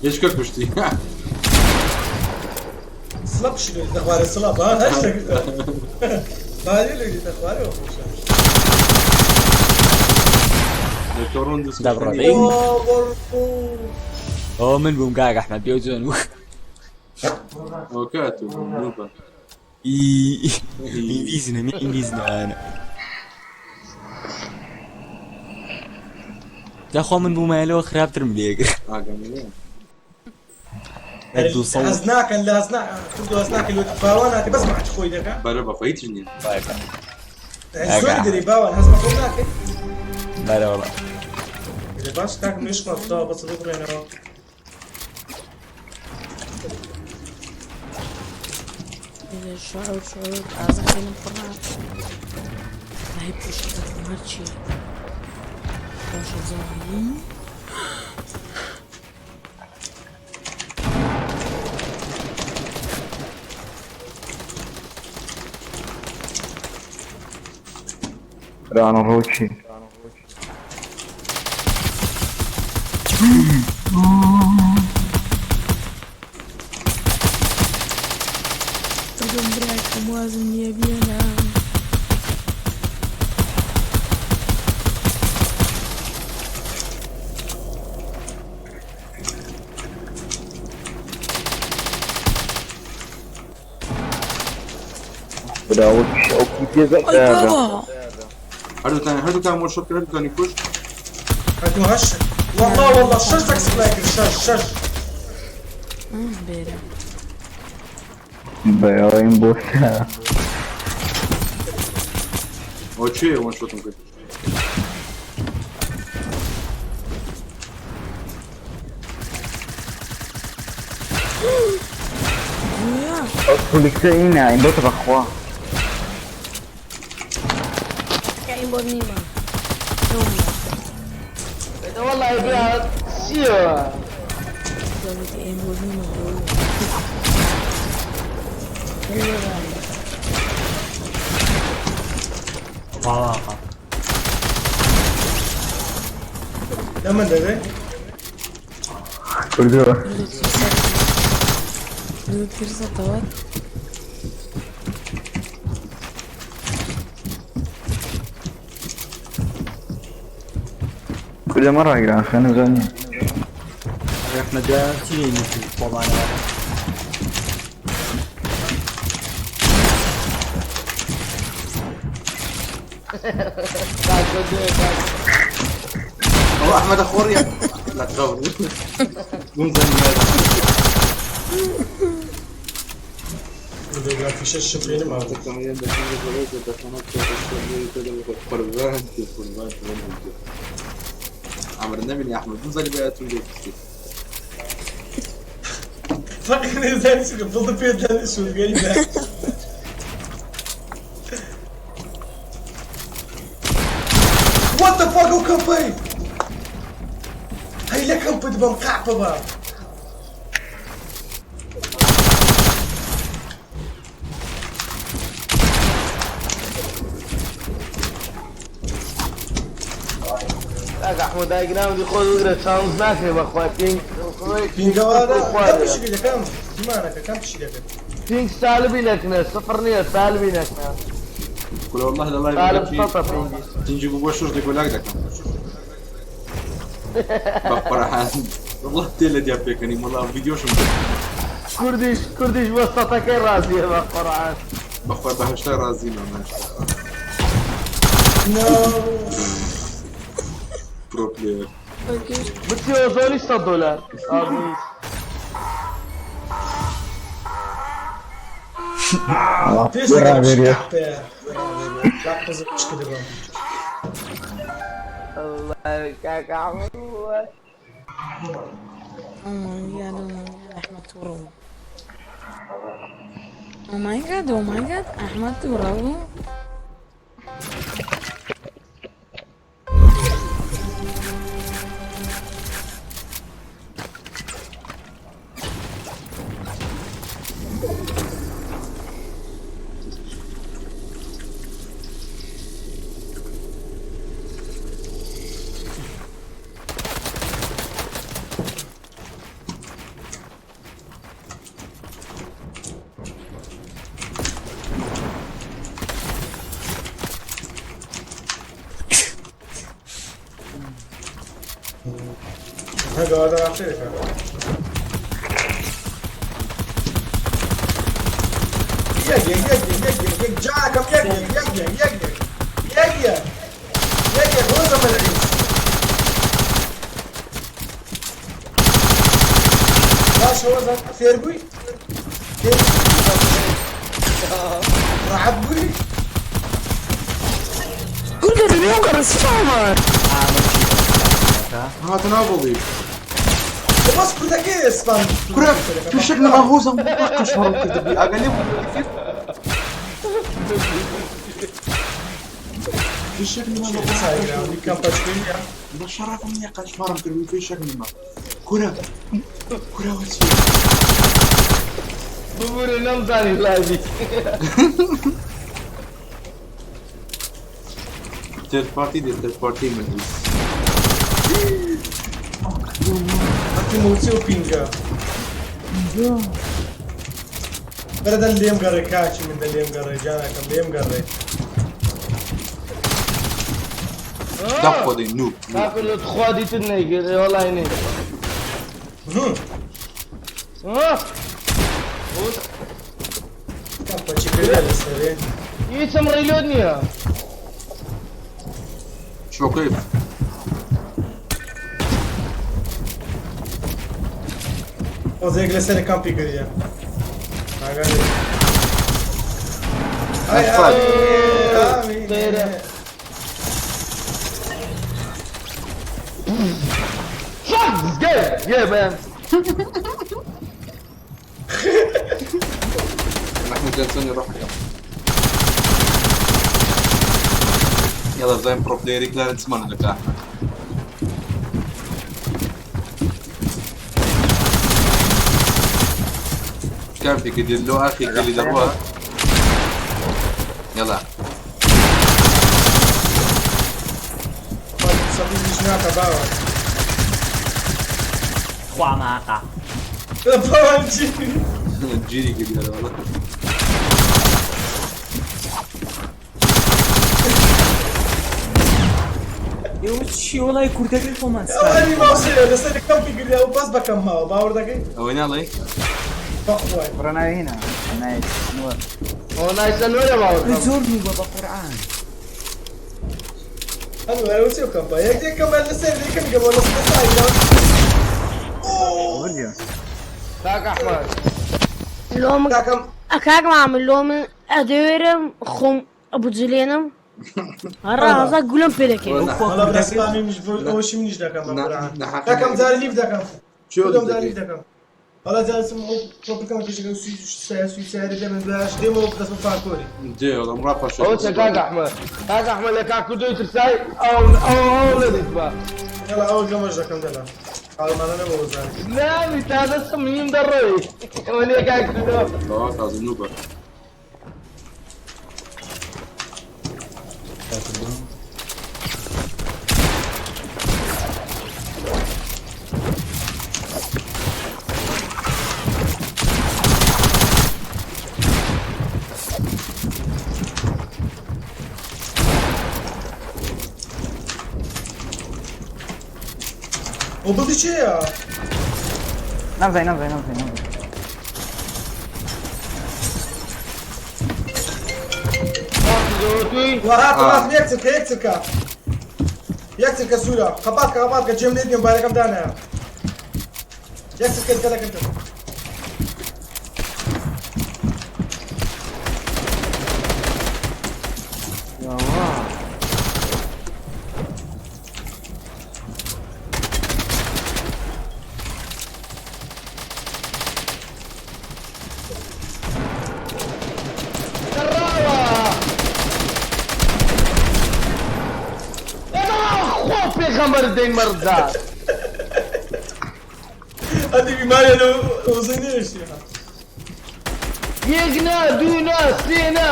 هیچ کە کوشتی.
سڵاپ شی لێ دەخوارێ سڵاپ ها هەر شتێک بارێ لێ دەخوارێ خۆشە.
دکتۆرۆن دەست
دەبڕە. هو من بوم كاك احمد بيوزون.
ئەوکات و نوبە.
انجليزنا مين انجليزنا انا تاخو من بومالو خراب ترم ليك.
ئاگام لێ.
دوو سەد.
هەز ناکەن لە هەز کورد هەز ناکەن لۆ باوان هاتی بەس ماچ خۆی دەکا.
بەرە بەخۆ هیچ نییە.
زۆر دەری باوان هەز بە خۆ ناکەی.
بەرە والله.
باش کاک مشکڵ خداوە بەس بڕێنەوە.
شعور شعور ئازاکەنم پڕا هاي پشت هەرچی باشە زانی.
برا أنا روتشي.
بردم براکەم وازم نییە بێنام.
برا ئەو پێ
ئەی بابا.
هەردووتان هەردووتان وەرشۆ کرد هەردووتانی کوشت.
هاتو هەش والله والله شەش دەک سپلای کرد شەش شەش.
بێرە.
برا ئەوەیم بۆتە.
ئەوە چێ وەن شۆتم کرد؟
ئەو پولیکسە ئینە ئەیم بۆتە بەخوا.
ئەیم بۆ نیمە.
والله برا چییە؟
دەوتی ئەیم بۆ نیمە.
لە من دەبێ.
کوردووە.
فرصة
کوردە مەڕاگران خوێنە زۆر نییە.
احمد چی لێ خۆمانەوە.
ئەوە ئەحمەدە خۆڕیە لا تخاف. قوم زين.
فیشەشم پێ نەمابوو.
عمر النبي يا احمد نزل بقى تقول
فاقني زين شو بڵ پێ شوگەری What the fuck ئەو کەمپەی هەی لە کەمپت بم قاپە بە.
کاک ئەحمەد دایگراوندی خۆت بگرە چاونز ناکرێ بەخوا پینگ
پینگەوە کەم پشی دەکەم دیمانەکە کەم پشی دەکەم.
پینگ سالبی نەکنە سفر نییە سالبی نەکنە.
قول والله لا
سالب
لايف
سەتە پینگی.
تنجي بوا شوش ديك ولا دك بفرحان والله تيلا ديال بيكني والله فيديو شو
کوردیش کوردیش بۆ سەتەکەی ڕازیە بە قورعان.
بخوا بهشتا رازي ما ماشي.
No.
برو بلاير.
بچیەوە زۆری 100 دلار. ئابوو.
پێش
گوێ
دەکەم
ڕابێریە.
قاپەیە. قاپە شکردبم.
الله کاک ئەحمەد والله.
Oh my god, oh my god, احمد تورو. Oh my god, oh my god, احمد تورو.
هەگەوە ڕافتێکە. یەک یەک یەک یەک یەک یەک جاکەم یەک یەک یەک یەک یەک یەک یەک یەک یەک یەک هۆزە مەلعیس. باش هۆزە فێر بووی؟ فێر ڕەحەت بووی؟
هذا نابولي.
بەس کوردەکەی ئێسپان.
كرة في شكل مغوزة مبقى شهر كده اقل في شكل ما
کەمپەچکردە.
بشرف مني قشمرم كده في شكل ما كرة كرة وسيلة.
ببورە نەمزانی لایڤی.
تيرد بارتي دي تيرد بارتي من
هەتی موچی و پینگە. بەرە دەن لێم گەڕێ کاچی من دە لێم گەڕێ جانەکەم لێم گەڕێ.
دقوا دي نوب.
کاکە لە تخوا دیتت نەیگرێ وەڵای نەی. آه.
کەمپەچکردە لەسەرێ.
هیچم ڕیلۆد نییە.
شو كيف؟
هۆزێک لەسەر کەمپی کردە. ئاگا لێ. ئای ئای ئامین.
Fuck this game! Yeah man.
محمود جانسون يروح يلا زين برو بلاير كلارنس مان لك احمد. كان في كدير له اخي كلي دروات يلا.
سەبیزیش ناکە باوە.
خوا ماقا.
باوە چی؟
جيري كدير والله.
ئێوە چی وڵای کوردەکەی خۆمان
ئەوانی ماوسەیە لەسەر کەمپی کردە و بەس بەکەم ماوە باوەڕ دەکەی؟
وين علي؟
بەخوای.
بڕە ناوی هێنا ناوی نووە.
ئەوە نایسە نۆرە باوەڕ.
زۆر نووبە بە قورعان.
ئەنوەرە چی و کەمپە یەک یەک کەمە لەسەر یەکەم گەمە لەسەر سایدا.
بردیە.
کاک ئەحمەد.
لۆم
کاکەم.
کاک مامە لۆ من ئەدەوێرم خۆم بجلێنم ڕازا گولم پێ دەکەی
وەڵا برا سپامی منیش بۆ ئەوەشی منیش دەکەم بە قورئان دەکەم جاری لیف دەکەم خودم جاری لیف دەکەم وەڵا جاری سم ئەو تۆ بکەم کەشەکە سوی سایە سوی سایە دێمە دوایش دێمەوە دەستم پارکۆری
دێ وەڵا مڕا پاشە
ئەوە چە کاک ئەحمەد کاک ئەحمەد لە کاک کوردۆی ترسای ئەو ئەو ئەو نەدیتبا
یەڵا ئەوە گەمەش دەکەم دەلا ئاڵمانە نەبوو زانی
ناوی تازە سمیم دەڕۆی ئەوە لێ کاک کوردۆ
تەواو تازە نوبە
ئەو بڵدی چێیە؟
نەمزای نەمزای نەمزای نەمزای
وهاتم هاتم یەک چرکە یەک چرکە یەک چرکە سوورە قەپات کە قەپات کە جێم لێ نییە مۆبایلەکەم دانایە یەک چرکە دیکە دەکەم
خوا پێغەمبەر دەین مەڕدار
هەندی بیماریان وزەی نێشتی
یەک نا دوو نا سێ نا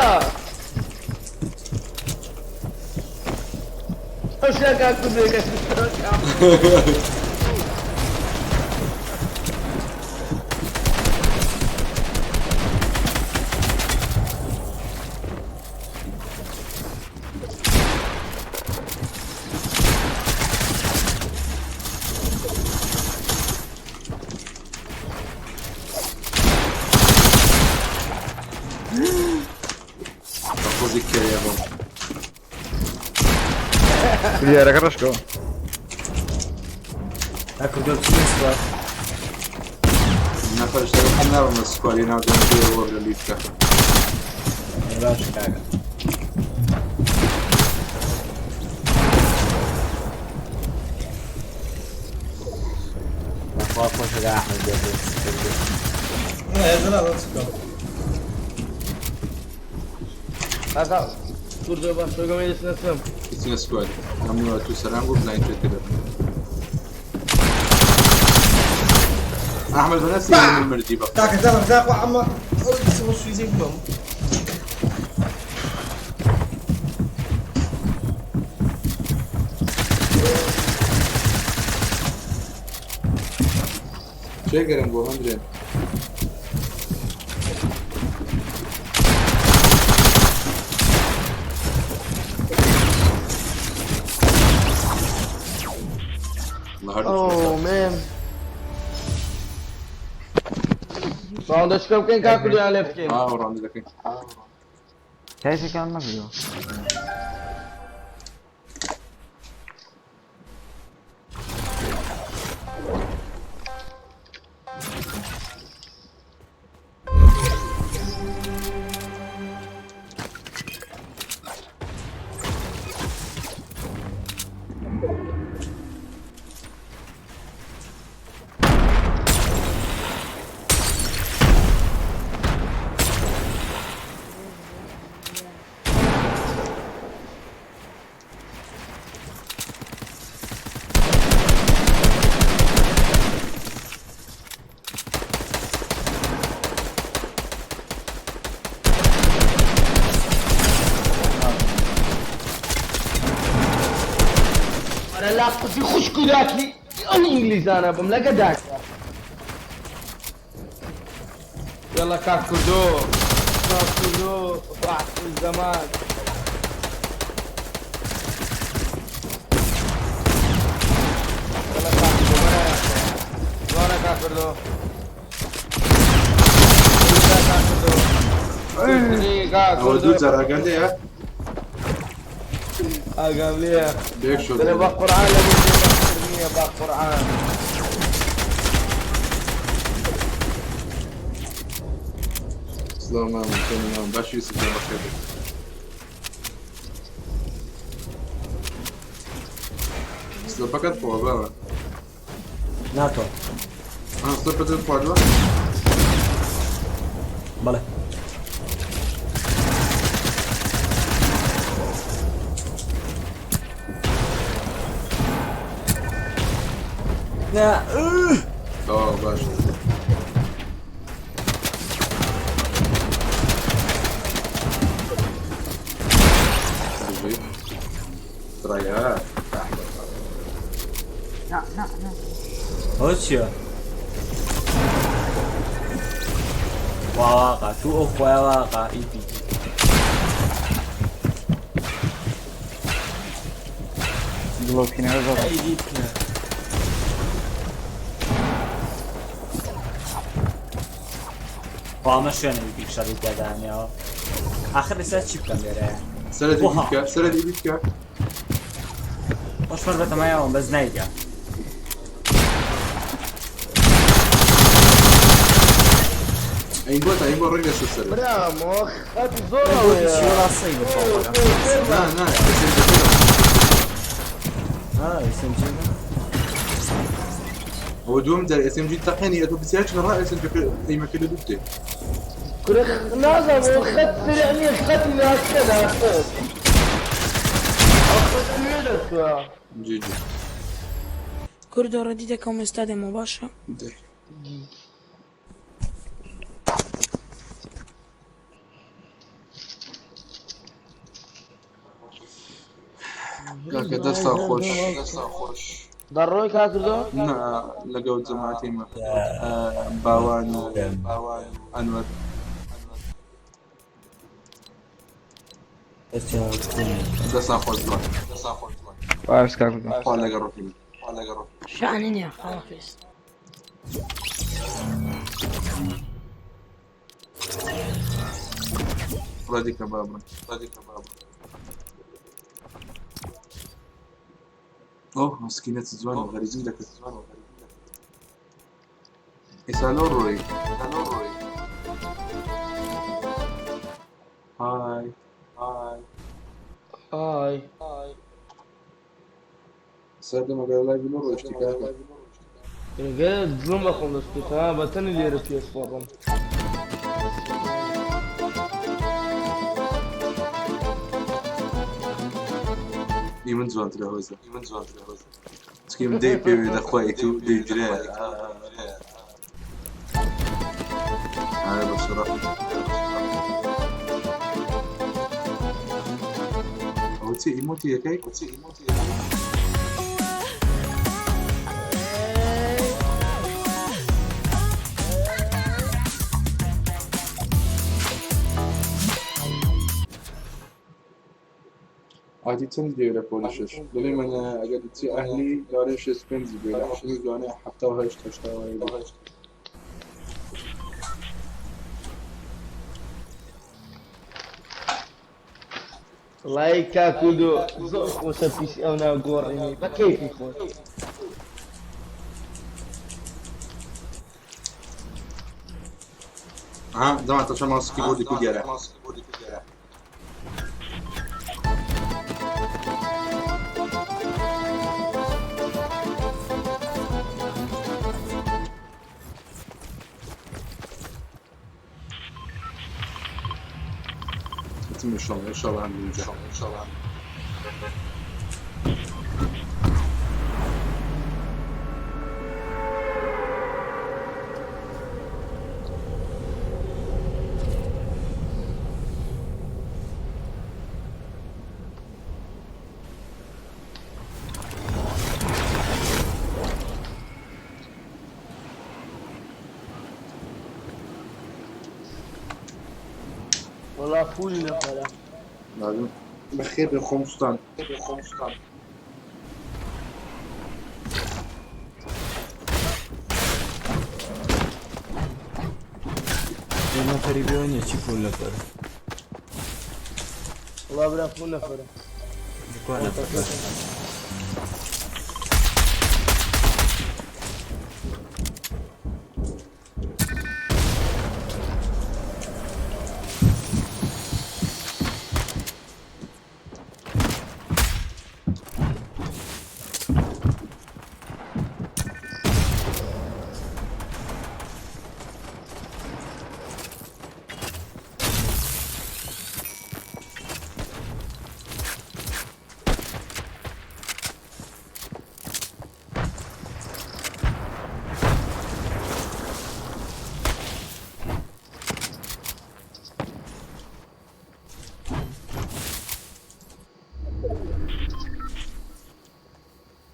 ئەو شاکا کوردێکە
خۆزی کێیە بۆ
دیارەکە ڕەشکەوە
کاک کوردۆ بچینە سوار
نەفەر شتەکە نابم لە سکوالی ناو دەنگی وەرە لیفکە
باشە کاکە بەخوا خۆشە کاک ئەحمەد بێت
هێزە نازانم چ بکەم
کاکا کوردۆ بە شۆگەمەی دەچنە سم
بچینە سکواد هەموو تو سەلام بۆ بزانین چێت کرد ئەحمەد بەنەفسی من مردی بە
کاکە زانم زاخوا ئەمە ئەو سم سویزی بکەم
چێ گەرم بۆ هەندرێن
Oh man. ڕاوندەشکە بکەین کاک کوردیان لێ بکەین
ڕاندە دەکەین
کەسێکیان نەبیوە
ئەرە لا قوتی خوشک و داکی ئەو ئینگلیزانە بم لەگە داکە يلا کاک کوردۆ کاک کوردۆ ضعف الزمان يلا کاک کوردۆ وەرە وەرە کاک کوردۆ وەرە کاک کوردۆ کاک
ئەوە
کوردۆ
دوو جار ئاگام لێیە
ئاگام لێیە
بەیەک شۆ
دەڵێ بە قورئان لە بۆ نییە بە قورئان
سڵاو مامە چۆنی مام باشی یوسف گیان بەخێر بێی. سلۆپەکەت خۆوە بابە.
ناتۆ.
ها سلۆپەتت خواردووە؟
بەڵێ. نا
تەواو باش.
ئەوە چییە؟ واواقا تو ئەو خۆیان واقع ئیپی
دڵۆپینەوە زۆر
ئەیدی بکە. خوا ئەمە شوێنە ئیپیک شەڕی تیادانیەوە ئاخر ئێستا چی بکەم لێرەیە
سەرت
وەها.
بکە سەرت بکە
خۆشمەر بەتەمایەوە بەس نایگا
ئەین بۆ ئەین بۆ ڕێک لەسەر سەرت
برام خەت زۆر ئەوەیە.
چی وڵا سەی بخۆ
نا نا SMG
ها SMG
ئەوە دووەم جار SMG تەقێنی ئەتۆ بسیار چنە ڕا SMG ئەیمەکە لە دوو بتێ
کورە نازانم خەت سریع نییە خەتی ناسکە ناسک ئەو خەت لێ دەچووە.
جی جی
کوردۆ ڕەدی دەکەم ئێستا دێمەوە باشە
دەی. کاکە دەستا خۆش دەستا خۆش
دەڕۆی کاکردۆ؟
نا لەگەڵ جەماعەتی مە باوان و باوان و ئەنوەر دەستا خۆش جوان دەستا خۆش جوان
باش کاکە
خوا لەگەڵ ڕۆحی بێت. خوا لەگەڵ ڕۆحی
شانی نییە خواحافیز.
ڕەدیکە بابە ڕەدیکە بابە ئۆه مسکینە چ جوان و غەریزم دەکرد جوان و غەریزم دەکرد ئێستا لەو ڕۆی ئێستا لەو ڕۆی های های
های
سەردەم ئەگەر لای لەو ڕۆیشتی کاکە
گەر دڵم بەخۆم دەست ها بەتەنی لێرە پێش خۆڕم.
ئی من جوانترە هۆزە ئی من جوانترە هۆزە چکیم دەی پێوێ دەخوای تو دەی درێ ئارە بە شەڕە ئەوە چی ئیمۆتی یەکەی ئەوە چی ئیمۆتی یەکەی عادی چەند گوێ لە پۆلیشش دڵی منە ئەگەر چی ئەهلی لەوانەیە 65 گوێ لە حەشمیش لەوانەیە 78 80 وای بێ.
وەڵایی کاکودۆ زۆر خۆشە پیسی ئەو ناو گۆڕینی بە کەیفی خۆت.
ها جەماعەت تەشە ماوس کیبۆردی کو دیارە وتم ئینشەڵا ئینشەڵا هەم بینجا ئینشەڵا
وەڵا فولی نەفەرە.
لازم بەخێر بێن خۆم سوتان خۆم سوتان
یە نەفەری بێوە نییە چی فول نەفەر
وەڵا برا فول نەفەرە.
کوا نەفەر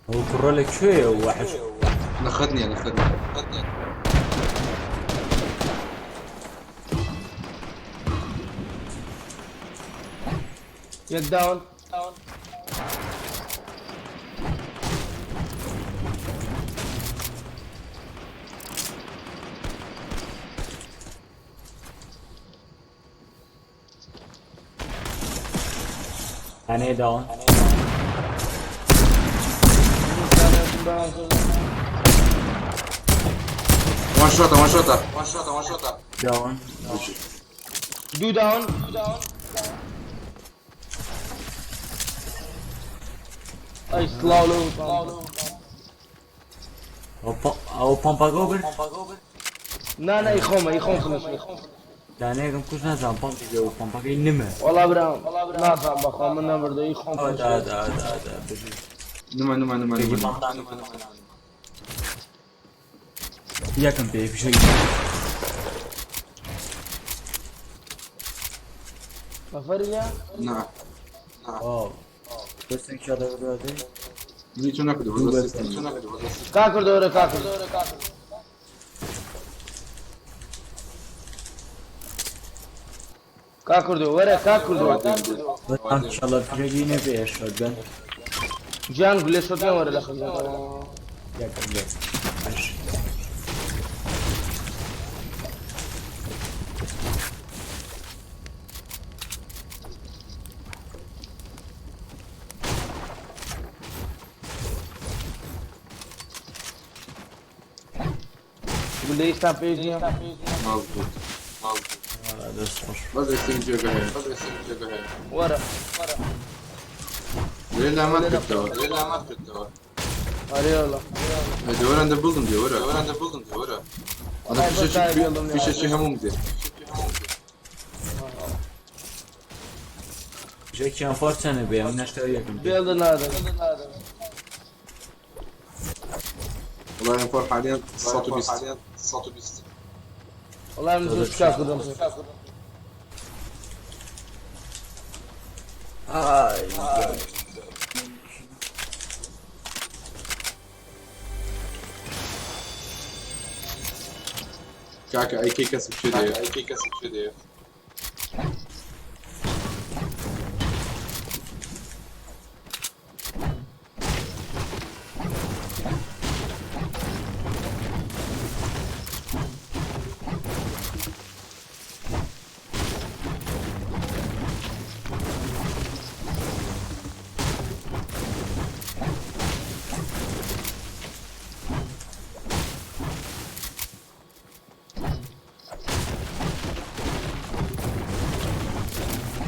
ئەو کوڕە لە کوێیە وەحش؟
لە خەت نییە لە خەت نییە.
یەک down.
دانەیە down.
one shot ە one shot ە one shot ە one shot ە.
down.
دوو down. ئەی سڵاو لەو
ئەو پەمپەکە برد.
نا نا ئی خۆمە ئی خۆم خلص.
دانەیەکم کوش نازانم پەمپی بێ و پەمپەکەی نمە.
وەڵا برام نازانم بەخوا من نەبردە ئی خۆم
دا
خلص.
دا دا دا بژی.
نما نما نما
پێکی
نما.
پەمپتان یەکم پێ فیشەکی.
نەفەریە؟
نا.
ئەو دەستێک شا دەبردەوە.
منی چۆن نەکردو
دوو
بەس
بەس.
چۆن نەکردو بەس.
کا کردەوەرە کا کرد. کا کردو وەرە کا کردو.
ئینشاڵڵا فیشەکی نەبێ shotgun.
گیان گولێ shotgun وەرە لە خزمەت.
یەکم لێ. باش.
گولێ ئێستا پێش نییە.
مەزبوط.
وەڵا دەست خۆش.
بەس ئێستا جێگە هەیە بەس ئێستا جێگە هەیە.
وەرە.
لێ لامات کردەوە لێ لامات کردەوە.
ئەرێ وەڵا.
دەوەران دەبڵدم دێوەرە دەوەران دەبڵدم دێوەرە. ئەنا فیشەکی فیشەکی هەمووم دێ.
فیشەکیان فۆر چەنە بێ ئەم نەشتەوە یەکم پێ.
بێڵدە نادەن.
والله ام فور حاليا 120 120.
وەڵا من زۆر کا کردم.
ئای.
کاکە ئەی کەی کەس بچێ دێ ئەی کەی کەس بچێ دێ.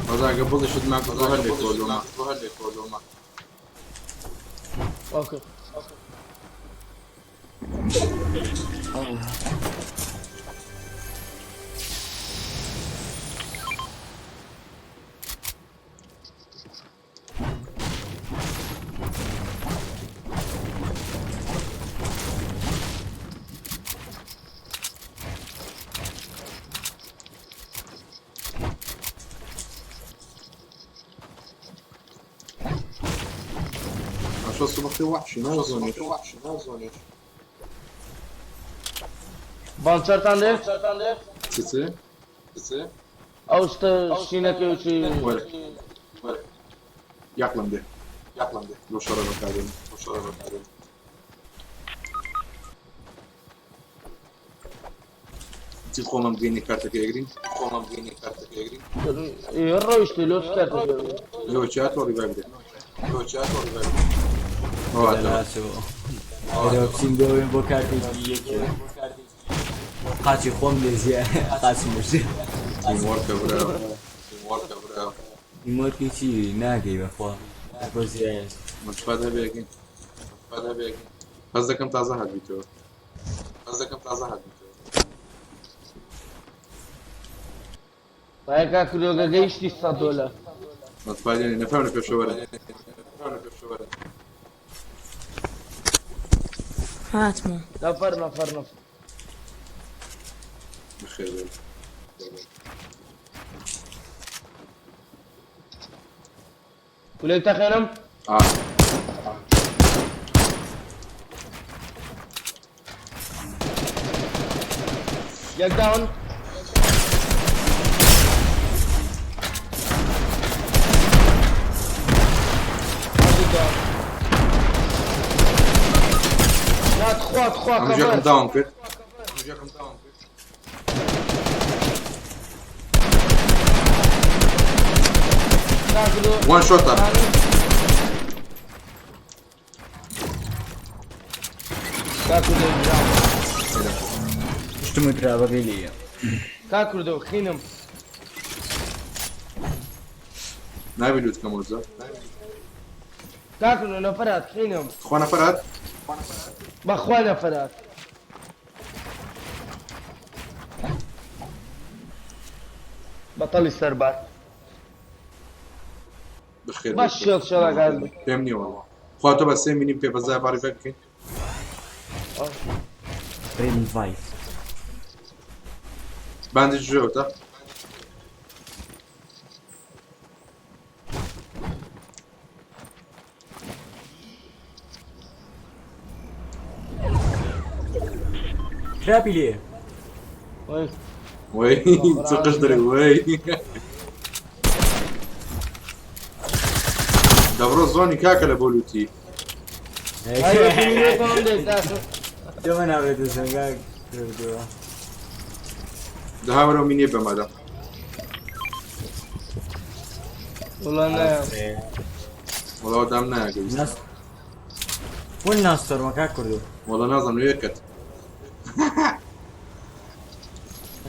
بەزاگە بڵی شت ما کردو هەر لێک کۆلۆمە هەر لێک کۆلۆمە.
ئۆکەی.
عشان الصبح وحش نازوني وحش نازوني.
بانچەرتان دێ؟
چ چ
ئەو شتە شینەکەی و چی؟
وەرە وەرە یاقلم دێ یاقلم دێ بۆ شەڕە بەکارێن بۆ شەڕە بەکارێن. چی خۆمم بگەینی کارتەکە یەگرین خۆمم بگەینی کارتەکە یەگرین.
ڕۆیشتی لۆ چ کارتە
لەوە چات وەڕی بەگرێ لەوە چات وەڕی بەگرێ. ئەواتەوە
دەلاسەوە. ئەرێ بچین بۆ بۆ کارتێکی یەکێ. قاچی خۆم لێ زیایە قاچی مشتێ.
teamwork ە برا teamwork ە برا.
teamwork ی چی ناگەی بەخوا. بۆ زیایە.
مەشفات هەبێ یەکین مەشفات هەبێ یەکین. حەز دەکەم تازە هاتبیتەوە حەز دەکەم تازە هاتبیتەوە.
پایە کا کردۆگە گەیشتی 100 دۆلار.
مەشفات یعنی نەفەم لە پێشەوەرە نەفەم لە پێشەوەرە.
هاتمەوە.
نەفەر نەفەر نەفەر.
بەخێر بێت.
گولێک تەخێنم؟
ئا.
یەک down. هەردوو down. نا تخوا تخوا
ئەم ژێکم
cover.
down کرد.
کاکلو
one shot ە.
کاکردۆ برام.
شتم و ترابەکەی لێیە.
کاکردۆ خینم.
نابی لوتکەم وەرزە.
کاکردۆ نەفرات خینم.
خوا نەفەرات.
بەخوا نەفرات. بەتەڵی سەربار.
بەخێر.
باش شێڵ شێڵەکان.
پێم نییە وەڵا. خوا تۆ بە سێ مینیم پێ بەزای باڕی بکەین.
revive.
bandage ژێوتە.
trap ی لێیە.
وەی.
وەی چ قژ دەرێ وەی. دەبڕۆ zone ی کاکە لە بۆ لوتی.
تۆ نابێتە زەنگا کردووە.
دەهاوەرەوە مینێ بەمادە.
وەڵا نایە.
وەڵا دام نایە.
ناس بۆ ناستۆرمەکە کردو.
وەڵا نازانم لەوێ کەت.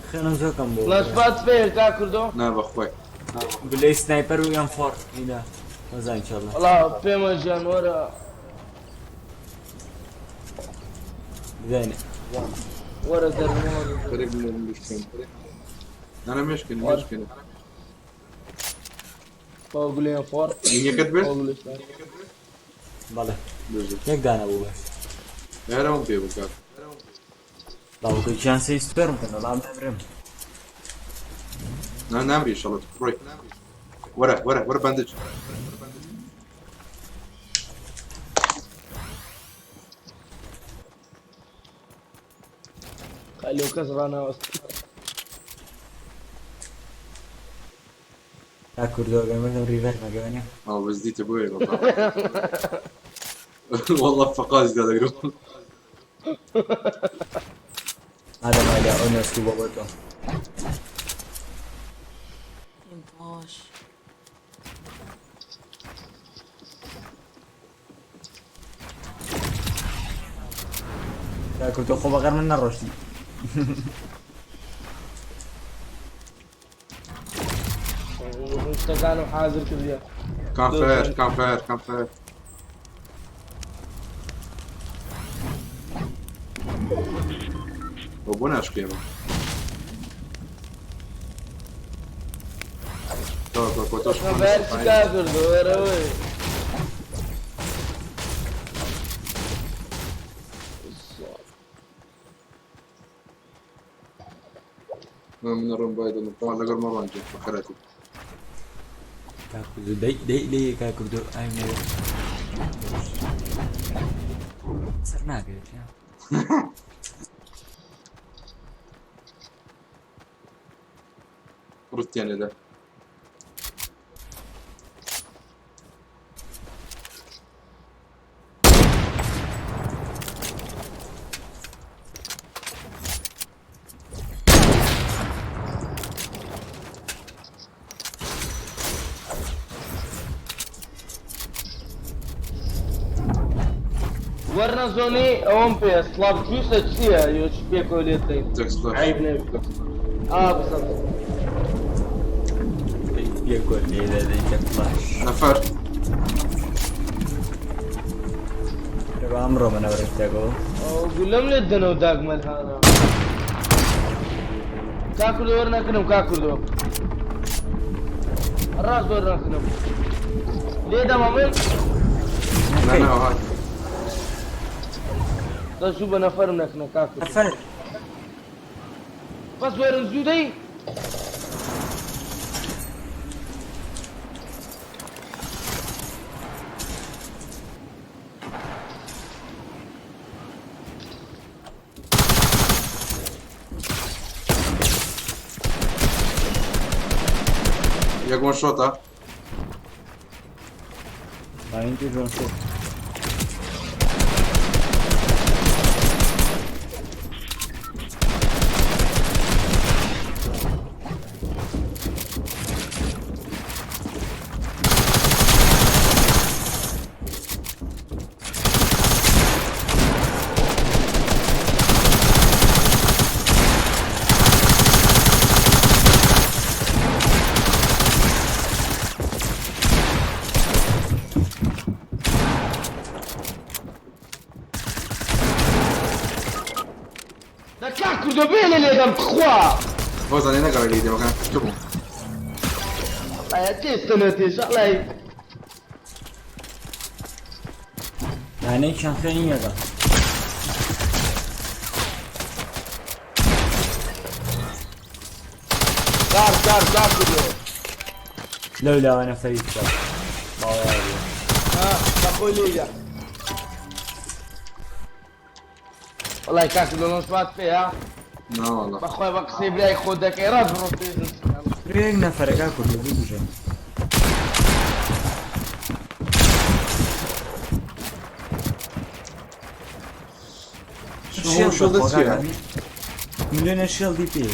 خوێنم زۆر کەم بوو.
لەشپات فێر کاکردۆ.
نا بەخوای.
گولەی sniper و M4 ئینا مەزان ئینشاڵڵا.
وەڵا پێمە ژیان وەرە.
بدەنێ.
وەرە دەرمە وەرە.
خەریک بووم بشکێن. نانا مێشکن مێشکن.
بۆ گولەی فۆر.
مینیەکەت بێت؟
بۆ گولەی sniper.
بەڵێ.
بژێ.
یەک دانە بوو بەس.
هەرەوەم پێ بوو کاک.
باوکە گیان سەی storm کەن وەڵام نامرم.
نا نامری ئینشاڵڵا بڕۆی. وەرە وەرە وەرە bandage.
خەلێ و کەس ڕاناوەست.
تا کوردۆ گەر مردم ریڤایڤ مەگەوەنێ.
ئەو بەس دیتە بۆیە بەڵا. والله فقاز دەگرم.
ئادەم ئایلا ئەو نەسکو بۆ بۆ تۆ.
باش.
تا کوردۆ خۆ بەغەر من نەڕۆشتی.
شتەکانم حازر کردیە.
کامفەر کامفەر کامفەر. بۆ بۆ ناشکێمە. تۆ تۆ تۆ تۆش
نەفەر چی کاکردۆ وەرە وەی.
من ڕۆم بای دڵم خوا لەگەڵ مەڕوان جێ بەخەرەتی.
تا کوردۆ دەی دەی لێ کا کوردۆ ئایم نەبێ. سەر ناگرێت یا.
ڕوتیان لێدا.
وەرنە zone ی ئەوەم پێ سڵاڤ جووسە چییە یۆ چ پێکەوە لێت دەین.
جەک سلاش.
عیب نەبێ. ئا بسەم.
پێکەوە لێ دەدەی جەک فلاش.
نەفەر.
بە ئەمڕۆ منەوەرە تێگەوە.
ئەو گولەم لێت دەنەوە داگمەل هانا. کاکردۆ وەرنەکنم کاکردۆ. ڕاست وەرنەکنم. لێ دەمە من.
نا نا هات.
دەست زوو بە نەفەرم نەکنە کاکردۆ.
نەفەر.
بەس وەرن زوو دەی.
یەک وەن شۆتە.
باین توش وەن شۆت.
دە کاک کوردۆ بێ لێ لێدەم تخوا.
هۆزان لێ نەگەڕێ لێی دەمەکان کەوتبوو.
ئایا تێستەنە تێش ئەڵای.
دانەیەکیان خوێنی نەدا.
دار دار دار کوردۆ.
لەو لاوە نەفەری بکە. باوەیە.
ها بەخۆی لێیدا. وەڵای کاک لۆنۆش بات پێیە.
نا والله.
بەخوای بە قسەی برای خۆت دەکەی ڕاست بڕۆ پێش.
یەک نەفەرەکە کوردۆ بگوژە.
شۆ شۆ دەچیە؟
ملیۆنە شێڵدی پێ.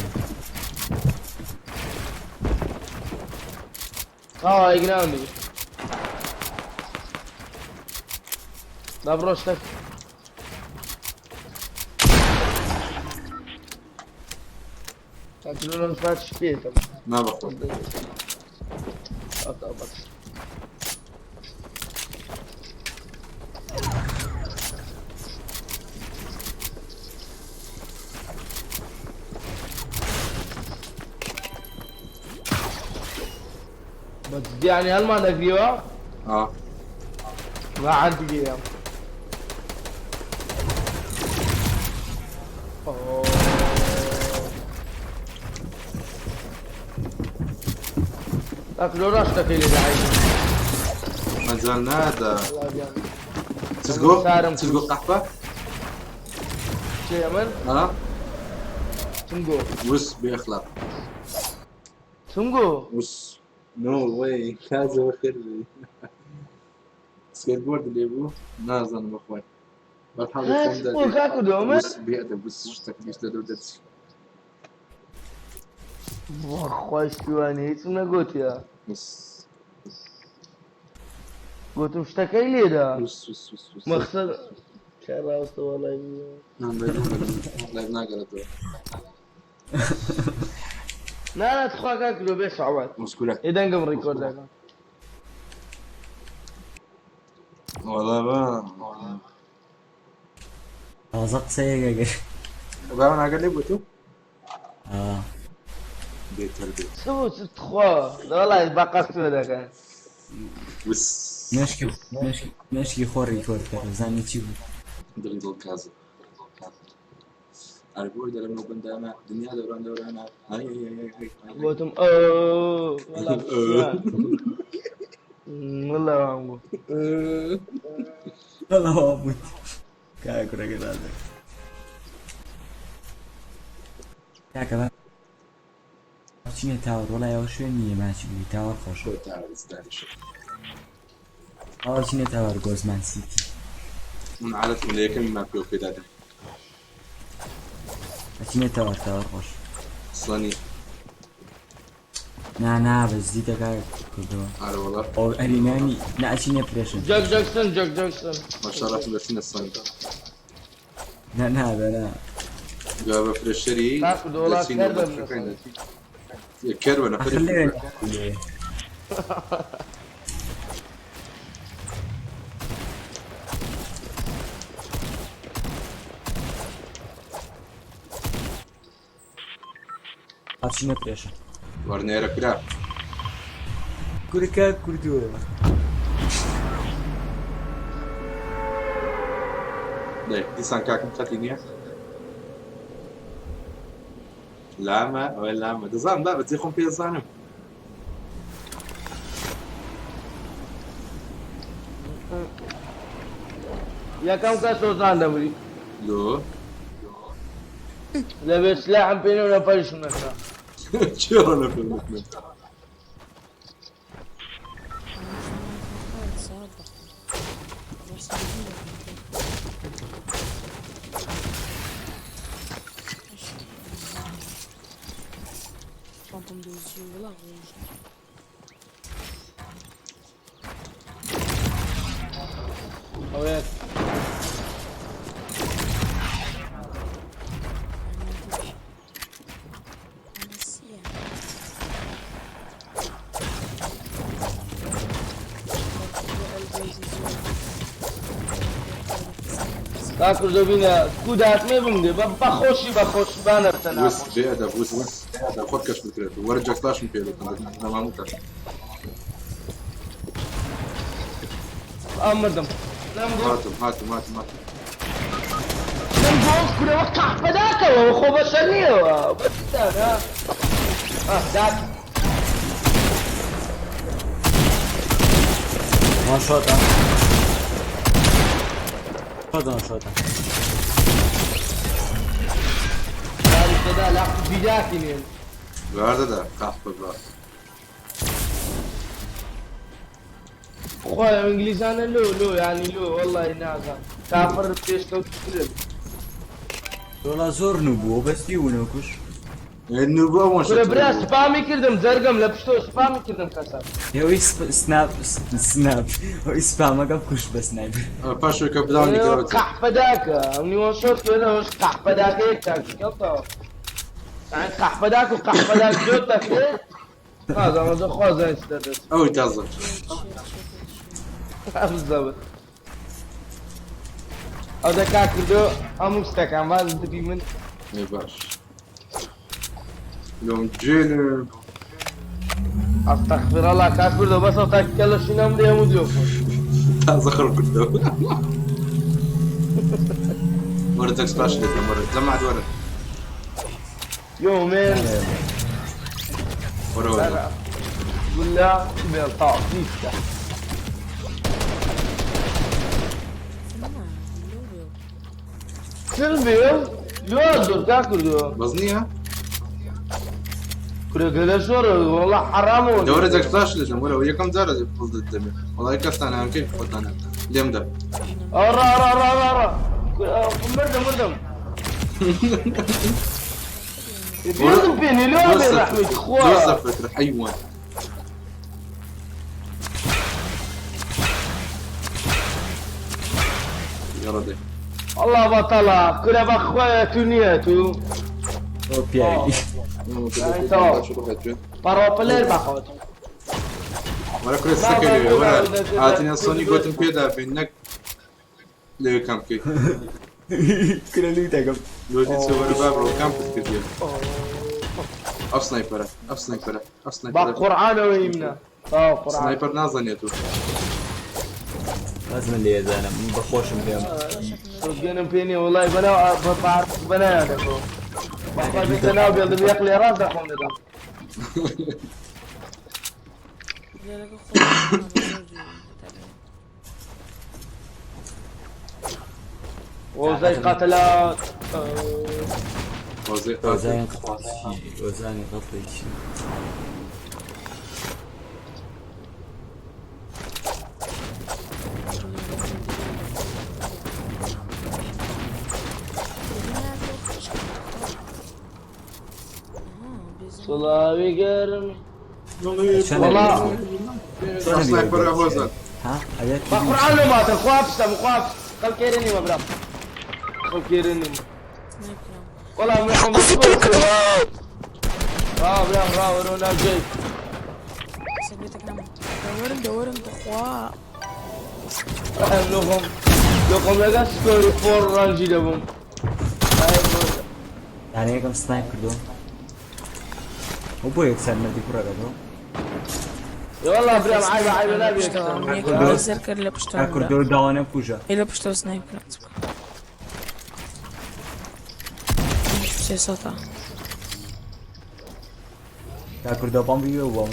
ئاوا ئیگراوندی. دا بڕۆ شتەک. کاک لۆنۆش باتش پێیە.
نا بەخۆ.
بەس یعنی هەڵمان دەگریەوە؟
ئا.
ما عندي جيم. لو راشتك اللي دعي.
مەجال نادا. تسگۆ تسگۆ قەحپە؟
چێ من؟
ها؟
چمگۆ.
وس بێ ئەخلاق.
چمگۆ.
وس نۆ وەی کازە بەخێر بێی. سکەیت بۆرد لێ بوو نازانم بەخوای. بەرحاڵ
ها
خۆم
چمگۆ کاکو دۆ من؟
وس بێ ئەدەب وس شتەکەیش لە دەور دەرچی.
بەخوای شتیوانی هیچم نەگوتیە.
وس
گوتم شتەکەی لێدا.
وس وس وس وس.
مەخسەر کە ڕاستە وەڵای.
نام لایڤ ناگەڕێتەوە.
نا نا تخوا کاکو دۆ بێ سەعوات.
مسکورە.
ئێ دەنگم ڕیکۆرد دەکەم.
وەڵا با.
تازە قسەیەک ئەگەر.
باوان ئاگەر لێ بوو تۆ؟
ئا.
بێ تەربیەت.
چ بوو چ تخوا وەڵای بە قەستوە دەکەن.
وس.
مێشکی مێشکی مێشکی خۆ ڕیکۆرد کە بزانی چی بوو.
دڵی دڵ کازە. ئەرێ بۆی دەرم لەو بەندانە دنیا دەوران دەورانە ئای ئای ئای ئای ئای.
گوتم ئەو وەڵا وەڵا وام گوت.
وەڵا وا بووت. کاکە کوڕەکە رازە. کاکە با بچینە تاوەر وەڵای ئەوە شوێن نییە ماچی بگری تاوەر خۆشە.
بۆ تاوەر دانیشە.
ئەوە بچینە تاوەر گۆزمان سیتی.
من عادەتم لە یەکەمی ماپی ئەو پێدا دێم.
ئەچینە تاوەر تاوەر خۆش.
سەنی.
نا نا بە جدی دەکا کردەوە.
ئارە وەڵا.
ئەو ئەرینانی نا ئەچینە پرێشن.
جاک جاکسن جاک جاکسن.
ماشاءالله دەچینە سەنی.
نا نا بە نا.
جا بە فرێشەری
کاکو دۆڵا
دەچینە
کەر دەم
بەفرەکان
لەسەر.
دەچین. کەر بە نەفەری
ئەخر لەوێ
فرێشەر.
ئەچینە پرێشن.
وەرنێرە کرا.
کورە کاک کوردۆ.
دەی دیسان کاکم خەتی نییە؟ لامە ئەوە لامە دەزانم با بەجێ خۆم پێ دەزانم.
یەکەم کەس سۆزان دەمری.
لۆ
لەبێ سلاحم پێ نەبوو نەفەریشم نەکرا.
کێ ڕە نەفەر نەکرا؟
دۆزی وڵا ڕۆژ.
ئەوەیە. کاک کوردۆ بینە کو داتمێ بمدێ بە بەخۆشی بەخۆشی با نەبتە
وس
ناخۆش.
بێ ئەدەب وس خۆت کەش بکرێت وەرە جەکسلاشم پێ دەکەم نەماموتە.
ئا مردم لەم گۆڵ.
هاتم هاتم هاتم هاتم.
لەم گۆڵ کورەوە قەحپەداکەوە خۆ بەشەر نییەوە بەچیتانە ئاه دات.
وان شۆتە شۆتە وان شۆتە.
داری خدا لە بیداکینێن.
بەردەدا قاحپە بە.
خۆی ئینگلیزانە لۆ لۆ یانی لۆ وەڵی نازان کافر پێشکەوتترن.
وڵا زۆر نوو بووە بەستی ونۆکوش.
نوو بوو.
کورە برا سپامی کردم جەرگم لە پشتۆ سپامی کردم کەسە.
ئەوەی سناپ سناپ ئەوەی سپامەکە کوش بە سنایپەر.
پاشەکە بداونی کەوە.
قەحپەداکە ئەم نیوە شۆت کردەوەش قەحپەداکە یەک تاکیکەڵتەوە يعني قەحپەداک و قەحپەداک جۆت دەکرێت نازانم زۆر خوا زانین چ دەردەچێت.
ئەوەی تازە.
بالضبط. ئەو دەکا کردو هەموو شتەکان باز دبی من.
ئێ باش لۆم جێلێ.
ئەستەغفر الله کاک کوردۆ بەس ئەو تاکتیکە لە شوینەم دێ هەموو لۆ خۆش.
تازە خڕ کردەوە. وەرە جەکسلاش دەکەم وەرە جەماعەت وەرە.
يو مان.
وەرە وەرە.
ولا بێڵ تاو نیستە. چل بێڵ لۆ زۆر کاک کوردۆ.
بەس نییە؟
کورە گەلە زۆرە وەڵا حەرامەوە.
دەوەرە جەکسلاش دەکەم وەرە یەکەم جارە پڵ دەدەمێ وەڵای کەستان هەم کەیف خۆتانە لێم دە.
ئەڕا ئەڕا ئەڕا ئەڕا مردم مردم. بێڵم پێنی لۆ بێ ڕەحمەتی خوا.
زۆر سەفەتر حەیوان. يلا دي.
الله بطلة كرة بخويا تونية تو.
ئەو پیاوی.
برا بلير بخوت.
وەرە کورە سەکەوێ وەرە هاتینە سۆنی گوتم پێدا بین نەک لەوێ کەم بکەیت.
کورە لوتەکەم.
لۆتی چۆ وەرە بابڕۆ کەمپت کردیە. ئەو سنایپەرە ئەو سنایپەرە ئەو سنایپەرە.
بقرآن ويمنا. اه قرآن.
سنایپەر نازانێت و.
بەس من لێزانم من بەخۆشم پێم.
صدقني فيني والله بنا بعرف بنا دكو. بخوي بيتنا بيض بيقلي راس دخون دم.
لێرەکە خۆ
وزي قتلات.
وەزەی قاتل.
وەزانی وەزانی قەتڵی چی.
سڵاوی گەرم.
والله
ئەو سنایپەرە هۆزان.
ها ئەبێت
بقرآن لو مات خواف سم خواف خلكيرني ما برام خلكيرني والله من اه برام را ورونا جاي.
دەوەرم دەوەرم بخوا.
لقم لقم لەگە سکۆری فۆر ڕەنجی دەبووم.
یانە یەکەم سنایپ کردو. ئەو بۆ یەکسەر مردی کوڕەکە بۆ.
والله برام عیبە عیبە نابێت.
زەر کرد لە
تا
پشتەوە
کوردۆ داوانە بکوژە.
ئەی لە پشتەوە سنایپ کرد. سێ سەتا.
تا کوردۆ پام بیوێ بۆم.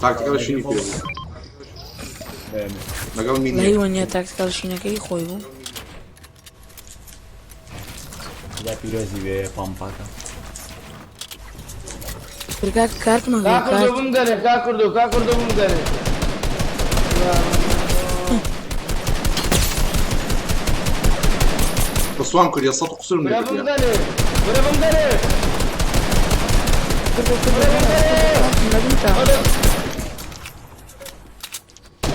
تاکتیکەڵ شینی پێ بوو. لەگەڵ
لە
مینی.
هی وەنیە تاکتیکال شینەکەی خۆی بوو.
خدا پیرۆزی بێ پامپاکە.
برکاک کارتمان
کا
کارت.
کوردۆ بمگەرێ کا کوردۆ کا کوردۆ بمگەرێ.
بەسوان کردیە سەد قسوورم
برا
لێ کردیە.
بمگەرێ برا بمگەرێ.
کوردۆ کوردۆ لەبنتا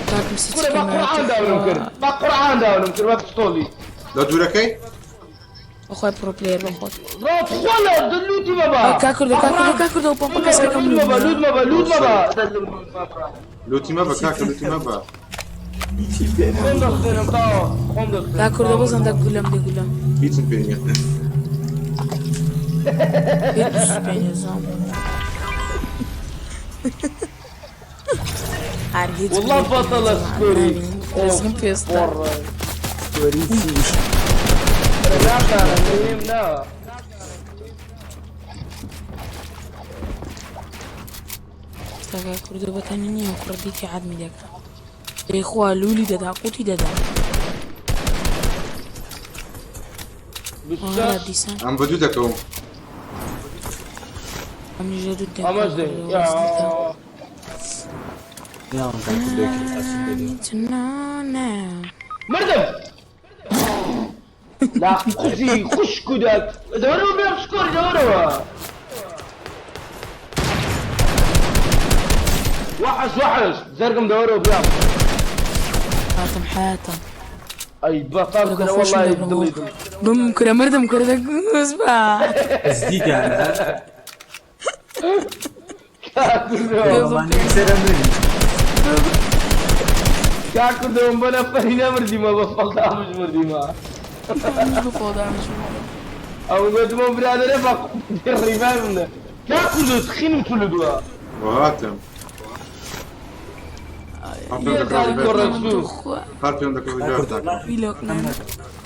کاکم سی
کورە بە قورعان داونم کرد بە قورعان داونم کرد بە پستۆڵی
لە دوورەکەی
بەخوای پرۆ پلەیەر بەخۆت
ڕۆ خۆ لە لوتی مەبە
کا کوردۆ کا کوردۆ کا کوردۆ پۆمپە کەسەکەم
لوت مەبە لوت مەبە لوت مەبە
لوتی مەبە کاکە لوتی مەبە
خۆم دەخوێنم تاوە خۆم دەخوێنم
کا کوردۆ بەزەندە گولەم دێ گولەم
هیچم پێ نییە
هیچ پێ نییە زام هەر هیچ
والله بطلة سكوري
رزقم پێستا
سکۆری چی؟
نا
ئێستا کوردۆ بەتەنی نییە کوڕە دیتی عادمی دەکا خوا لولی دەدا قوتی دەدا وەڵا دیسان
ئەم بە دوو دەکەوم
ئەمنیش لە دوو
ئەمەش دێ
ناوم کا کوردۆ قاچم لێ
need to know now.
مردم لا خوشی خوش کودک دەوەرەوە بێم سکۆری دەوەرەوە وحش وحش زرقم دەوەرەوە بيام
حاتم حاتم
ئەی بەتال کورە والله دڵی دڵ
بم کورە مردم کورە دەگوز بە
ئەزدیتیانە
کاکردەوە
وەڵا سەرە منی
کاکردەوە بە نەفەری نەمردیمە بە فەڵدامش مردیمە
بە خۆدامش
ئەو گوتمە برادەرە بە ڕیڤایڤم دە کاکردەوە تخینم تو لدووە
وهاتم هەر پێم دەکەوت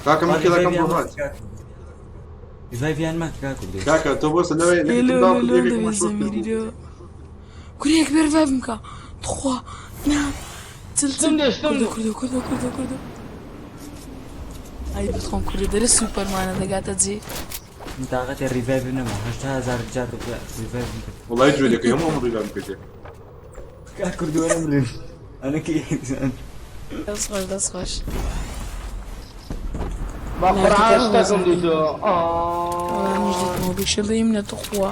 کاکە من کێڵەکەم بۆ هات
ریڤایڤیان مەکە کا کوردۆ
کاکە تۆ بۆسە لەوێ
کورێک بێ ریڤایڤم کە تخوا نا چل
شتم دێ شتم دێ
کوردۆ کوردۆ کوردۆ کوردۆ ئەی بخۆم کوردۆ دەرە سوپەرمانە دەگاتە جێ
من تاقەتی ریڤایڤ نەما 80,000 جار ریڤایڤم کرد
وڵی جوێ دەکەی هەموو ئەم ڕیڤایڤ کردێ
کا کوردۆ نەمرم ئەنە کی
دەست خۆش دەست خۆش
بە قورعان شتەکەم دیتەوە
منیش دیتمەوە بیشڵیم نە تخوا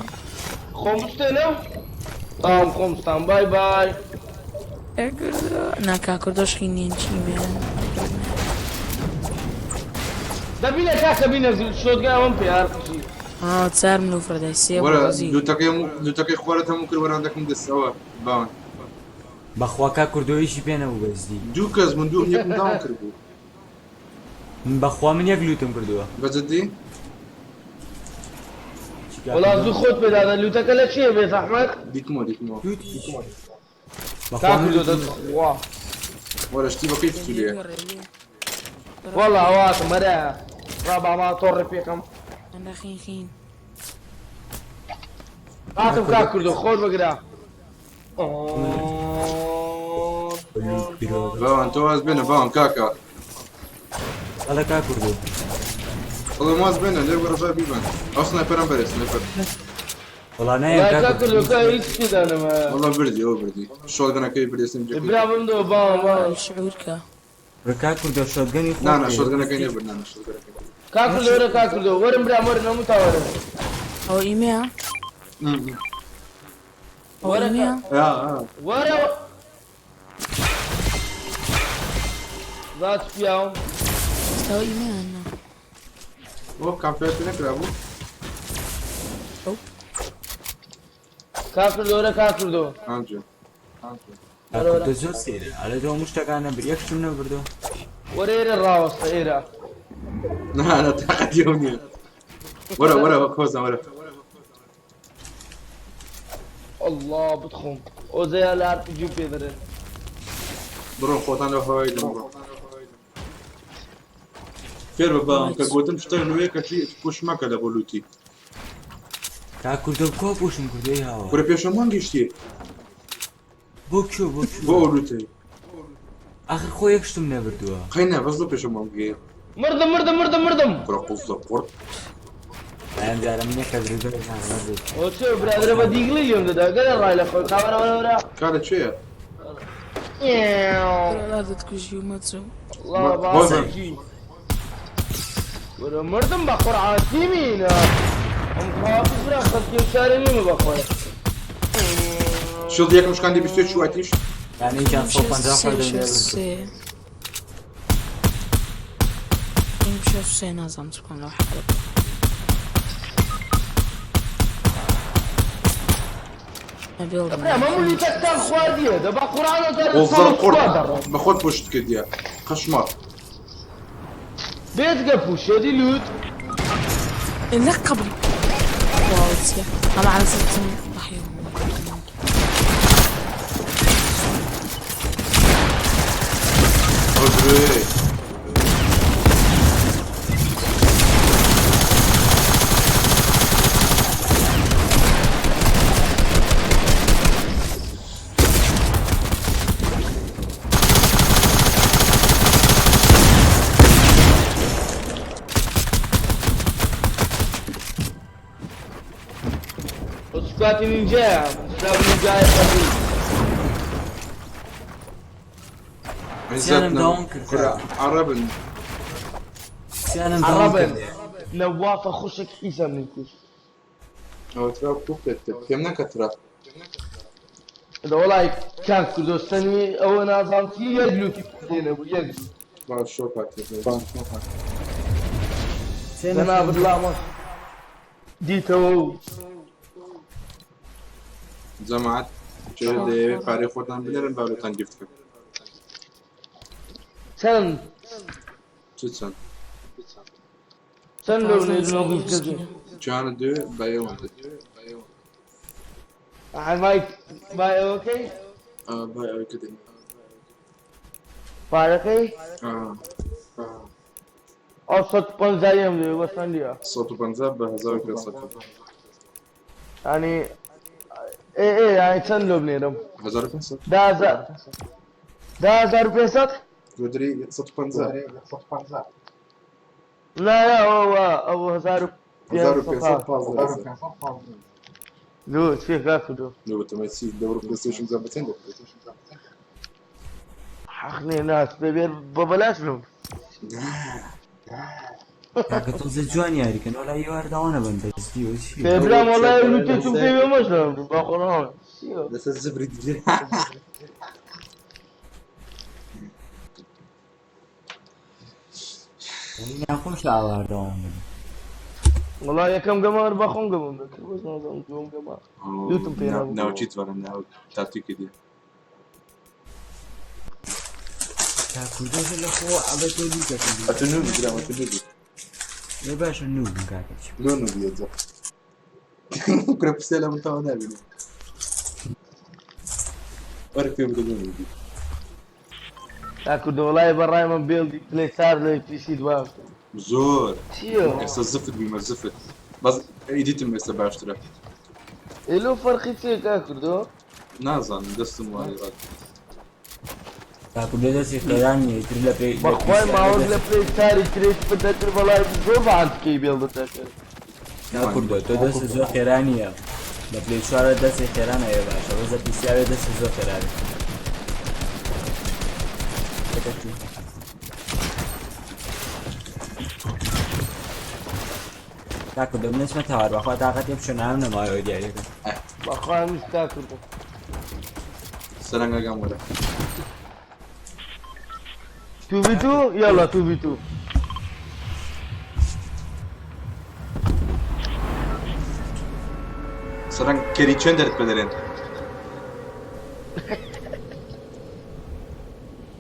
خۆم بستێنە تاوم خۆم ستان بای بای
نا کا کوردۆش خینین چی بێ
دەبینە کاکە بینە شۆتگا ئەوم پێ هەر خوشی
ئا چار من و فردای سێ
وەرە
بۆزی
لوتەکەی خوارت هەموو کرد وەراندەکەم دەستەوە باون
بەخوا کا کوردۆیشی پێ نەبوو بەزدی
دوو کەس من دوو یەکم داون کرد بوو
من بەخوا من یەک لوتم کردووە
بەجدی
وەڵا زوو خۆت پێدادە لوتەکە لە چییە بێ زەحمەت
دیتمەوە دیتمەوە
بەخوا من
کاکردۆ
لوتم
دەست خوا
وەرە شتی بەکەی فتولێ
والله واتم مەرە ڕابا ما تۆڕێ پێکەم
ئەندە خین خین
هاتم کاکردۆ خۆت بگرە
باوان تۆ واز بێنە باوان کاکە
ئەڵێ کا کوردۆ
وەڵا واز بێنە لێ وەرە با بیبەن ئەو سنایپەرم بەرێ سنایپەر
وەڵا نایەم کا
کاکردۆ
کوردۆ
کا هیچ پێدانەمە
وەڵا بردی ئەو بردی شۆتگەنەکەی بردی سنجەکەی
برا بمدەوە باوان باوان
شعور کە
کا کوردۆ شۆتگەنی خۆ
نا نا شۆتگەنەکەی نەبرد نا نا شۆتگەنەکەی
کاکردۆ وەرە کاکردۆ وەرم برام وەرن هەموو تا وەرن
ئەوە ئیمەیە ئەوە ئیمەیە
ئا ئا
وەرە ذات پیاوم
ئێستا ئەوە ئیمەیە نا
ئەو کامپێت نەکرا بوو
کاکردۆ وەرە کاکردۆ
ئانجۆ
کا کوردۆ زۆر سەیرە ئەڵێ تۆ هەموو شتەکان نەبرد یەک شتم نەبردۆ
وەرە ئێرە ڕاوەستە ئێرە
نا نا تاقەتی ئەو نییە وەرە وەرە خۆزان وەرە
الله بتخۆم ئۆزەیە لە RPG پێ دەرێن
بڕۆن خۆتان لەو هەوای دەم بڕۆن فێر بە باوان کە گوتم شتە نوێ کەچی پوش مەکە لە بۆ لوتی
کا کوردۆ کۆ پوشم کردۆی هاوە
کورە پێشەمان گەشتی
بۆ کوێ بۆ کوێ
بۆ ئەو لوتەی
ئاخر خۆ یەک شتم نەبردووە
قەی نا بەس بۆ پێشەمان بگەیە
مردم مردم مردم مردم
کورە قوزە قوڕ
ئەم جارە من یەک کەس ریڤایڤ ناکەم.
ئەو چێ برادەرە بە دیگلی لێم دەدا گەلە ڕای لە خۆی کاوەرە وەرە وەرە
کا لە کوێیە
دەتکوژی و مەچوو
الله باوکی وەرە مردم بە قورعان تیمینە ئەم خوا برا خەڵکی و شارە نیمە بەخۆی
شیڵد یەکم شکاندی 21 واتیش.
یعنی یەکیان 150
سێ
خواردن
شەست و سێ. پێنج شەست و سێ نازانم چ بکەم لەو حاڵەتە. ئەبێ
برا مەمولی تەکتان خواردیە دە بە قورئان
وەزەر
ساڵ
قڕ
سواد دەڕۆم
بەخۆت پشت کردیە قەشمەڕ.
بێجگە پوشێدی لوت.
لا قبل واو چییە ئەمە على ستم ضحية.
ئەو درۆیە.
سکواتی نینجایە سلاو نینجایە قەدیم.
سیانم داوم کرد.
کورە عەرەبن.
سیانم داوم
عەڕەبن
کرد.
نەوافە خوشک حیسە من کوشت.
ئەوە ترا کوپێت کرد پێم نەکە ترا.
دە وەڵای کاک کوردستانی ئەوە نازانم چی یەک لوتی لێ نەبوو یەک لوت.
باش شۆ پاکرد.
سێ
جەنابت
نەفەر
لامە دیتەوە و
جەماعەت چێ دەیەوێت پارەی خۆتان بنێرن با لێتان گفت بکەم.
چەند
چ چەند؟
چەند لەو نێژنەوە گفتکردن؟
جانە دوێ بە ئێوە دێت.
مای مای ئەوەکەی
بای ئەوەی کە دێن.
پارەکەی ئەو 150 لێ وەسەندیە.
150 بە 1500.
ینی ئێ ئێ یعنی چەند لۆ بنێرم؟
1500.
10,000 10,500.
گۆدری 150.
لا لا ئەوە ئەو 1500.
1500.
لۆ چێ کاک کردو؟
لۆ بەتەمای چی دەور پلەیستەیشن زان بەچەند دەکرێت؟
حەق نێ ناس بێ بە بەلاش لۆم.
کاکە تۆزێ جوان یاریکەن وەلا ئێوە داوا نەبن بەجدی و چی؟
پێ برام وەڵای لوتێکم پێ بێمەش لەم بە قورئان.
لەسەر زبری دیجێ.
ناخۆشە ئاوار داوام بن.
وەڵای یەکەم گەمە بە خۆم گەمەم دەکرد بەس نازانم دووەم گەمە لوتم پێ نابوو.
ناوچیت وەرە ناو تاکتیکی دی.
کاکوردۆزە لە خۆ ئەبێ تۆ لوتەکەی.
ئەتو نوبی برام ئەتو نوبی.
لێ باشە نوبم کاکە چی؟
لۆ نوبی ئەجا. کورە پرسیار لە من تاوە نابینێ. وەرە پێ بدە لۆ نوبی.
کاک کوردۆ وەڵای بە ڕای من بێڵدی پلەی چار لە پیسی باشتر.
زۆر.
چییە؟
ئێستا زفت بوویمە زفت. بەس ئیدیتم ئێستا باشترە.
ئێ لۆ فەرقی چییە کاک کوردۆ؟
نازانم دەستم وای ڕات.
کاکوردۆ دەستی خێران نییە تر لە پێی
بەخوای ماوەک لە پلەی چاری کرێت پر دەکرد بەڵای زۆر بە عەنتکەی بێڵدت دەکرد.
کاکوردۆ تۆ دەستی زۆر خێرا نییە. لە پلەی چوارە دەستی خێران ئەوێ باشە بەس لە پیسیاوێ دەستی زۆر خێرا بێت. کاکوردۆ من نەچمە تاوار بەخوا تاقەتی بچۆ ناوم نەماوە دیاریەکە.
بەخوای منیش کاک کوردۆ.
سەرەنگەکەم وەرە.
تو بی تو یالا تو بی تو.
سەرەنگ کەری چەند دەرت پێ دەرێن؟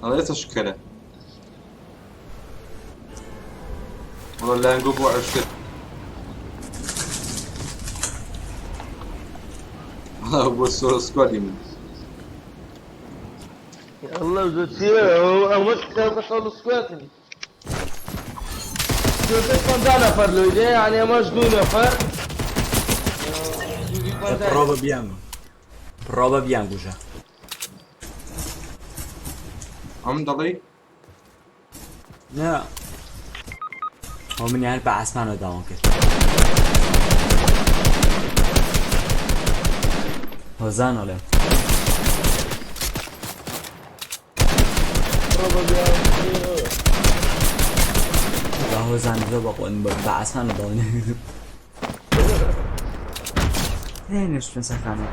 ئەڵێ ئێستا شکەرە. وەڵا لانگۆ بۆ عشتر. وەڵا بۆ سۆرە سکوادی من.
الله زۆر چییە ئەوەش کە ساڵ سکواتنی. 350 نەفەر لۆی دێ یعنی ئەمەش دوو نەفەر.
پرۆبە بیان پرۆبە بیان گوژە.
ئەم دەڵێی؟
نا ئەو منی هەر بە ئاسمانەوە داوام کرد. هۆزان ئەڵێم. بە هۆزان زۆر بە قۆن بە ئاسمانەوە داوام نەکردم. نێشتن سەرخانە.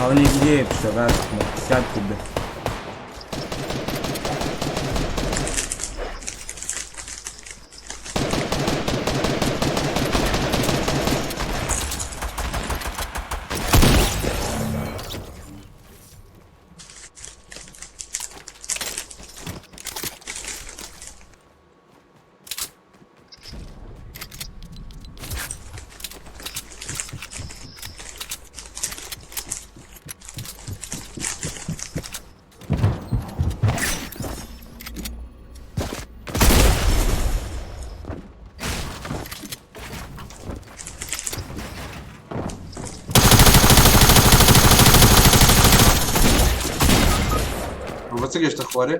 هاونێکی لێ پشتە باش کات کردە.
بە چ گەشتە خوارێ؟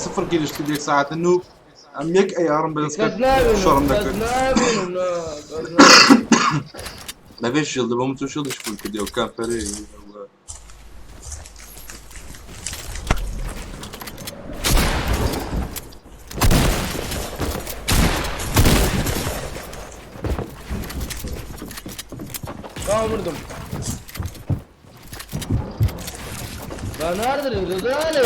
سفر گەشت یەک ساعتە نوو ئەم یەک ئەیارم بەدەست
کەس نابینم
شەڕم
کەس
دەکرد
نابینم نا کەس نابینم.
بەبێ شیڵد بۆم تو شیڵدش فول کردی ئەو کامپەرێ
تەواو مردم با ناردرێ دەزانێ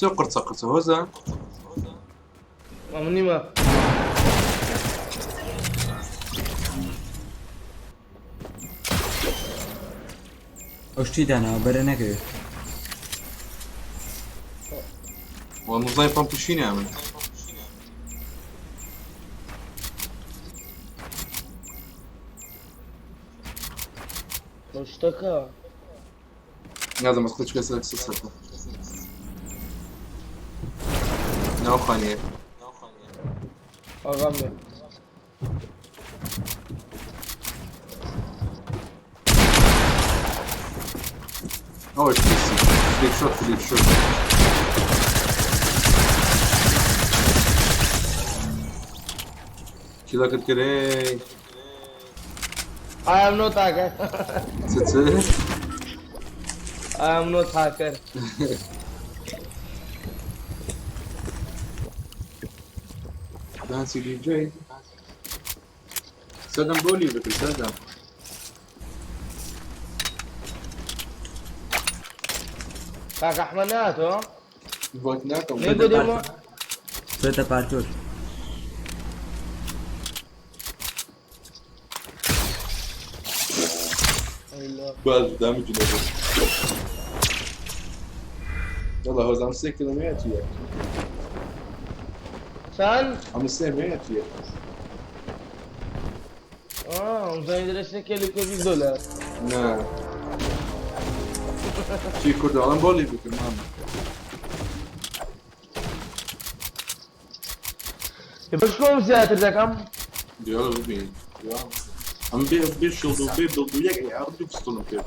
چ قرچە قرچە هۆزە
ئەمن نیمە
ئەو شتی داناوە بەرە نەکەوێت.
وە مزای پەمپشینە من
ئەو شتەکە
نازم ئەسڵ چکە سەر سەر ناوخانەیە
ئاغام بێ
ئەوەش پیسی فلیک شۆت فلیک شۆت کیلا کرد کرێ
I am not hacker.
چ چ
I am not hacker.
دانسی دی جی سەدەم بۆ لی بکر سەدەم
کاک ئەحمەد ناتۆ
بۆت ناکەم
نێ دەدێمە
چۆتە پارتۆر.
باز دامج نەبوو يلا هو زعما سي كيلومتر ياك
چەند
عم سي متر ياك
ئەمزانی درێشتە کێلی کۆبی دۆلار
نا شي كرد عالم بولي بك ماما
بەشکۆم زیاتر دەکەم
يلا ببين عم بي بي شلدو بي بلدو ياك عرض بستون كيف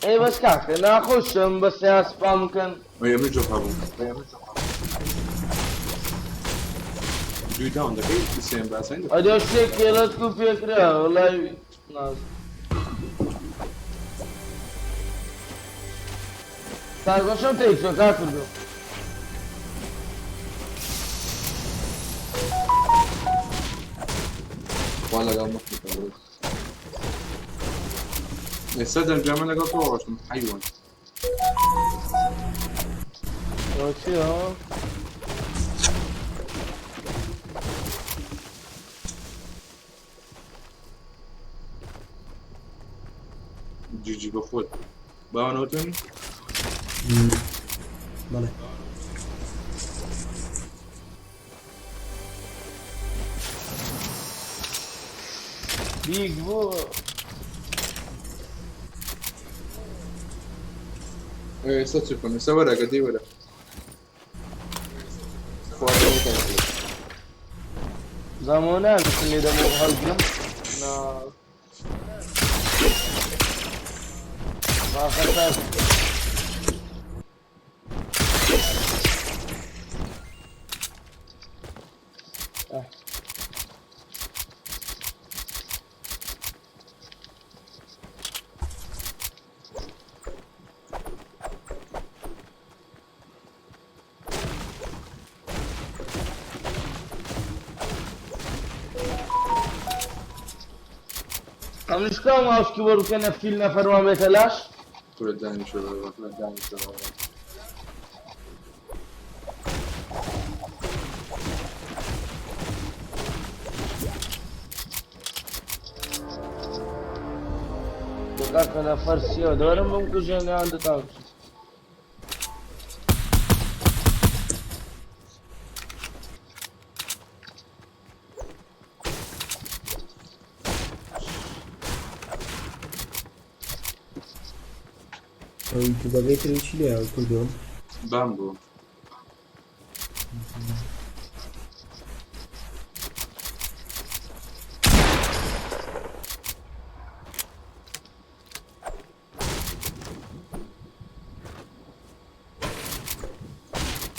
ئێ بەس کاکە ناخۆشم بەس یان سپام بکەن
ويا من جواب دو داون دقيقة سيم بس عندك
ئەدێ شتێک کێلەت کو پێکرا وڵای ناز کارگۆشم تێکچۆ کا کردو
ولا قال مخلوق السادة الجمال قال طوش حيوان
چی ها
جي جي بخود باونوتن
بەڵێ.
بیگ بوو.
ئێستا چ بکەم؟ ئێستا وەرە گەدەی وەرە. خواردنەوە
زامۆ نازم لێ دەمەوە هەڵگرم. نا. باخەتار. ئەمنیش کاو ماوس کیبۆرد بکەنە فیل نەفەروان بێتە لاش.
کورە دانیشەوە دانیشەوە.
کاکە نەفەر سیەوە دەوەرم بم کوژێن یان دەتان.
ئەو یوتیوبەکەی تر چی لێ کوردۆ؟
بام بوو.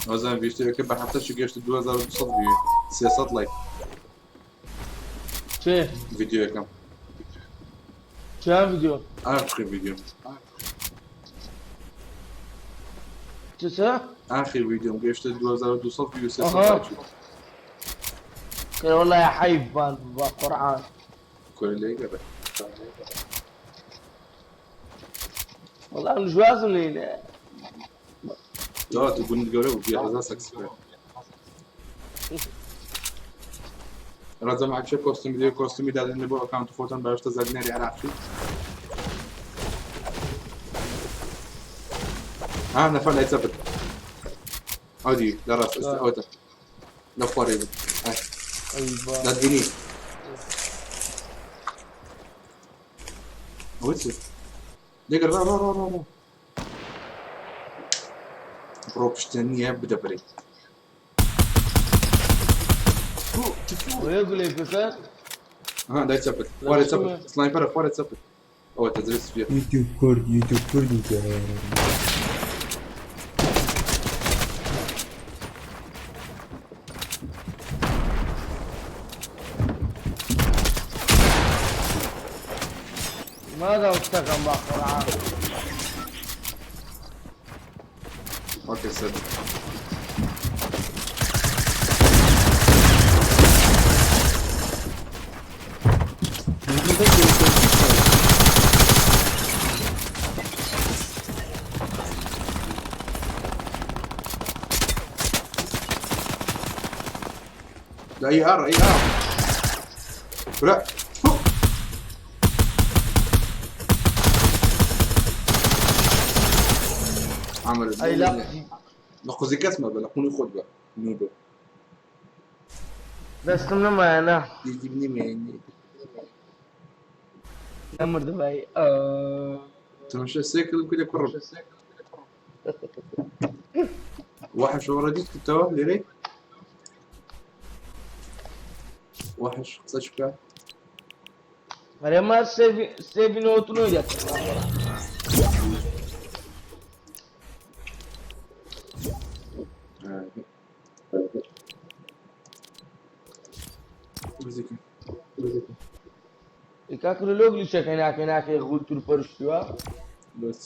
ئەوزان ڤیدیۆکە بە هەفتە چ گەشتە 2200 ڤیو 300 لایک.
چێ؟
ڤیدیۆکەم.
چیان ڤیدیۆ؟
ئاخر ڤیدیۆ.
چ چ؟
ئاخر ڤیدیۆم گەشتە 2200 ڤیو 300
ئەها.
لایک.
کە والله حەیف بان بە قورعان.
کورە لێ گەڕێ.
والله من جوازم لێ.
دا تو گوند گەورە بوو بیا هەزار سەکسفێ. ڕەزە معچە کۆستومی دیێ کۆستومی دادن لە بۆ ئەکاونت خۆتان باشتە زەدنەری عراقی. ها نەفەر لای چەپت. ئەو دی لە ڕاست ئێستا ئەوتە. لە خوارێ بوو. ئای،
ئەی با.
دەتبینی. ئەوە چی؟ لێگەر ڕا ڕا ڕا ڕا ڕا. بڕۆ پشتە نییە بدە بەرێ.
وەیە گولەی پێکرد؟
ها لای چەپت. خوارێ چەپت. سنایپەرە خوارێ چەپت. ئەوە تەجربە سپیە.
یوتیوب کورد یوتیوب کوردی تێ هەیە.
ماذا شتەکەم بە قورعان.
ئۆکەی سەر. لا اي ار اي ار. لا. عمل
ئەی لە
لە قوزی کەسمە بە لە قونی خۆت بە نوبە.
دەستم نەمایە نا.
دیدی نمێنی.
نەمردبای.
تماشا سيكل كده كرب وحش ورا ديت كنت ليري وحش قصاش بقى.
ئەرێ سێبی نەوەت و نۆ دەکەم. کاکە لۆ گلیشەکەی ناکەی ناکەی غول تور پەرشتووە؟
بس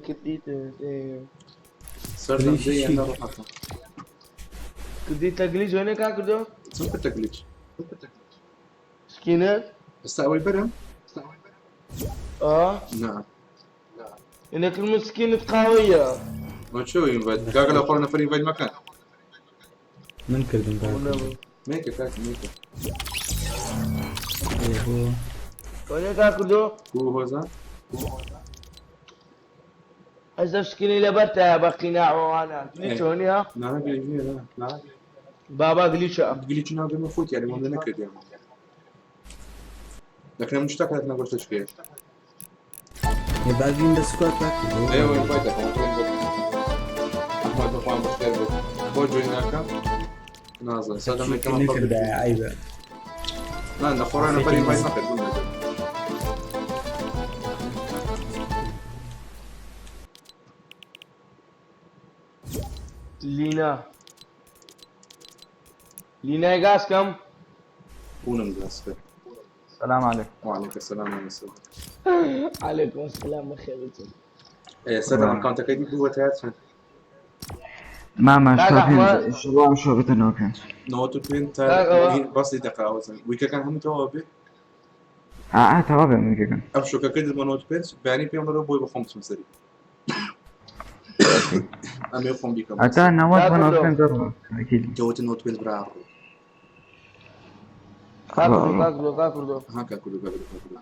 کردیت
صرت زي انا روح
کردیتە گلیچ وێنە کاکردۆ؟
چۆن کردە گلیچ؟
سکینەر؟
ئێستا ئەوەی بەرم؟
ئا؟
نا.
ئینەکردم سکینت قاوەیە.
ما شو ئینڤایت کاکە لە خۆر نەفەر ئینڤایت مەکەن.
من کردم کاکە.
مێکە کاکە مێکە.
ئێ بۆ
وێنە کاکردۆ؟
کو هۆزان؟
ئەزە سکینی لەبەرتایە بە قیناعەوانە.
ئێ.
چۆنیە؟
نا گلیچ نییە نا.
بابا گلیچە.
گلیچ ناو خۆت یاری وەندە نەکردیم. دەکرێم شتەکە نەگۆشتە شکێ.
با بین بە سکوات با کوردۆ.
ئێوە ئینڤایت دەکەم ئەحمەد بەخوام بەخێر بێت. بۆ جوین ناکەم؟ نازانم سادەم یەکەم
نەکردایە عەیبە.
نا لە خۆڕا نەفەر ئینڤایت نەکرد بوون نەکرد.
لینا لینای گاز کەم.
بوونم گاز کرد.
سلام عليكم.
وعليك السلام ورحمة الله.
علیکم السلام بەخێربێتن.
ئێ سەدەم ئەکاونتەکەی دی بووە تا چەند؟
ما ما
لا،
شو
لا،
پێنج شڵام شو بتنەوە پێنج.
95 تا
لا، لا.
باسی دەقە چەند ویکەکان هەموو تەواو بێ؟
ئا تەواو بێ میکەکەن.
ئەم شۆکەکە دەمە 95 بەیانی پێم بڵێ بۆی بەخۆم بچم سەری. ئەمێ خۆم بیکەم.
ئەتا 90 بۆ
لا،
95 دەڕۆ. ئەکید.
دەوتە 95 برا ڕۆ.
کاکردۆ کاکردۆ کاکردۆ.
ها کاکردو کاکردو کاکردو.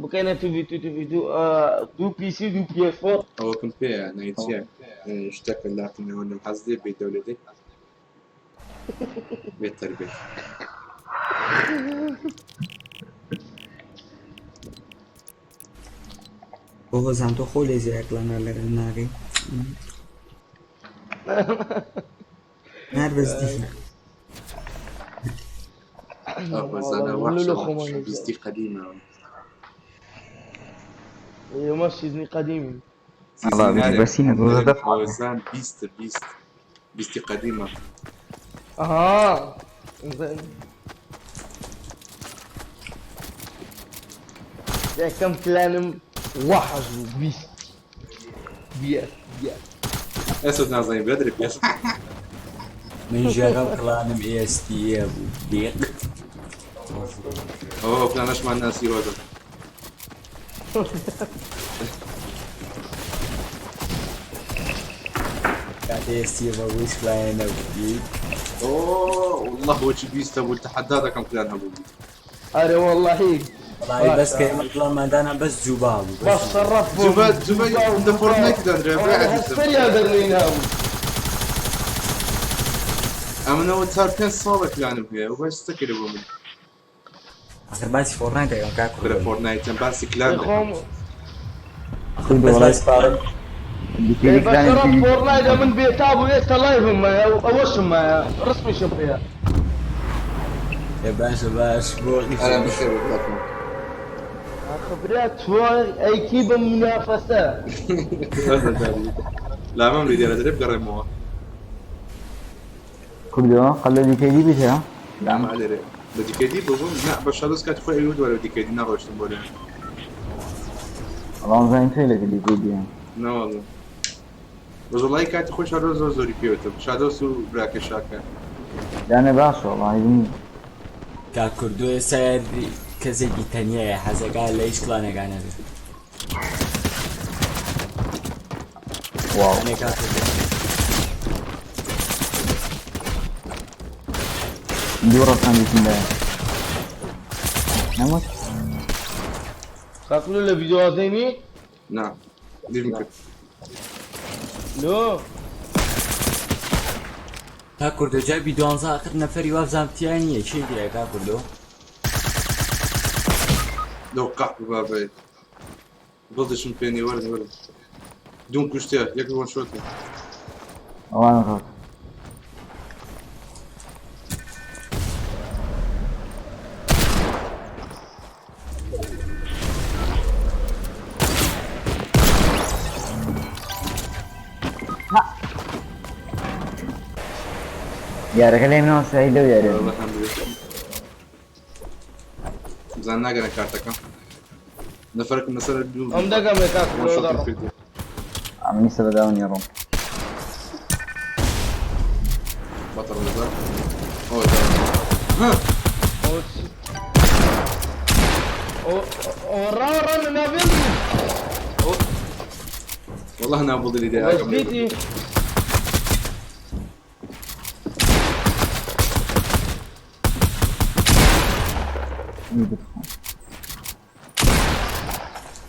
بکەینە تو وی تو تو وی تو دوو پیسی دوو پی اس فۆر.
ئەوەکم پێیە نایچیە شتەکە لاتنەوە لەم حەز دێ بێ دەولێتێ بێ تەربێت.
بۆ هۆزان تۆ خۆ لێ زیاکڵانە لەگەڵ ناگەی. نار بەس دی.
ئەوە زانا
لولو
وحشە
خۆمان
وحشە بیستی قەدیمە.
ئێمە سیزنی قەدیمی.
الله بيجي بسينة دوزة دفعة.
هۆزان بیستە بیست بیستی قەدیمە.
ئەها یەکەم پلانم وەحش بوو 20 بیەس بیەس.
ئێستا نازانین برادەری پێش.
من ژێرم کڵانم ئێستیە بوو دێق.
ئەوە پلانەشمان ناسی هۆزە.
کاتێ ئێستیە بە بوو کڵایە نەبوو.
ئۆ والله وەچی بیستە بوو تەحەدا دەکەم پلان هەبوو.
ئەرێ وەڵڵاهی.
وەڵی بەس کە ئێمە کڵانماندانا بەس جوبا بوو.
بەس شەڕەف بوو.
جوبا جوبا دە فۆرتنایت دانرا برا عەزیزم.
هەستەریان دەرنینابوو.
ئەمنەوە چار پێنج ساڵە پلانم هەیە و باش شتەکە لە بۆ من.
آخر باسی فۆرتنایت دەکەم کاک
برا
کوردۆ.
فۆرتنایتم باسی کلان دەکەم.
خۆم
کوردۆ
بەس
وەڵای
باسی پارە.
دیکەی
بە شەڕەف
کلانێکی
فۆرنایت ئەمن بێتا بوو ئێستا لایڤم مایە ئەوەشم مایە ڕسمیشم پێیە.
ئێ باشە باش بۆ
ئەرا بەخێر بێت کاکم.
آخه برا تۆ ئەیکی بە منافەسە.
لا مەم لێ دیارە دەرێ بگەڕێمەوە.
کوردۆ قەل لە دیکەی دی بیت هەیە؟
لا ما لێرێ بە دیکەدی ببووم نا بە شادۆس کاتی خۆی ئەوی دووارە دیکەدی نەڕۆشتم بۆ لێ.
وەڵام زانیم تۆی لەگەڵ دیکەی دیە.
نەوەڵڵا بەس وەڵڵاهی کاتی خۆی شادۆس زۆر زۆری پێوتم شادۆس و براکە شاکە.
دانێ باشە وەڵاهی بنی.
کاک کوردۆ ئێستا کەسێکی تەنیایە حەزەکە لە هیچ کڵانێکا نەبێت.
واو.
ئەنێ کاک کوردۆ.
دوو ڕەسان دیتم دایە. نەموت؟
کاکردۆ لە ڤیدیۆوازەینی؟
نا دیرم کرد.
لۆ
تا کوردۆ جای 12 آخر نەفەری وابزانم تیا نییە کێ دیایە کاک کوردۆ؟
لەو قەح بابێت. دڵدشم پێنی وەرن وەرن. دوم کوشتە یەک وان شۆتە.
ئەوان ڕۆت. یارەکە لێم نەوە سای لەو یارە.
والله الحمد لله. بزان ناگەنە کارتەکە. نەفەرەکم لەسەر دوو
ئەم دەگەم لە
وان
کاکردۆ
شۆتم
دەڕۆم.
کردی.
ئەمنی سەبەداونی ڕۆم.
بەتەڕ بزان. ئەوە دا. ها
ئەوە ڕاوە ڕا لە ناوێن بوو.
والله نابوض اللي
بەس
داير.
بیتی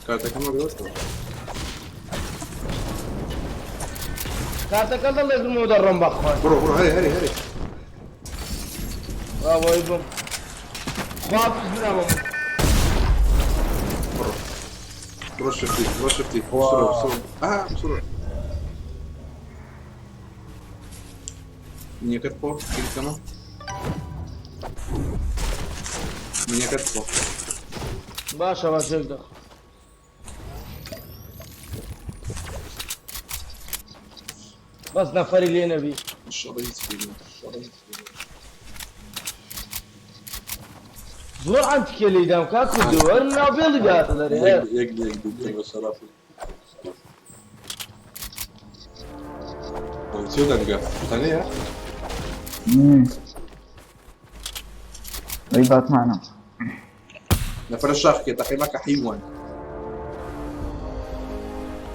کارتەکەم وەرگرتەوە.
کارتەکە دەڵێگرمەوە دەڕۆم بەخۆی.
بڕۆ بڕۆ هەرێ هەرێ هەرێ.
ڕاوەی بم. خواحافظ برام.
بڕۆ شفتی، بڕۆ شفتی، بسرعة بسرعة، بسرعة. منیەکەت خۆ کەمە، منیەکەت خۆ.
باشە باشە دەخ. بەس نەفەری لێ نەبی.
ئینشاڵڵا هیچ بینی، ئینشاڵڵا هیچ بینی.
زۆر عەنتیکە لێیدام کاک کوردۆ، هەر ناو بێڵی داهاتە دەرێ.
یەک یەک لە یەک دوو بە شەرەف. چێ دەنگە تەنەیە؟
ئەی باتمانە.
نەفەرە شاخکێ تەقیمەکە حیوان.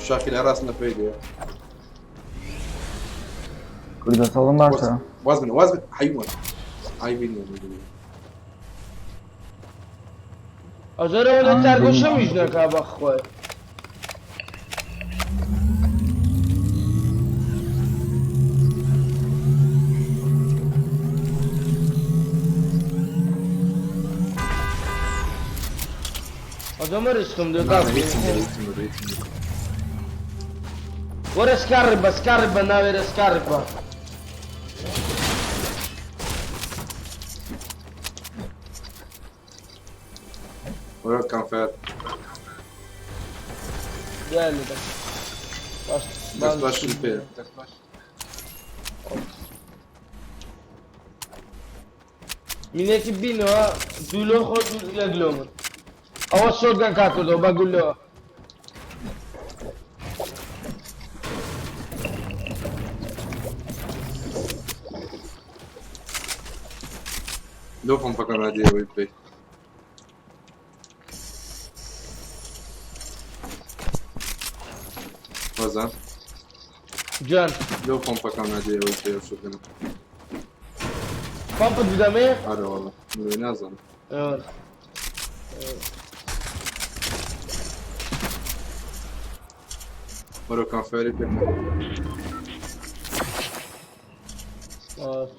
شاخی لە ڕاست نەفەی لێ.
کوردە سەڵم باشە.
واز بن واز بن حیوان. عیبی نییە.
ئەجارەوە لە تارگۆشەمیش نەکا بەخوای. ئەجا مەرشتم دێ
نا،
کاک.
هیچم نییە، هیچم نییە، هیچم نییە.
وەرە سکاڕی بە سکاڕی بە ناوێرە سکاڕی بە.
وەرە کانفەر.
دیار لێ دەکەم. باش
دەست باشم پێ.
مینێکی بینەوە دوو لۆ خۆ دوو یەک لۆ من. ئەوە شۆتگەن کاک کردەوە بە گولەوە.
لۆ پەمپەکە نادەیەوەی بکەی. وەزان
جان
لۆ پەمپەکە نادەیەوەی بکەی ئەو شۆتگەنە.
پەمپت بدەمێ؟
ئارە وەڵا من نازانم.
ئێوە.
وەرە کانفەری پێ.
باش.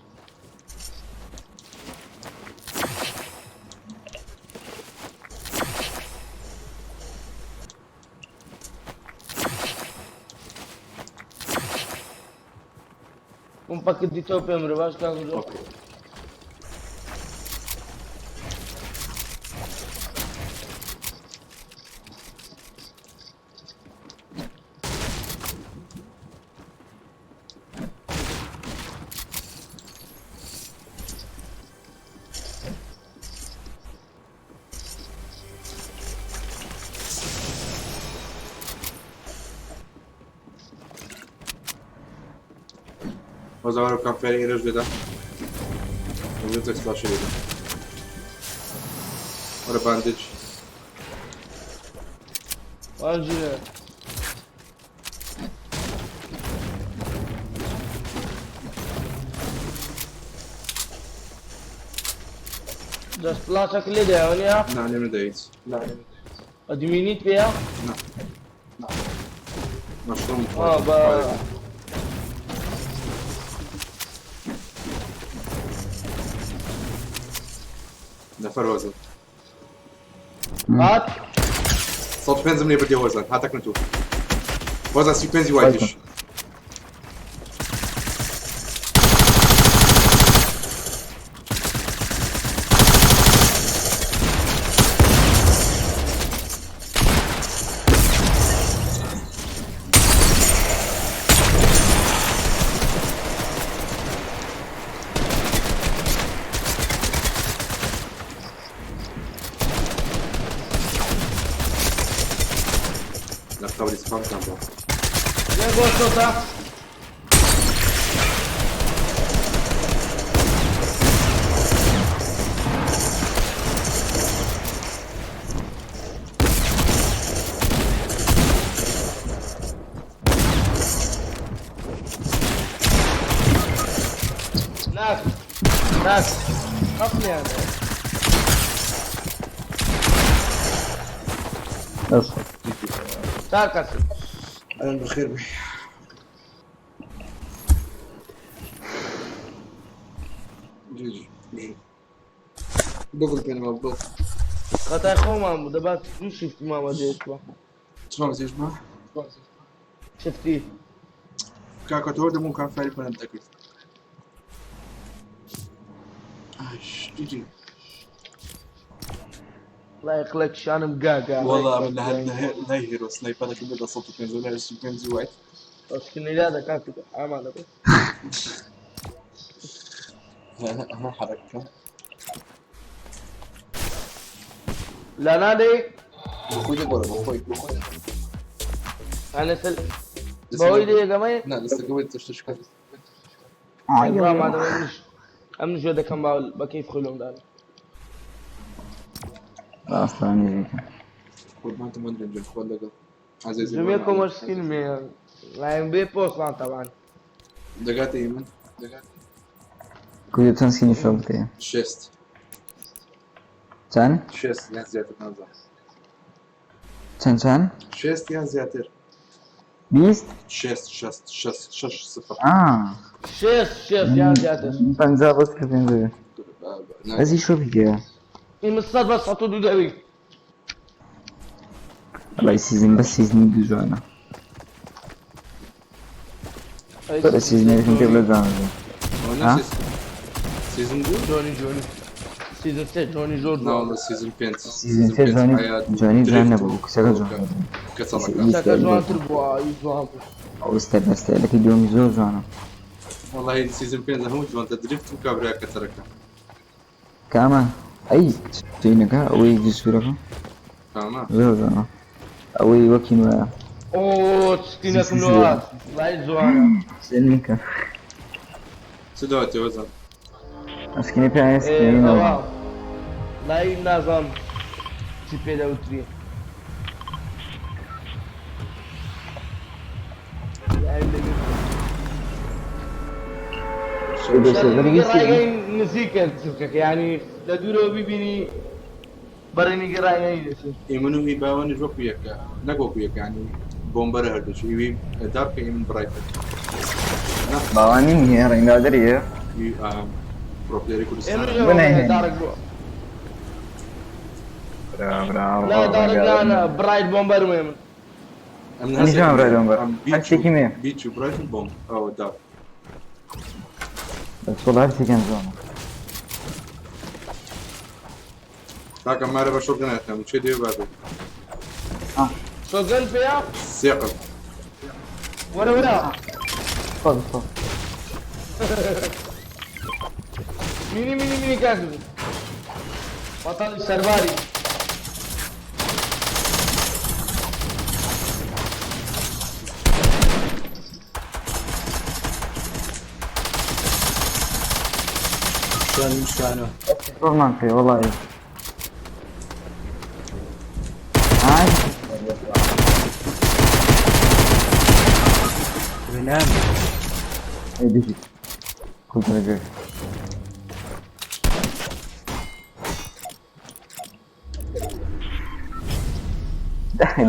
پەمپەکە دیتەوە پێم برە باش کاک کوردۆ.
ئۆکەی. وەزان وەرە کانفەری ئێرەش لێدا. وەزان تەکس باشە لێدا. وەرە باندج.
وانجینە. دەست پلاسەک لێ دایەوە نییە؟
نا لێم نەدا هیچ.
ئەدمینیت پێیە؟
نا. مەشروم
بە
نەفەر وەزن.
هات
105 لێ بردی وەزان هاتەکن تو. وەزان 35 وایتیش. لە قەبری سپامتان بۆ.
لێ بۆ شۆتە. ناک ناک قەفلیان.
دەست
چار کەس.
ئەلان بەخێر بێ.
جی جی. بگڵپێنەوە بڵ.
خەتای خۆمان بوو دەبات دوو شفتمان بەجێشتوە.
چۆن زیشما؟
شفتی.
کاکە تۆ دەموو کام فاری پەنم دەکرد. ئاش دیدی.
الله يخليك شانم قاقا.
والله من لا هيرو سنايبر كده ده صوته كان زمان 25 واحد.
سكني لا ده كان كده عمل بس.
لا لا ما حركة.
لا نادي.
بخوي ولا بخوي بخوي.
انا سل بويدي يا جماعة.
لا لسه قوي تشتشكل.
ما هذا مش أمن شو ده كان بكيف خلهم ده.
أصلا نيجي.
خد ما أنت ما أدري خد لك. عزيزي.
جميعكم مرسين مين لاين بي بوصلان طبعا.
دقاتي يمن. دقاتي.
كل تنسيني شو بدي.
شيست.
چەند؟
شێست یان زیاتر نازانم.
چەند چەند؟
شێست یان زیاتر.
20؟
شێست شەست شەست شەش سفر.
آه.
شێست شێست یان زیاتر.
پەنجا بۆ سفر پێنج. بەزی شۆ بگە.
ئیمە سەد بە سەد و دوو دەوی.
وەڵای season بە season ی دوو جوانە. بەرە season ەکەم پێ بڵێ جوانە. ها؟
season دوو؟
جۆنی جۆنی. season سێ جۆنی زۆر
نا والله season پێنج.
season سێ جوانی جوانی جوان نەبوو کچەکە جوان بوو.
کەچەڵەکە.
کچەکە جوانتر بووە ئەوی جوان بوو.
ئەو ستایلەکەی دووەمی زۆر جوانە.
والله season پێنج هەموو جوانتە drift و کابرا کەچەرەکە.
کامە؟ ئەی چینەکە ئەوەی جسوورەکە؟
کامە؟
زۆر جوانە. ئەوەی وەکی نوێیە.
ئۆ skin ەکم لۆ هات. وەڵای جوانە.
سێنکە.
چ داوەتێ وەزان؟
skin ی پێیان skin ی نەبوو.
وەڵای نازانم چی پێ دەوتری. نزیکە سلکەکە یعنی لە دوورەوە بیبینی بەڕێنیگە ڕایگەی دەچێت.
ئێمن و هی باوەنیش وەکو یەکە نەک وەکو یەکە یعنی بۆمبەرە هەردووکی ئیوی دابکە ئێمن بڕایفل.
باوانی نییە ڕەنگادەریە.
پرۆپلێری کوردستان.
دارک بووە.
برا برا
لا دارک لا برايت بۆمبەر من.
ئەنی جوان برای بۆمبەر. هەر شتێکی مێ.
بیچ و برایفل بۆم ئەوە داب.
بەس وەڵا هەر شتێکیان جوانە.
کاکە مارە بە شۆگەن هاتنە چێ دێ بابێ.
شۆگەن پێیە؟
سێقم.
وەرە وەرە.
خۆ خۆ.
مینی مینی مینی کاک بەتەڵی سەرباری.
شوان شوانەوە.
زۆرمان پێ وەڵای. ئای
نام.
ئەی بژی. کولتەرەکە.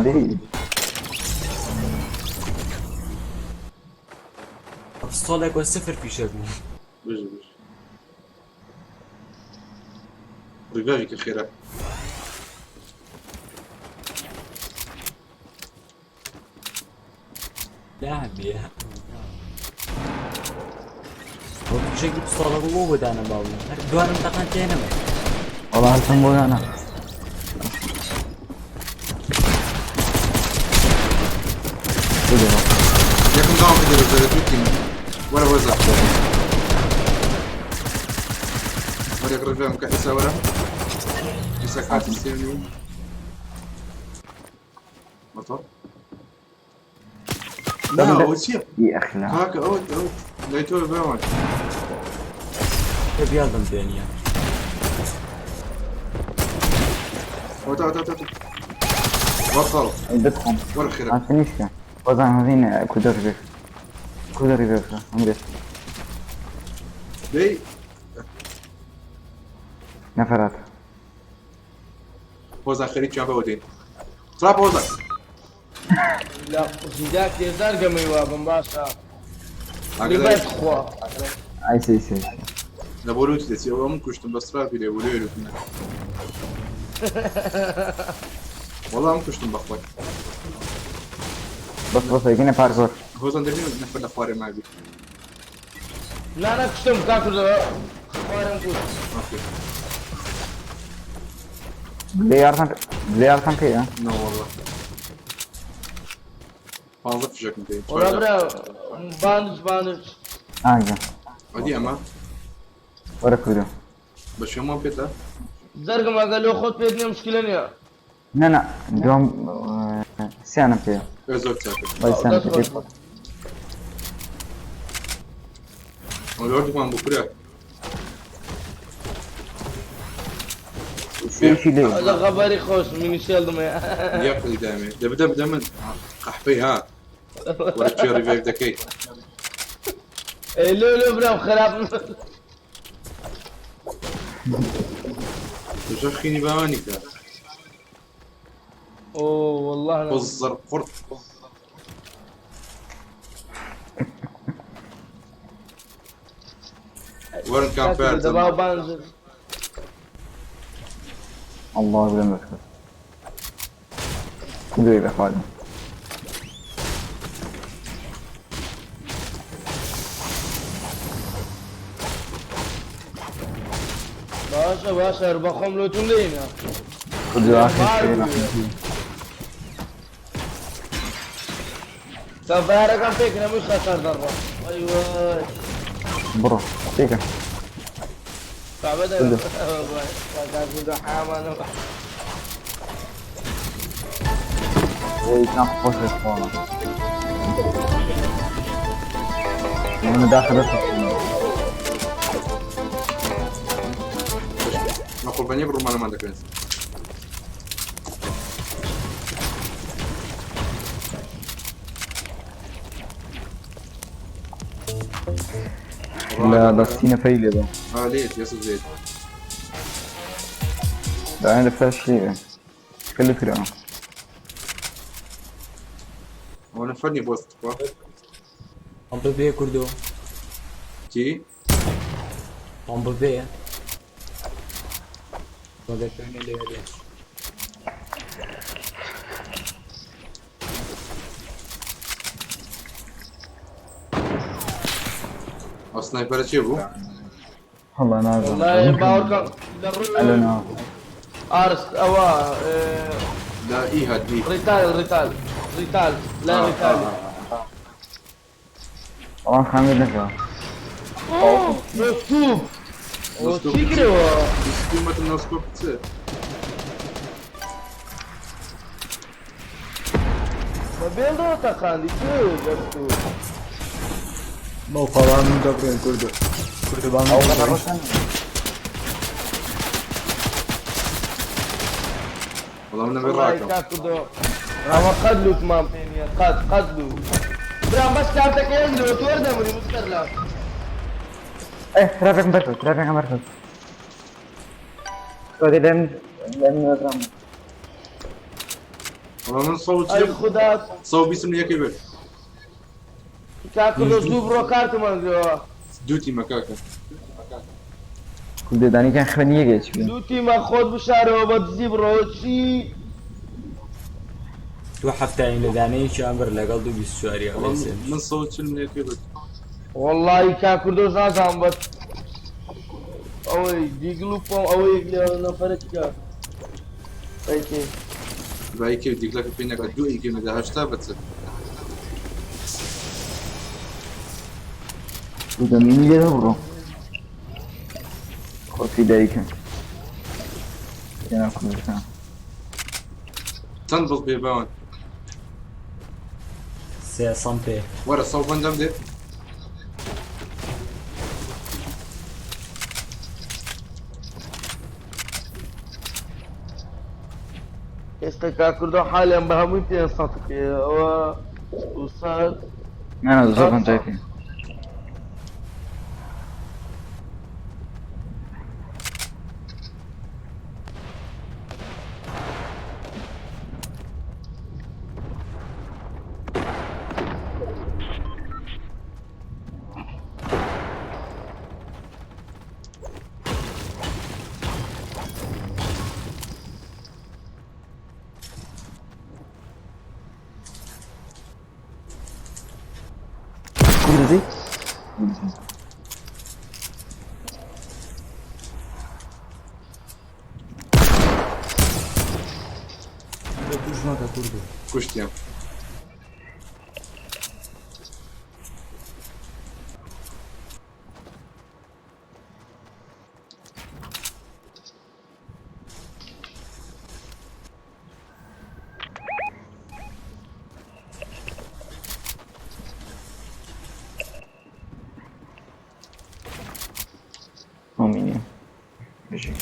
دەی.
پستۆڵێک وە سفر پیشە بوو.
بژی بژی. ڕیڤایڤێکی خێرا.
لا بێ. ئەو پیشێکی پستۆڵە بوو بۆ دانە باوم. هەر دوانم تەقان تێ نەما.
وەڵا هەرچەند بۆ دانا.
یەکم داوام بدە بە زەرە دوو تیم. وەرە وەزە. وەرە ڕیڤایڤم کە ئێستا وەرە. ئێستا کاتی سێ و بەتەڵ. لا ئەوە چییە؟
ئی ئەخلا.
کاکە ئەوە ئەوە لای تۆ بەوان.
کە بیاڵدەم دێنیە.
ئەوە تا تا تا بەتەڵ.
ئەی بتخۆم.
وەرە خێرا.
ئاسنیشکە. بۆزان هەڤین کودە ڕیڤێف. کودە ڕیڤێف هەمرێت.
دەی.
نەفەرات.
هۆزان خەریکیان بەوە دێن. تراپ هۆزان.
لا زیداک تێزار گەمەی وابم باشە. لەبەر خوا.
ئای سێ سێ.
لە بۆ لوتی دەچی ئەوە من کوشتم بەس ترافی لێ بوو لێ لوتم نەکرد. وەڵا من کوشتم بەخۆی.
بەس بەس یەکینە پارکۆر.
هۆزان دەبی نەفەر لە خوارێ مابی.
نا نا کوشتم کاک کوردۆ خوارم کوشت.
ئۆکەی.
لێ یارتان لێ یارتان پێیە؟
نۆ وەڵا. 15 فشەکم پێ.
وەڵا برا باندج باندج.
ئاگە.
ئەدی ئەمە؟
وەرە کوردۆ.
بە شێمان پێتە؟
زەرگم ئەگەر لۆ خۆت پێت نییە مشکلە نییە.
نا نا دوام سیانم پێیە.
ئێ زۆر چاکە.
وای سیانم
دەست
پێ.
خۆش.
ئەوە لە هەردووکمان بوو کورە.
سێشی لێ.
لە خەبەری خۆش منی شێڵدم هەیە.
یەک دامێ. دە بدە بدە من. قەحپەی ها. وەرە کێ ڕیڤایڤ دەکەی.
ئێ لۆ لۆ برام خراپ.
تۆ خینی باوانی کە.
ئۆ والله نا.
قزر قرط. وەرن کامپەر
دەبا باندج.
الله بلم بەس. کوردۆی بەخوادم.
باشە باشە هەر بەخۆم لۆتم لێینە.
کوردۆ ئاخر
بار
شوێ
بوویە. کامپەرەکەم پێک هەمووی خەسار دەڕۆ. ئەی وای.
بڕۆ تێکە.
بابە
کوردۆ.
کاک حامانە.
وی کام خۆش خۆڵە. من داخل بس.
ما قوربانیەک ڕوومانەمان دەکرێت.
لا بس نەفەری لێ بە.
ها لێت یەسف لێت.
داوێن لە فەرش لێ. کە کرا.
ئەوە نەفەر نییە بۆ تخوا.
پەمپە پێ کوردۆ.
چی؟
پەمپە پێ. بۆ دەکەونە لێ بێ.
ئەو سنایپەرە چێ بوو؟
والله نازم.
والله باوەڕکەم لە ڕووی
أنا
ئارس ئەوە
لا ئی هات ئی.
ڕیتال ڕیتال ڕیتال لا ڕیتال.
طبعا خامد نەکەوە.
نۆسکوب. ئۆ چی کرەوە؟
دوو مەتر نۆسکۆپ چ؟
بە بێڵەوە تەقاندی چ دەستوو.
بەو خەڵان من دەبڕێن کوردۆ. کوردۆ با من
ئەو
دەبڕێن.
ڕۆشن.
وەڵام نەبێ
والله
ڕاکەم.
کاک کوردۆ ئەوە قەد لوتمان پێ نییە قەد قەد لوت. برام بەس کارتەکە یەک لۆ تۆ وەردەمری مستەر لا.
ئێ ترافێکم بەرکەوت ترافێکم بەرکەوت. سۆری لێم لێم نەدرام.
وەڵام من سەد و
ئەی
چل
خودا
120 لە یەکەی بێت.
کاک کوردۆ زوو بڕۆ کارتمان گرەوە.
دوو تیمە کاکە.
کوردۆ دانیکیان خوێنی یەکێ چی بوو.
دوو تیمە خۆت بشارەوە بە دزی بڕۆ چی؟
دوو هەفتاین لە دانەیەکی ئەمر لەگەڵ دوو بیست چواری
وەڵام
ئەوەی سێ.
من 140 لە یەکەی بێت.
والله کاک کوردۆش نازانم بەس ئەوەی دیگل و پۆم ئەوەی لێ نەفەرە چیکە؟ ئەیکێ.
با یەکێ دیگلەکە پێ نەکات دوو ئیکێ مەدە 80 بە چ.
کوردۆ مینی لێ بڕۆ. خۆتی دایکم. لێنا کوردستان.
چەند بڵ پێ باوان؟
سێ سەم پێ.
وەرە سەد پەنجام دێ.
ئێستا کاک کوردۆ حالیان بە هەمووی 500 پێ ئەوە 200
نا نا زۆر پەنجای پێ.
توش مەکە کوردۆ.
کوشتیان.
ئۆمینیە بژی.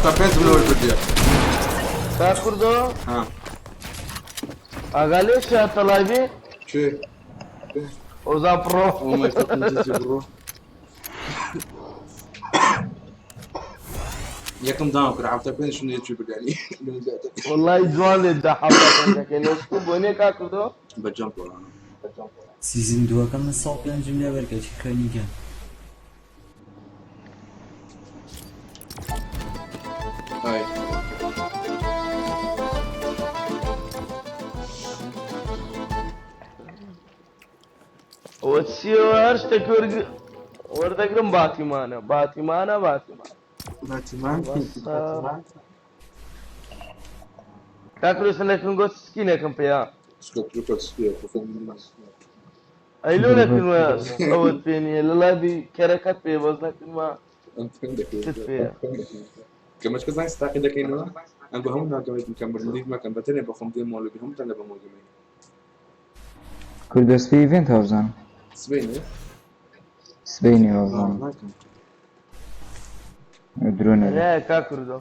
75 بلەوەش بردیە.
کا کوردۆ
ها.
ئاگا لێ شاتە لایڤی؟
چێ؟
ئۆزان پڕۆ.
Oh my fucking GG bro. یەکەم داوم کرد 75 شنو یەکی بردیانی.
والله جوان لێ دا 75ەکەی نۆسکو بۆ نییە کا کوردۆ؟
بە جەمپ وەڵا.
سیزن دووەکەم من ساڵ پێنجم لێ بەرکە چی خوێنیکە.
ئای.
ئەوە چیەوە هەر شتێک وەردەگرم باتیمانە باتیمانە باتیمانە.
باتیمان.
بەسە. کا کوردۆ نەکەن گۆت سکینێکم پێیە.
سکۆت لوکەت سپیە
ئەی لۆ نەکردوە ئەوەت پێ نییە لە لایڤی کەرەکەت پێ بەس نەکردوە چت پێیە.
کەمەچ کەزان ستاقی دەکەینەوە ئەم بە هەموو ناگەمێت بکەم بەرنلیف مەکەم بەتەنێ بەخۆم دێم مۆلبی هەمووتان لە بە مۆلبی.
کوردۆ سپی ئیڤێنت هەوزان.
سبەینێ؟
سبەینێ هەوزان.
ناکەم.
درۆ نەبێ.
نە کا کوردۆ.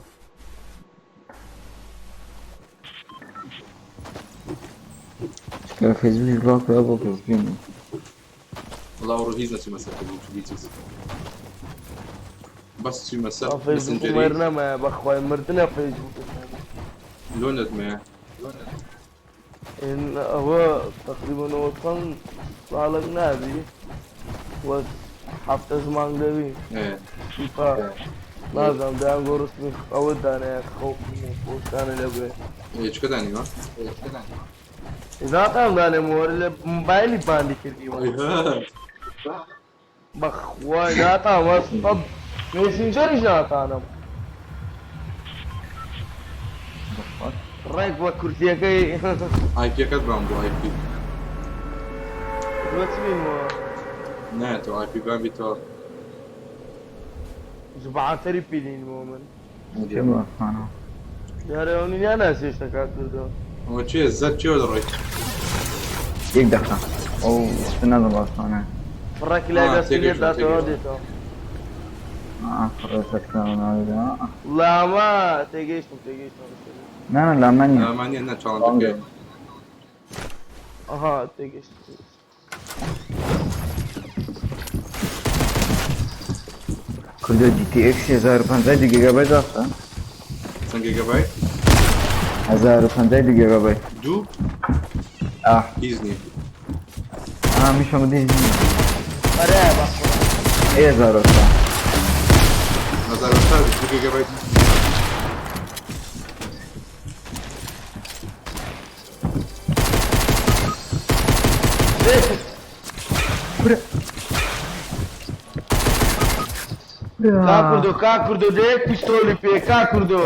چکە لە فەیسبووکیش بڵاو کرا بۆ کەس بینی.
والله ئەوڕۆ هیچ نەچیمە سەر فەیسبوک هیچ. بەس چیمە سەر
فەیسبوک
مێسنجەری.
مەرنەمایە بەخوای مردنە فەیسبوک.
لۆ نەتمەیە؟
إن هو تقريبا هو چەند ساڵێک نابی وەس هەفتە زمان دەبی.
ئێ.
فیفا نازانم دەیان گۆ ڕسمی ئەوە دانەیە خەوف پۆستانە لەبێ.
ئێ چکە دانیوە؟
ناتان دانێم وەرە لە مۆبایلی باندی کردیوە.
ئەی ها.
بەخوای ناتان وەس سەد مێسنجەریش ناتانم. ڕێک بە کورسیەکەی.
ئایپیەکەت بام بۆ ئایپی.
بۆ چ بینمەوە؟
نایەتەوە ئایپی بام بیتەوە.
زبعاتەری پێدینمەوە من.
چێ بۆ ئەفغانەوە؟
دیارە ئەو نییە ناسێشتە کا کوردۆ.
ئەوە چییە زەرد چێوە دەڕۆی؟
یەک دەقە. ئەو شتە نازانم ئەفغانە.
فڕێک لای
آه،
دەستی لێ
تێگەیشتم،
داتەوە
تێگەیشتم.
دێتەوە.
فڕێسەکراوە.
لاما تێگەیشتم تێگەیشتم.
نا نا لامان نییە.
ئەمانە نە چاڵنجەکەی.
ئەها تێگەیشتم.
کوردۆ GTX 1050 گیگابایت ڕاستە؟
چەند گیگابایت؟
1050 گیگابایت.
دوو؟
ئاه.
هیچ نییە.
ئا میشەمە دیش نییە.
ئەرێ بەخوا.
ئێ 1080.
1080 دوو گیگابایت.
کا کوردۆ کا کوردۆ دەیەک پیستۆلی پێ کا کوردۆ.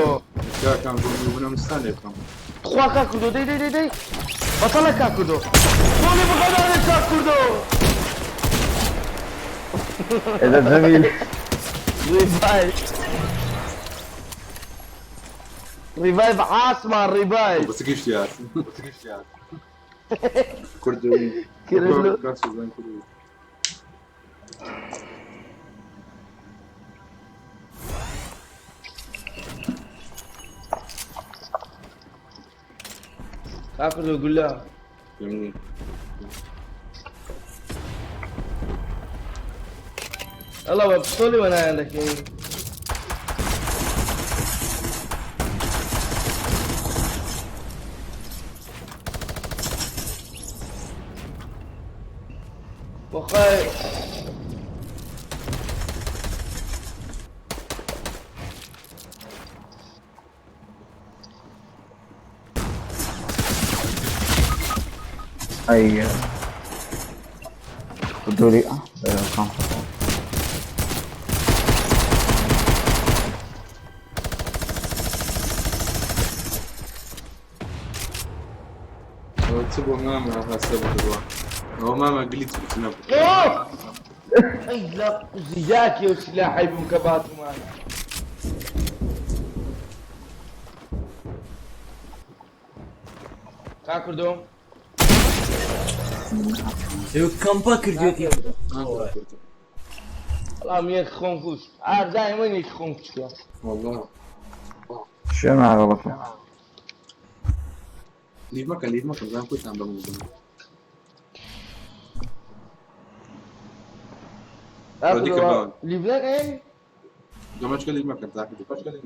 کاکەم بوونم ستان لێ بکەم.
تخوا کا کوردۆ دەی دەی دەی دەی بەتەڵە کا کوردۆ. گۆڵی بخەدانێ کا کوردۆ.
ئێدە جەمیل.
ریڤایڤ ریڤایڤ عاسمان ریڤایڤ.
بەس گشتی هات. کوردی.
کردلو.
کوردی.
کا کوردۆ گولە.
جميل.
ئەڵا بە پستۆلی وەنایان دەکەین. بەخوای
ئەی دۆری کام
چ بۆ مامە هەستە بردووە ئەوە مامە گلیت بچنە
ئەی لە قوزی داکی و سلاحەی بووم کە باتومانە. کاک کوردۆ
کەمپە کردێتی.
وەڵام یەک خۆم کوشت. ئار دایمەن یەک خۆم کوشتووە.
والله
شوێ غەڵەتە.
لیڤ مەکە، لیڤ مەکە، بزانم کوتان بەم بوون. ڕۆدیکە باون.
لیڤ نەکەین؟
گەمەچکە لیڤ مەکەن، تاکە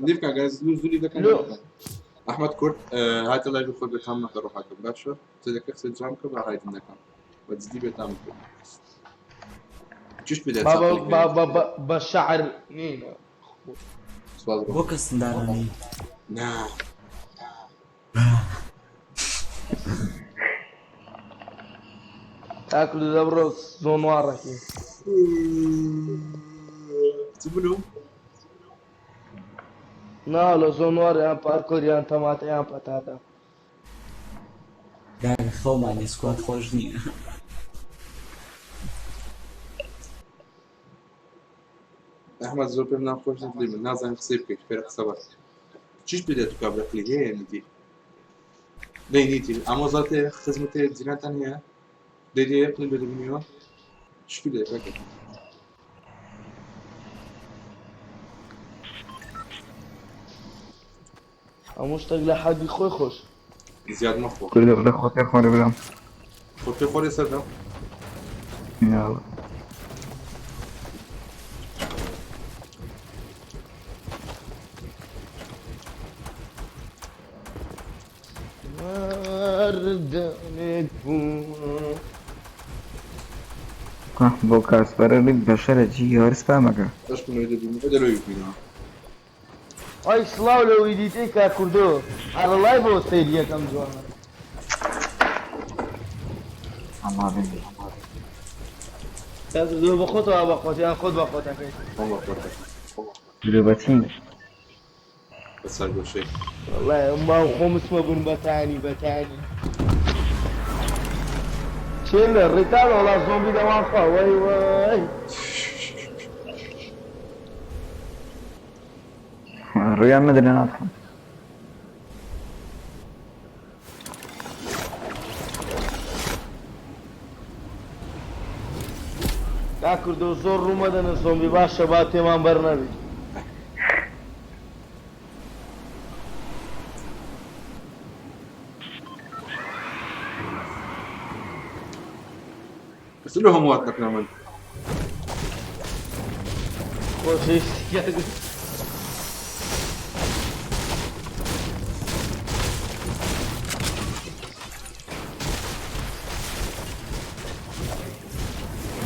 لیڤ کە گەر زوو زوو لیڤ دەکەن.
لۆ.
ئەحمەد کورد هاتە لای خۆی بێتام مەکە، ڕۆحەکەم باشە تێدەکە قسە جام کە بە هایدن دەکەم بە جدی بێتام بکە. چش بدە.
بابا بابا بە شەعر نینە.
سواز.
بۆ کەسندارانی
نا.
کاک کوردۆ دەبڕۆ زۆنواڕەکەی.
چ بلو؟
نا لە زۆنوار یان پارکۆر یان تەماتە یان پەتاتە.
داگە خەومان سکوات خۆش نییە.
ئەحمەد زۆر پێم ناخۆش نیە من نازانم قسەی بکەیت، فێرە قسە بە چیش بدێت تو کابرا قلی هەیە نیتی دەی نیتی ئامۆزات هەیە، خزمت هەیە، جیرانتان هەیە، دەی دەی قلی بێ دەبینیەوە چش بدێت کاکە.
هەموو شتێک لە حەدی خۆی خۆش.
زیاد مەخۆ.
کوردۆ لە خۆ پێ خۆرە برام.
خۆ پێ خۆرێ سەردەم.
یاڵە.
مردنێک بوو.
بۆ کاسپەرە بەشەرە جی هەر سپامەکە.
دەشکم لەوێ دەبینی دەلەوێ ببینەوە.
ئەی سڵاو لە ویدیتەی کاک کوردۆ، ئەرە لای بۆ سەیری یەکەم جوانە.
ئەڵا بێ.
کاک کوردۆ بە خۆتەوە بە خۆت یان خۆت بە خۆتەکەی؟
خۆم بە خۆتە.
درۆ بەچی؟
بەسەر گۆشەی.
وەڵای ما خۆم اسمە بوون بەتانی بەتانی. چێ لە ڕێتان وەڵا زۆمبی دەوان خوا وەی وەی.
ڕویان مەدە لە ناتخۆم.
کاک کوردۆ زۆر ڕوومەدەنە زۆمبی، باشە با تێمان بەر نەبی.
بس له هەموو دەکەم من.
خۆشەویستی کاک.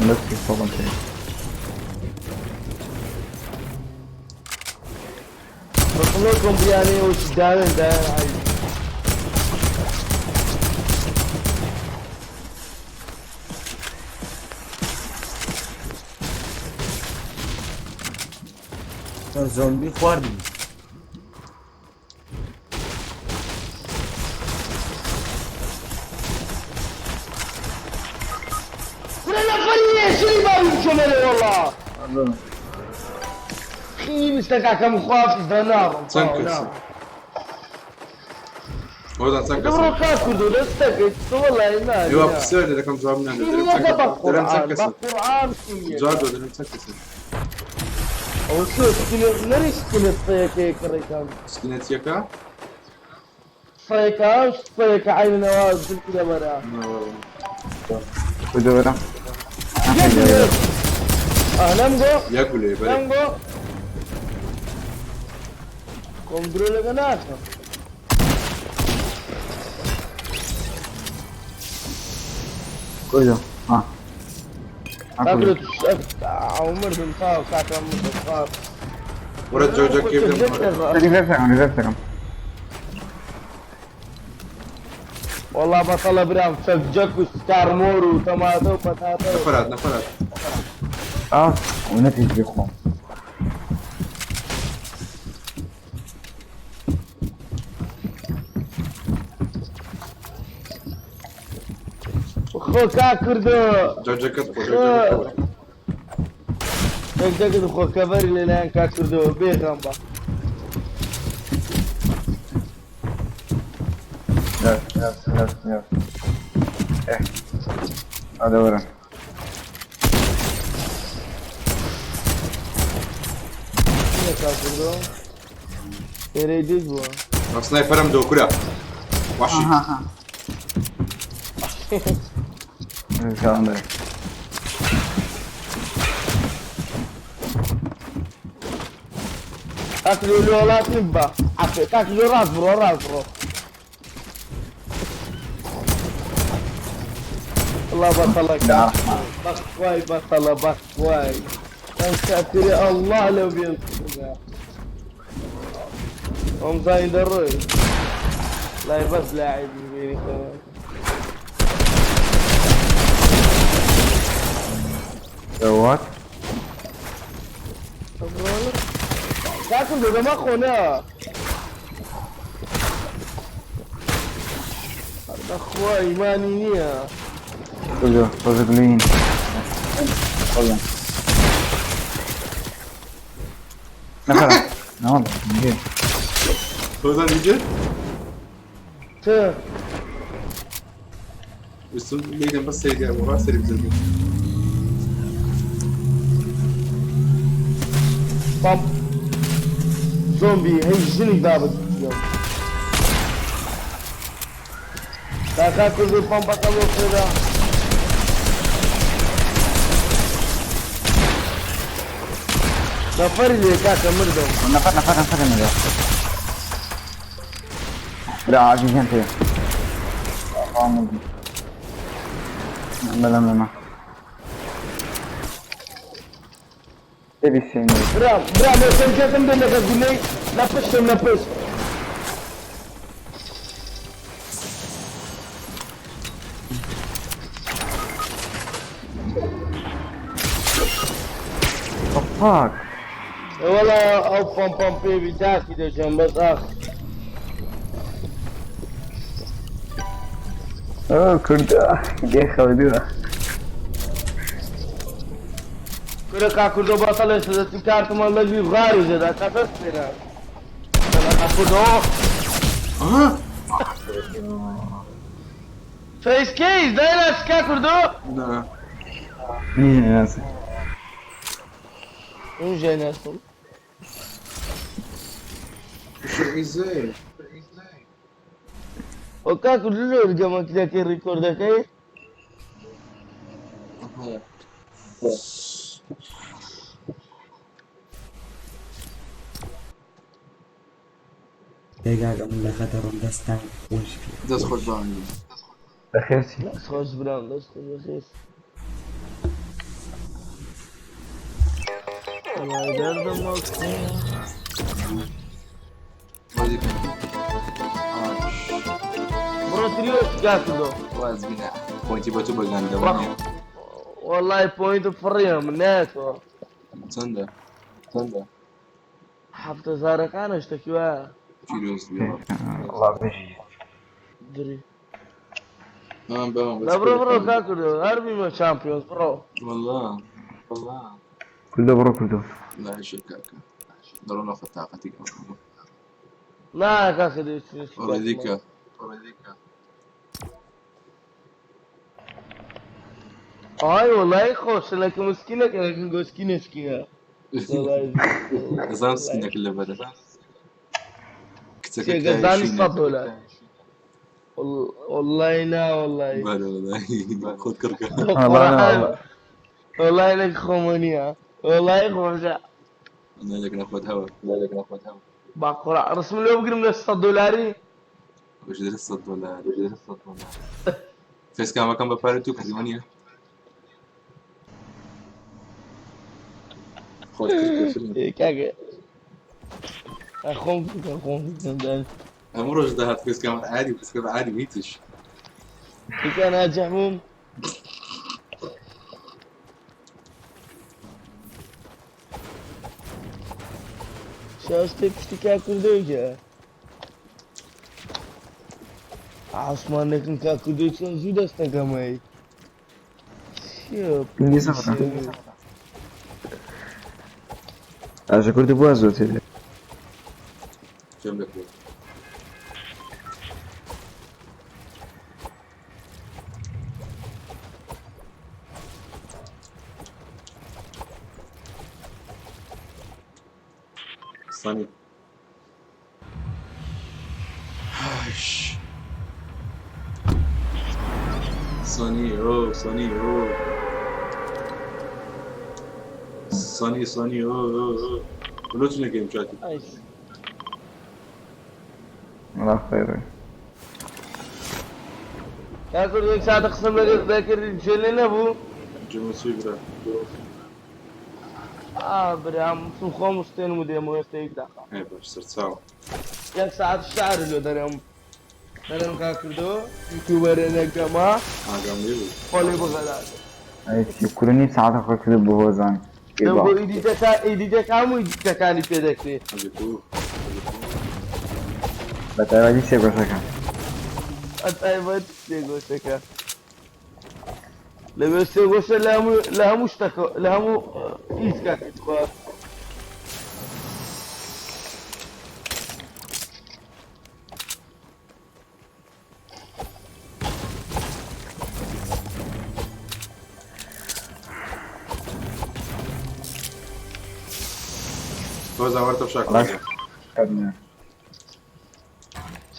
دەستی خۆڵم پێ.
بەخڵۆ کۆمبیانەیە وەکی داوێن داوێن عەیب.
زۆمبی خواردن.
کورە لە فەریێ شری باوی بچۆمەرێ وەڵا. خی مستەکاکەم خوافز دەناڕم.
چەند کەسە؟ ئەوەدا چەند کەسە؟
دەبڕۆ کاک کوردۆ دەستەکەیت تۆ وەڵای نا.
ئێوە پرسیار لێ دەکەم جواب نادە. دەرم چەند
خیریەکە بە
کەسە؟ دەرم چەند
قورعان بە
کەسە؟
قورعان خیریەکە.
جواب دە، دەرم چەند کەسە؟
ئەوە شۆ سکینە نەری سکینە سەیەکەیە کڕێکان.
سکینەتیەکە؟
سەیەکە سەیەکە عینەوە زلکی لەبەرە.
کوردۆ برام.
یەک نەمگۆ
یەک گولەیە بەرێ.
نەمگۆ خۆم درۆ لەگە ناکەم.
کوردۆ ها.
کاکە ئەو مردم تاو کاکە مردم تاو.
وەرە جۆجەکەی بدەم.
ریڤێرس دەکەم ریڤێرس دەکەم.
والله بەتەڵە برام چەک و ستارمۆر و تەماتە و پەتاتە و
نەفەرات نەفەرات.
ئا ونەتیش بخۆم.
خۆ کا کردو
جۆجەکەت خۆ جۆجەکەت خۆ.
چەک خۆ کەڤەری لەلایەن کا کردو بێغەم بە.
Yes, yes, yes, yes. هذا ورا.
کا کردو ئێرەی دیت بووە.
سنایپەرم دۆ کورە. وحشی.
سلام بەرێ.
کاکردۆ لە وڵات بە کاکردۆ ڕاست بڕۆ ڕاست بڕۆ. الله بطلك بخواي بطلة بخواي ساتري الله لو بينصرنا هم زاين دروي لا بس لاعب بيني كمان.
What?
تاكل ده ما خونا اخوي ماني نية.
کوردۆ تۆزە گلوین. خۆیان. نەفەرە. نەوەڵا.
تۆزان دیجێ؟
چه؟
ویستم لێگەم بەس سەیری بۆ ڕاست سەری بزرگم.
بامب زۆمبی هەی ژنی بابت کاکا کوردی پەمپەکە بۆ خێرا. نەفەری لێ کاکە مردم.
نەفەر نەفەر نەفەر نەفەر. برا عزیزیان پێ. بەلام لەمە. تێبی سێ.
برام برام چەند کەسم دێ لەگە گولەی لە پشتم لە پشت.
The fuck?
والله ئەو پەم پەم پێوی داخی دەچم بەس ئاخ.
ئەو کوردە دێ خەوتووە.
کورە کا کوردۆ بەتەڵێ سەدەتی کارتمان لەگوی غاری زێدا کا دەست پێنا. کا کوردۆ
ئەها
فەیس کەیس دایناس کا کوردۆ؟
نا.
منیش ناسی.
اون ژێناسم.
شو ئیزێ؟
و کا کوردۆ لۆر گەمەک دەکەی ڕیکۆردەکەی؟
دەگاگە من لە خەتەڕم دەستان خۆش بێ.
دەست خۆش بانی.
بەخێرچی.
دەست خۆش برام دەست خۆش بەخێر. وەڵای دەردم وەک
وەزی کەم.
بڕۆ تریۆش کا کوردۆ.
واز بینە. پۆینتی بە تو بەگاندەوە نییە.
والله پۆینت فڕیە من ناتەوە.
چەندە؟ چەندە؟
حەفتە هەزارەکانە شتێکی وایە.
پیرۆز بێ.
وەڵا بژی.
دری.
ئەم بەم
لا بڕۆ بڕۆ کا کوردۆ هەر بیمە چامپیۆنز بڕۆ.
والله والله.
کوردۆ بڕۆ کوردۆ.
لا شي كاكا ضروري ناخذ طاقتي
نا کاکە دەچین.
أوريديكا
ئای وەڵای خۆشە لەکە مسکینەکە لەکە گۆسکینەشکیە. والله
نظام سكينك اللي بدأ
گەزانی 100 دلار. والله نا والله.
بله والله خود كركا
والله نا والله.
والله لك خۆمەنیە. وەڵای خۆشە.
لێک نەخۆت هەوە لێک نەخۆت هەوە.
با قوڕا ڕسم لۆ بگرم لە 100 دۆلاری.
وش درە 100 دۆلار درە 100 دۆلار. فێسکامەکەم بە پارە تو کردی وەنیە؟ خۆت کرد کێشە نییە.
کاکە خۆم خۆم کردم.
هەموو ڕۆژ داهات فێسکامت عادی فێسکام عادی هیچش.
کە ناجح بووم. شاستێ پشتی کا کوردەوە ئاسمانێکم کا کوردەوە چۆن زوو دەستەکەمەی چییە؟
پینگی زەفرە. ئاژە کوردی بووە زۆر تێ.
جێم لەکوێ؟ سانی. هاش. سانی او سانی او سانی سانی او او او بلوتونه گیم چاتی.
وەڵا خێرە.
کا کوردەوە یەک ساتە قسەم لەگەڵ دەکرد جێ لێ نەبوو.
جمعسی برا.
ئا برام چون خۆم شتێنم و دێمەوە ئێستا یەک دەقە.
ئەی باش سەرچاوە.
یەک ساعت شعر لۆ دەرێم دەرێم کا کوردەوە یوتیوبەرێ نەکەمە
ئاگام لێ بوو.
خۆ لێ بغەدات.
ئەی چی کورە نیو ساعتە خۆی کرد بۆ هۆزان.
دەم بۆ ئیدیتەکان ئیدیتەکان و ئیدیتەکانی پێ دەکرێ.
ئەگە تو
بە تایبەتی سێ گۆشەکە.
ئەتایبەت سێ گۆشەکە. لەوێ سێ گۆشە لە هەموو لە هەموو شتەکە لە هەموو هیچ کاکە تخوا.
تۆ زاوەرتە شاکە.
وەڵا
چ؟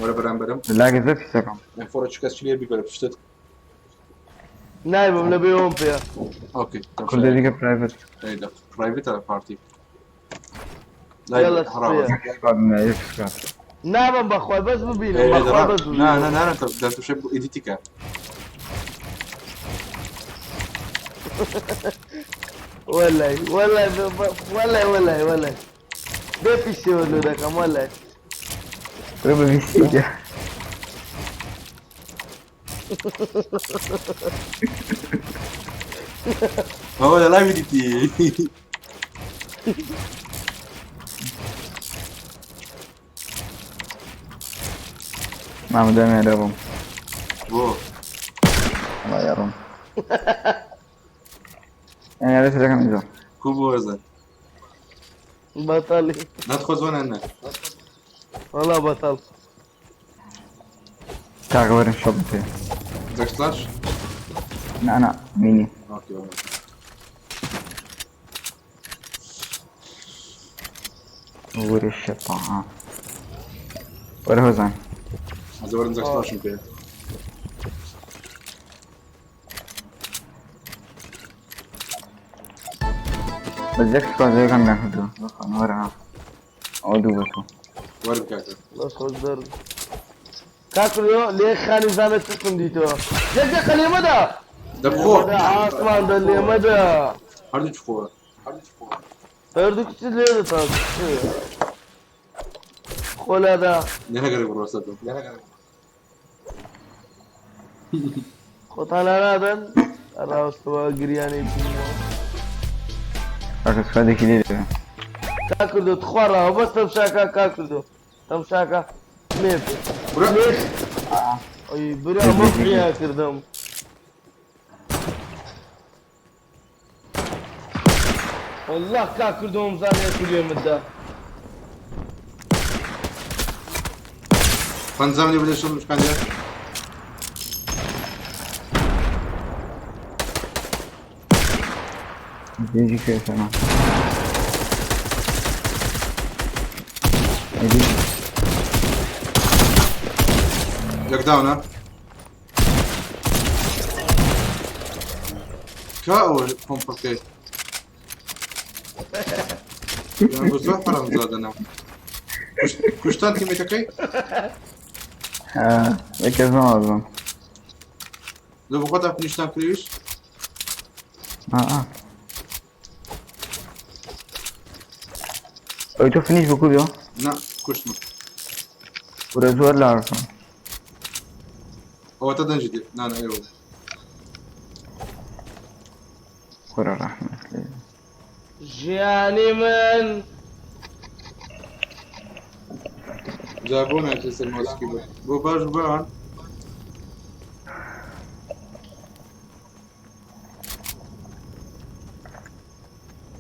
وەرە بەرامبەرم.
لاگە زۆر پیسەکەم.
ئەم فۆرە چ کەس چی لێ بیبەرە پشتت.
نایبم لە بێوەم پێ.
ئۆکەی.
کوردە دیکە پرایڤەت.
ئەی دە پرایڤەتە پارتی.
يلا
حرام.
سکواد نه یەک سکواد.
نابم بەخوای بەس ببینم بەخوا بەس
نا
ببینم.
نا نا نا دەم شە ئیدیتیکە.
وەلای وەلای وەلای وەلای وەلای بێ پیشەوە لۆ دەکەم وەلای.
کورە بە بیستیکە.
بابا لە لایڤ ئیدیتی.
مامە دەمێرە بووم.
بۆ
وەڵا یاڕۆم. یانی ئەرێ دەکەم ئینجا.
کو بۆ وەرزە.
بەتەڵی.
ناتخۆ زۆنە نە.
وەڵا بەتەڵ.
کاکە وەرن شۆپ بکەی.
زەکسلاش؟
نا نا مینی.
ئۆکەی وەرە.
وەرە شەپا. وەرە هۆزان.
ئەزە وەرن زەکسلاشم پێ.
بەس یەک سکواد یەکەم لە کردووە. وەرە ها. ئەوە دوو بە تۆ.
وەرە بکاتە.
بەس خۆش دەرد. کاکردەوە لێ خانی زانە چشم دیتەوە. یەک دەقە لێمەدا.
دەبخۆ.
لێمەدا ئاسمان دە لێمەدا.
هەردوو خۆ.
هەردوو کچت لێ دەتاز. خۆ لادا.
لێ نەگەڕێ بڕۆ سەر.
خۆتان لا نادەن. ڕاستەوە گریانەی بوومەوە.
کاکە سکوادێکی لێ دەوێ.
کاکردۆ تخوا ڕاوە بەس تەمشاکە کاکردۆ. تەمشاکە لێ بێ.
برا.
لێ. ئەی برا مەفریا کردم. والله کاکردۆم زانێ کولیێ مدە.
پەنجام لێ بدە شڵ بشکاندە.
بێژی کوێ سەما. ئەی
یەک داونە. کا ئەوە پۆمپەکەی. یان بۆ زۆر حەرام زادەنا. کوشتان تیمێتەکەی؟
یەکێ زۆر.
لە بۆ خۆتا فنیشتان کردویش؟
آه. ئەوی تۆ فنیش بکو بێ؟
نا کوشتم.
ورە زۆر لارفم.
ئەوە تا دەنجی دێ. نا نا ئێوە.
کورە ڕەحمەت لێ.
ژیانی من
جا بۆ ناچێ سەر ماسکی بۆ. بۆ باش بان.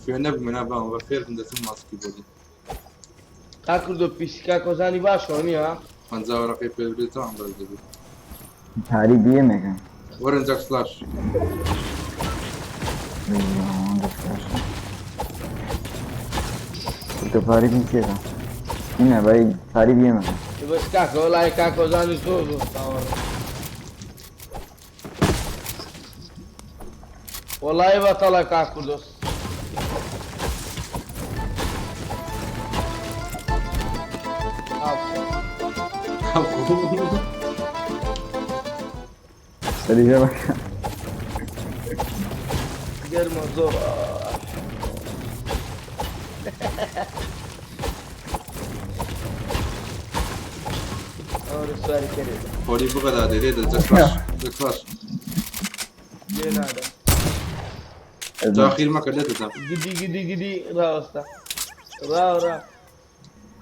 فێر نەبوومە نابام بە فێر بم دەچم ماسکی بۆ دی.
کا کردو پیسی کا کۆزانی باشەوە نییە؟
50 وەرەقەی پێ بدەیتەوە ئەم بەرز دەبێت.
پاری بیەمێکە.
وەرن جاک سلاش.
تۆ پاری بیم کێکە؟ ئینە بای پاری بیەمەکە.
بەس کاکە وەڵای کا کۆزانی زۆر زۆر تاوانە. وەڵای بەتەڵە کا کوردۆس.
سەریجە بەکە.
گەرمە زۆر. ئەوە سواری کەرێ.
خۆری بغەدا دێ لێ دە جاک سلاش. جاک سلاش.
لێ نادەم.
جا خیر مەکە لێ دەدەم.
گدی گدی گدی ڕاوەستا. ڕاو ڕا.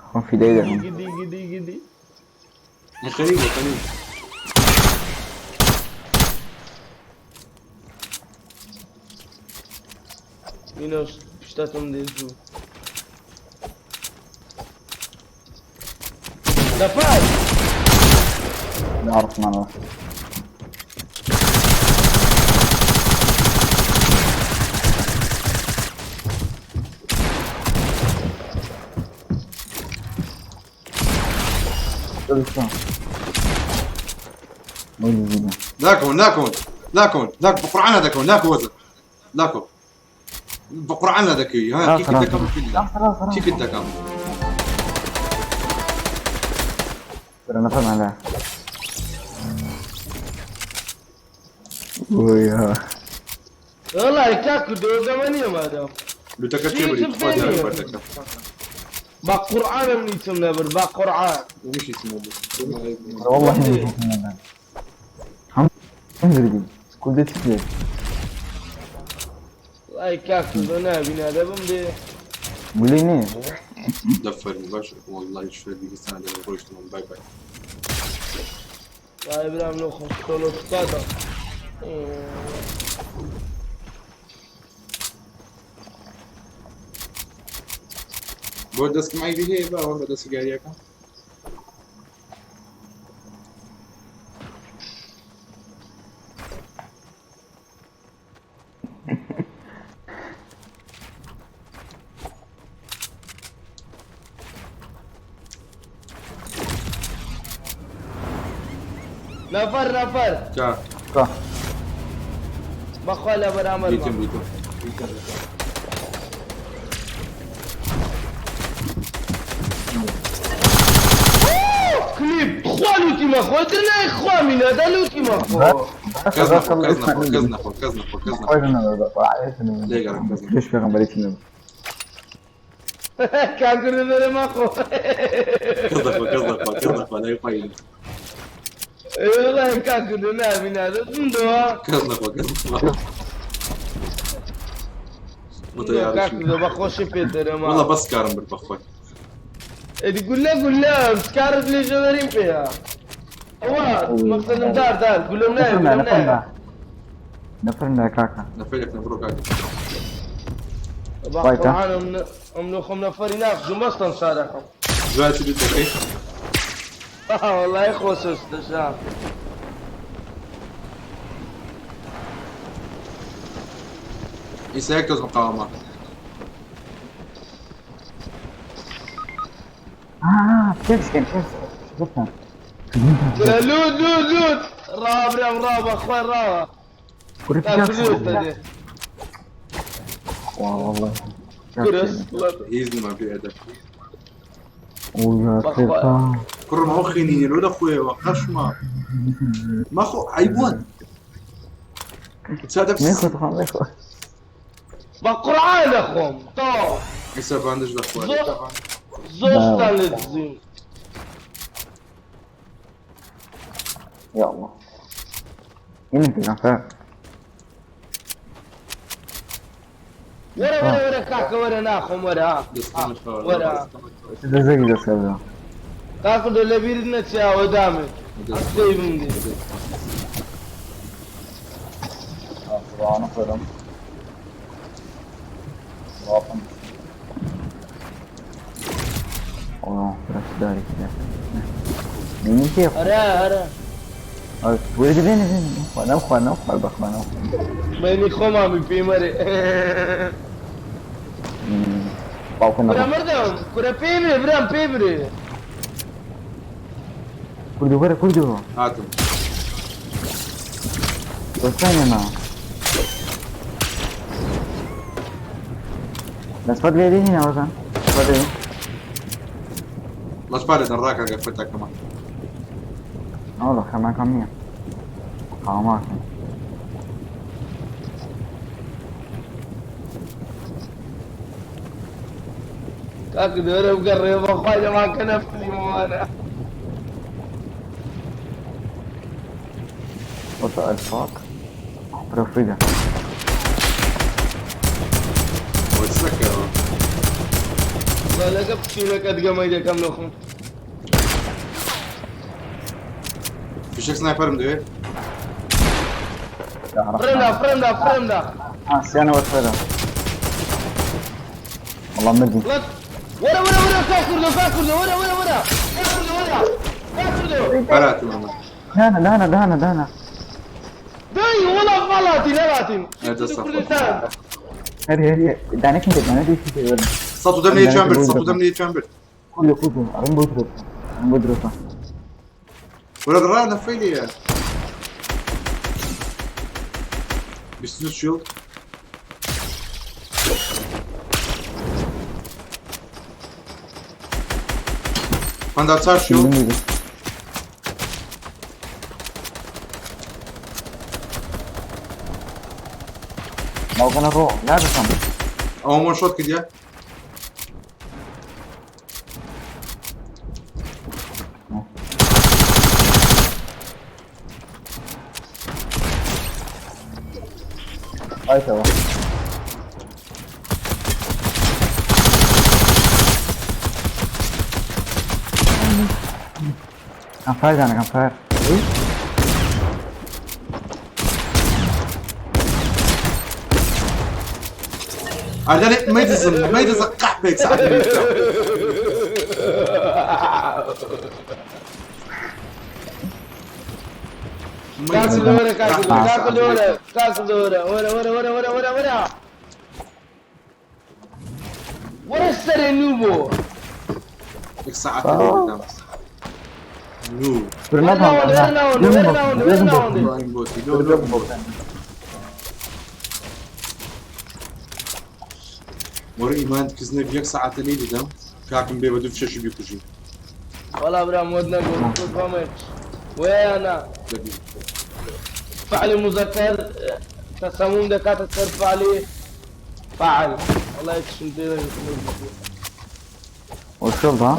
خۆم فیدای دەکەم.
گدی گدی گدی.
خەریبە خەریب.
مینۆ پشتەتم دێ زوو. نەفەر!
نعرف.
لاكون لاكون لاكون لاك بقرعان هذاك لاكو وزن لاكو بقرعان هذاك ها كيف دكام كيف دكام
نفهم على ويا
والله كاكو دو زمانية مادام.
لو تكتبري تفضل بردك.
با قرآن منيتم نبر با قرآن.
ومش اسمه
والله هم انزل كل ده تكليف.
والله كاكو دو نابي نادبم دي.
وليني
دفر مباشر والله شو دي السنة اللي باي باي.
والله برام نخو سولو سكادا.
بۆ دەستم ئایدی هەیە باوە بە دەستی گاریەکە؟
نەفەر نەفەر.
جا.
بەخوا لە بەرامبەر.
دیتم دیتم.
کلیپ خوا لوتی مەخۆ تر نای خوا مینەدا لوتی مەخۆ.
کەس نەخۆ کەس نەخۆ کەس نەخۆ کەس نەخۆ کەس نەخۆ. لێگەڕم کەس نەخۆ.
ليش پیغمبريت نبي؟
کاکردن دەرێ مەخۆ.
کەس نەخۆ کەس نەخۆ کەس نەخۆ لای خۆی.
والله کاکردن نابی نادە زندەوە.
کەس نەخۆ کەس نەخۆ.
کاکردە بەخۆشی پێ دەرێ
والله بەس کارم برد بەخۆی.
ئەدی گولە گولە سکارت لێ ژەدەریم پێیە. ئەوە مەقسەدم دار دار گولەم نایە گولەم نایە.
نفرنا كاكا.
نەفەرێک نەبڕۆ کاکە.
با قورآن ئەم نۆخۆم نەفەری ناخ مەستەم شارەکەم.
دوای چی دەکەی؟
والله خۆشە شار.
ئیسا یەک کەس مقاومە.
آه كيف كان كيف شفتها؟
لود لود لود ڕاوە برام ڕاوە بەخوای ڕاوە.
والله.
کورە سڵەت.
هیچ نما بێ ئەدەب.
ويا
بەخوا.
سيطان.
کوڕم ئەو خێنی لۆ دەخۆیەوە قەشمە مەخۆ عەیبوون. چا دەبس.
ميخو تخوا ميخو.
بە قورعان دەخۆم تەواو.
ئێستا باندش دەخوارد.
زۆر زۆر شتان لێ دزیم.
يا الله يمكن عفاء.
وەرە وەرە وەرە کاکە وەرە ناخۆم وەرە ها.
دەستم
وەرە.
دەزەکی دەسەردا.
کاکە دۆ لەبیرت نەچێ ئەوە دامێ. سەیبم دێ.
سبحان الله. اوه راس داري كده. مين كيف؟
ئەرە ئەرە.
ولد بين بين نوخ نوخ بخ نوخ.
بەینی خۆمامی پێی مەرێ.
باوکە
کورە مردم کورە پێی برێ برام پێی برێ.
کوردو وەرە کوردو.
هاتم.
وەستانە ما. بس فضل يدي هنا وزن. فضل.
لاش بالي دراك قفتك كمان.
والله كمان كمية. خامات.
کاکە دۆرە بگەڕێ بەخوای دەماکە نەفلیمەوانە.
What the fuck? بروفيدا.
وتسكر.
لەگە پشیلەکەت گەمەی دەکەم لە خۆم.
في شيك سنايبر مدوي.
فرێمدا فرێمدا فرێمدا.
اه سيانا وفرا. والله مدي.
وەرە وەرە وەرە کاکوردۆ کاکوردۆ وەرە وەرە وەرە کاکوردۆ وەرە کاکوردۆ.
بلاتي ماما.
دانا دانا دانا دانا.
دەی وەڵا فەڵاتین نەڵاتین. کوردستان.
هري هري دانك انت دانك انت.
صوت دم لي تشامبر صوت دم لي تشامبر.
كله كله ارن بودرو ارن بودرو.
ولا درانا فيلي. بيستوس شيلد. پەنجا چار شیلد.
باوکە ڕۆ لا بکەم.
ئەوە مۆن شۆت کردیە.
ئایتەوە. كان فاير انا كان فاير.
ئەردەێ مەیدزم مەیدزە قەحپێک سەعات
کاکوردۆ وەرە کاکوردۆ کاکوردۆ وەرە کاکوردۆ وەرە وەرە وەرە وەرە وەرە وەرە وەرە وەرە سەرێ نوو بۆ.
ساعت نو. وەرە ئیمان کزنە یەک ساعتە نەی دەدەم کاکم بێ بە دوو شەشی بیکوژی.
وەڵا برام وەت نەگۆ وەیانە. فعل مذكر تسمم دەکاتە سەر فعلی فعل. والله یەکشم پێ
وشوف ها.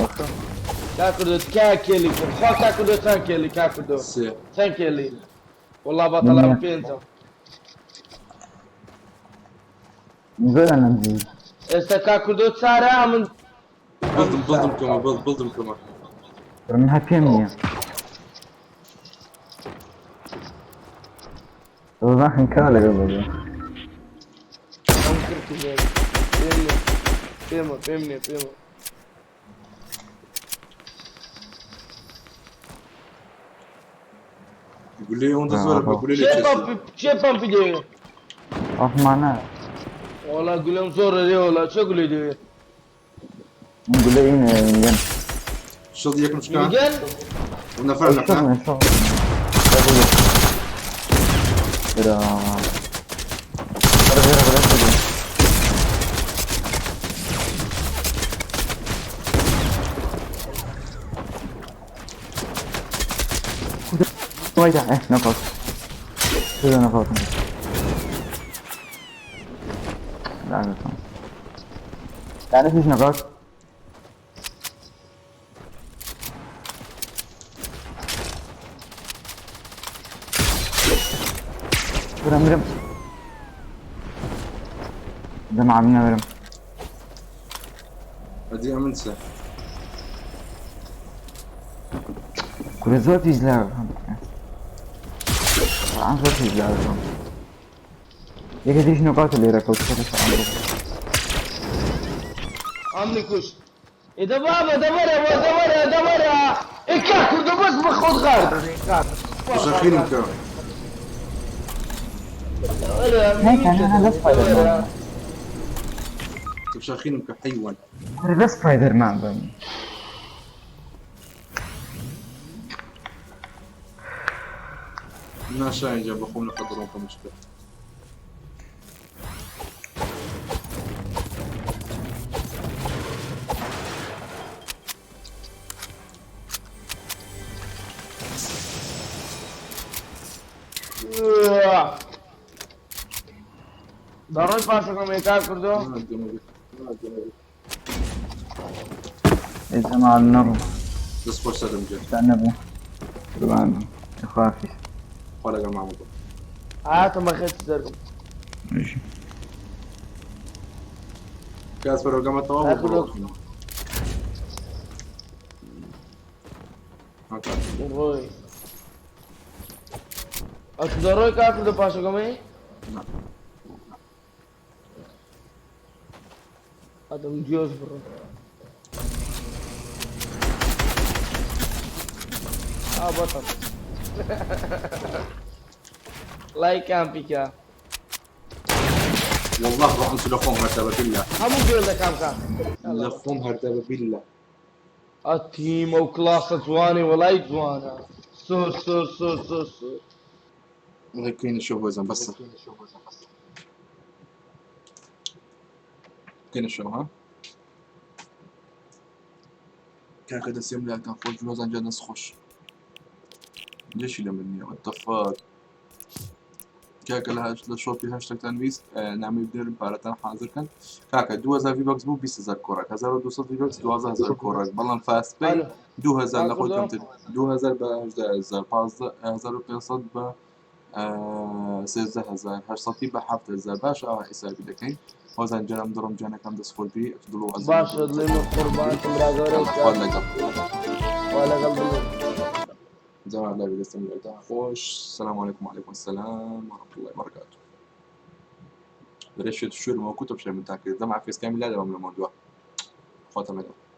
کاکردۆ تکایە کێلی کرد خوا کاکردۆ چەند کێلی کاکردۆ
سێ.
چەند کێلی والله بەتەڵام پێنجم.
زۆر ئەنەم زی.
ئێستا کاکردۆ چارە من.
بڵدم بڵدم کەمە بڵ بڵدم کەمە.
من هەر پێم نییە. ڕۆزان کا لەگەڵ بەگە.
ئەم کرد پێم نییە پێمە پێم نییە پێمە.
گولەی ئەوەندە زۆرە بە گولەی لێ
چێ
چێ.
پەمپی چێ پەمپی دەوێ؟
ئەفمانە.
وەڵا گولەم زۆرە دێ وەڵا چێ گولەی دەوێ؟
گولەی ئینگەن.
شڵ یەکم شکان.
میگەن؟
نەفەر نەفەر.
برا. برا برا برا. وایدا نۆکاوت. زۆر نۆکاوتم کرد. لاگەکەم. دانشیش نۆکاوت. برم برم. جماعة بنا برم.
ئەدی ئەمن چە؟
کورە زۆر پیس لاگەکەم. قورئان زۆر پیس لاگەکەم. یەکێ تریش نۆکاوتە لێرە کەوت کەتە سەر ئەم ڕوو.
ئەمنی کوشت. ئێ دە بابە دە وەرە وە دە وەرە دە وەرە ئێ کاک کوردە بەس بە خۆت غار دەدەی کاک.
شەخیرم کە.
وەرە
نایکا نا نا لە سپایدەرمان.
شەخیرم کە حەیوان.
کورە لە سپایدەرمان بم.
نا شایان جا بەخۆم لە قەدڕۆم کەمشکە.
دەڕۆی پاشەکەم ئێ کاک کوردۆ؟
ئێ جەماعەت نەڕۆ.
دەست خۆش سەرم گرت.
شتان نەبوو. قوربان بم. خواحافیز.
خوا لەگەڵ مامە بم.
هاتم بەخێر سەرم.
بژی.
کاس بەرەوگەمە تەواو بوو بڕۆ.
ڕۆی. ئەتو دەڕۆی کاک کوردۆ پاشەکەمەی؟
نا.
ئەدەم گوێز بڕم. ئا بەتەم. لایکان پیکە.
والله ڕۆحم لە خۆم هەردەبە بالله.
هەموو گوێز دەکام کاک.
لە خۆم هەردەبە بالله.
ئەتیم ئەو کلاسە جوانێ وەڵای جوانە. سۆر سۆر سۆر سۆر سۆر.
كاين شو هو بس كاين شو ها کاکە دەسێم لاتان خۆش هۆزان جا دەست خۆش لێشی لە من نییە what the fuck کاکە لە هەشت لە شۆپی هەشتەکتان ویست نامی بنێرن پارەتان حاضر کەن کاکە 2000 ڤی بەکس بوو 20000 کۆڕک 1200 ڤی بەکس 12000 کۆڕک بەڵام فاست پەی 2000 لە خۆی کەمتر 2000 بە 18000 15500 بە 13000 800 بە 7000 باشە ئەوە حیسابی دەکەین هۆزان جانم دڕم جانەکەم دەست خۆش بی دڵ و ئەزیز
باشە دڵی من قوربانتم برا گەورەی
خوا لەگەڵ
خوا لەگەڵ دڵت.
جماعة الله بيدستم خوش السلام عليكم وعليكم السلام ورحمة الله وبركاته دريش شو الموكوت بشيء من تاكل جماعة فيس كامل لا دوام الموضوع خواتم لەگەڵ.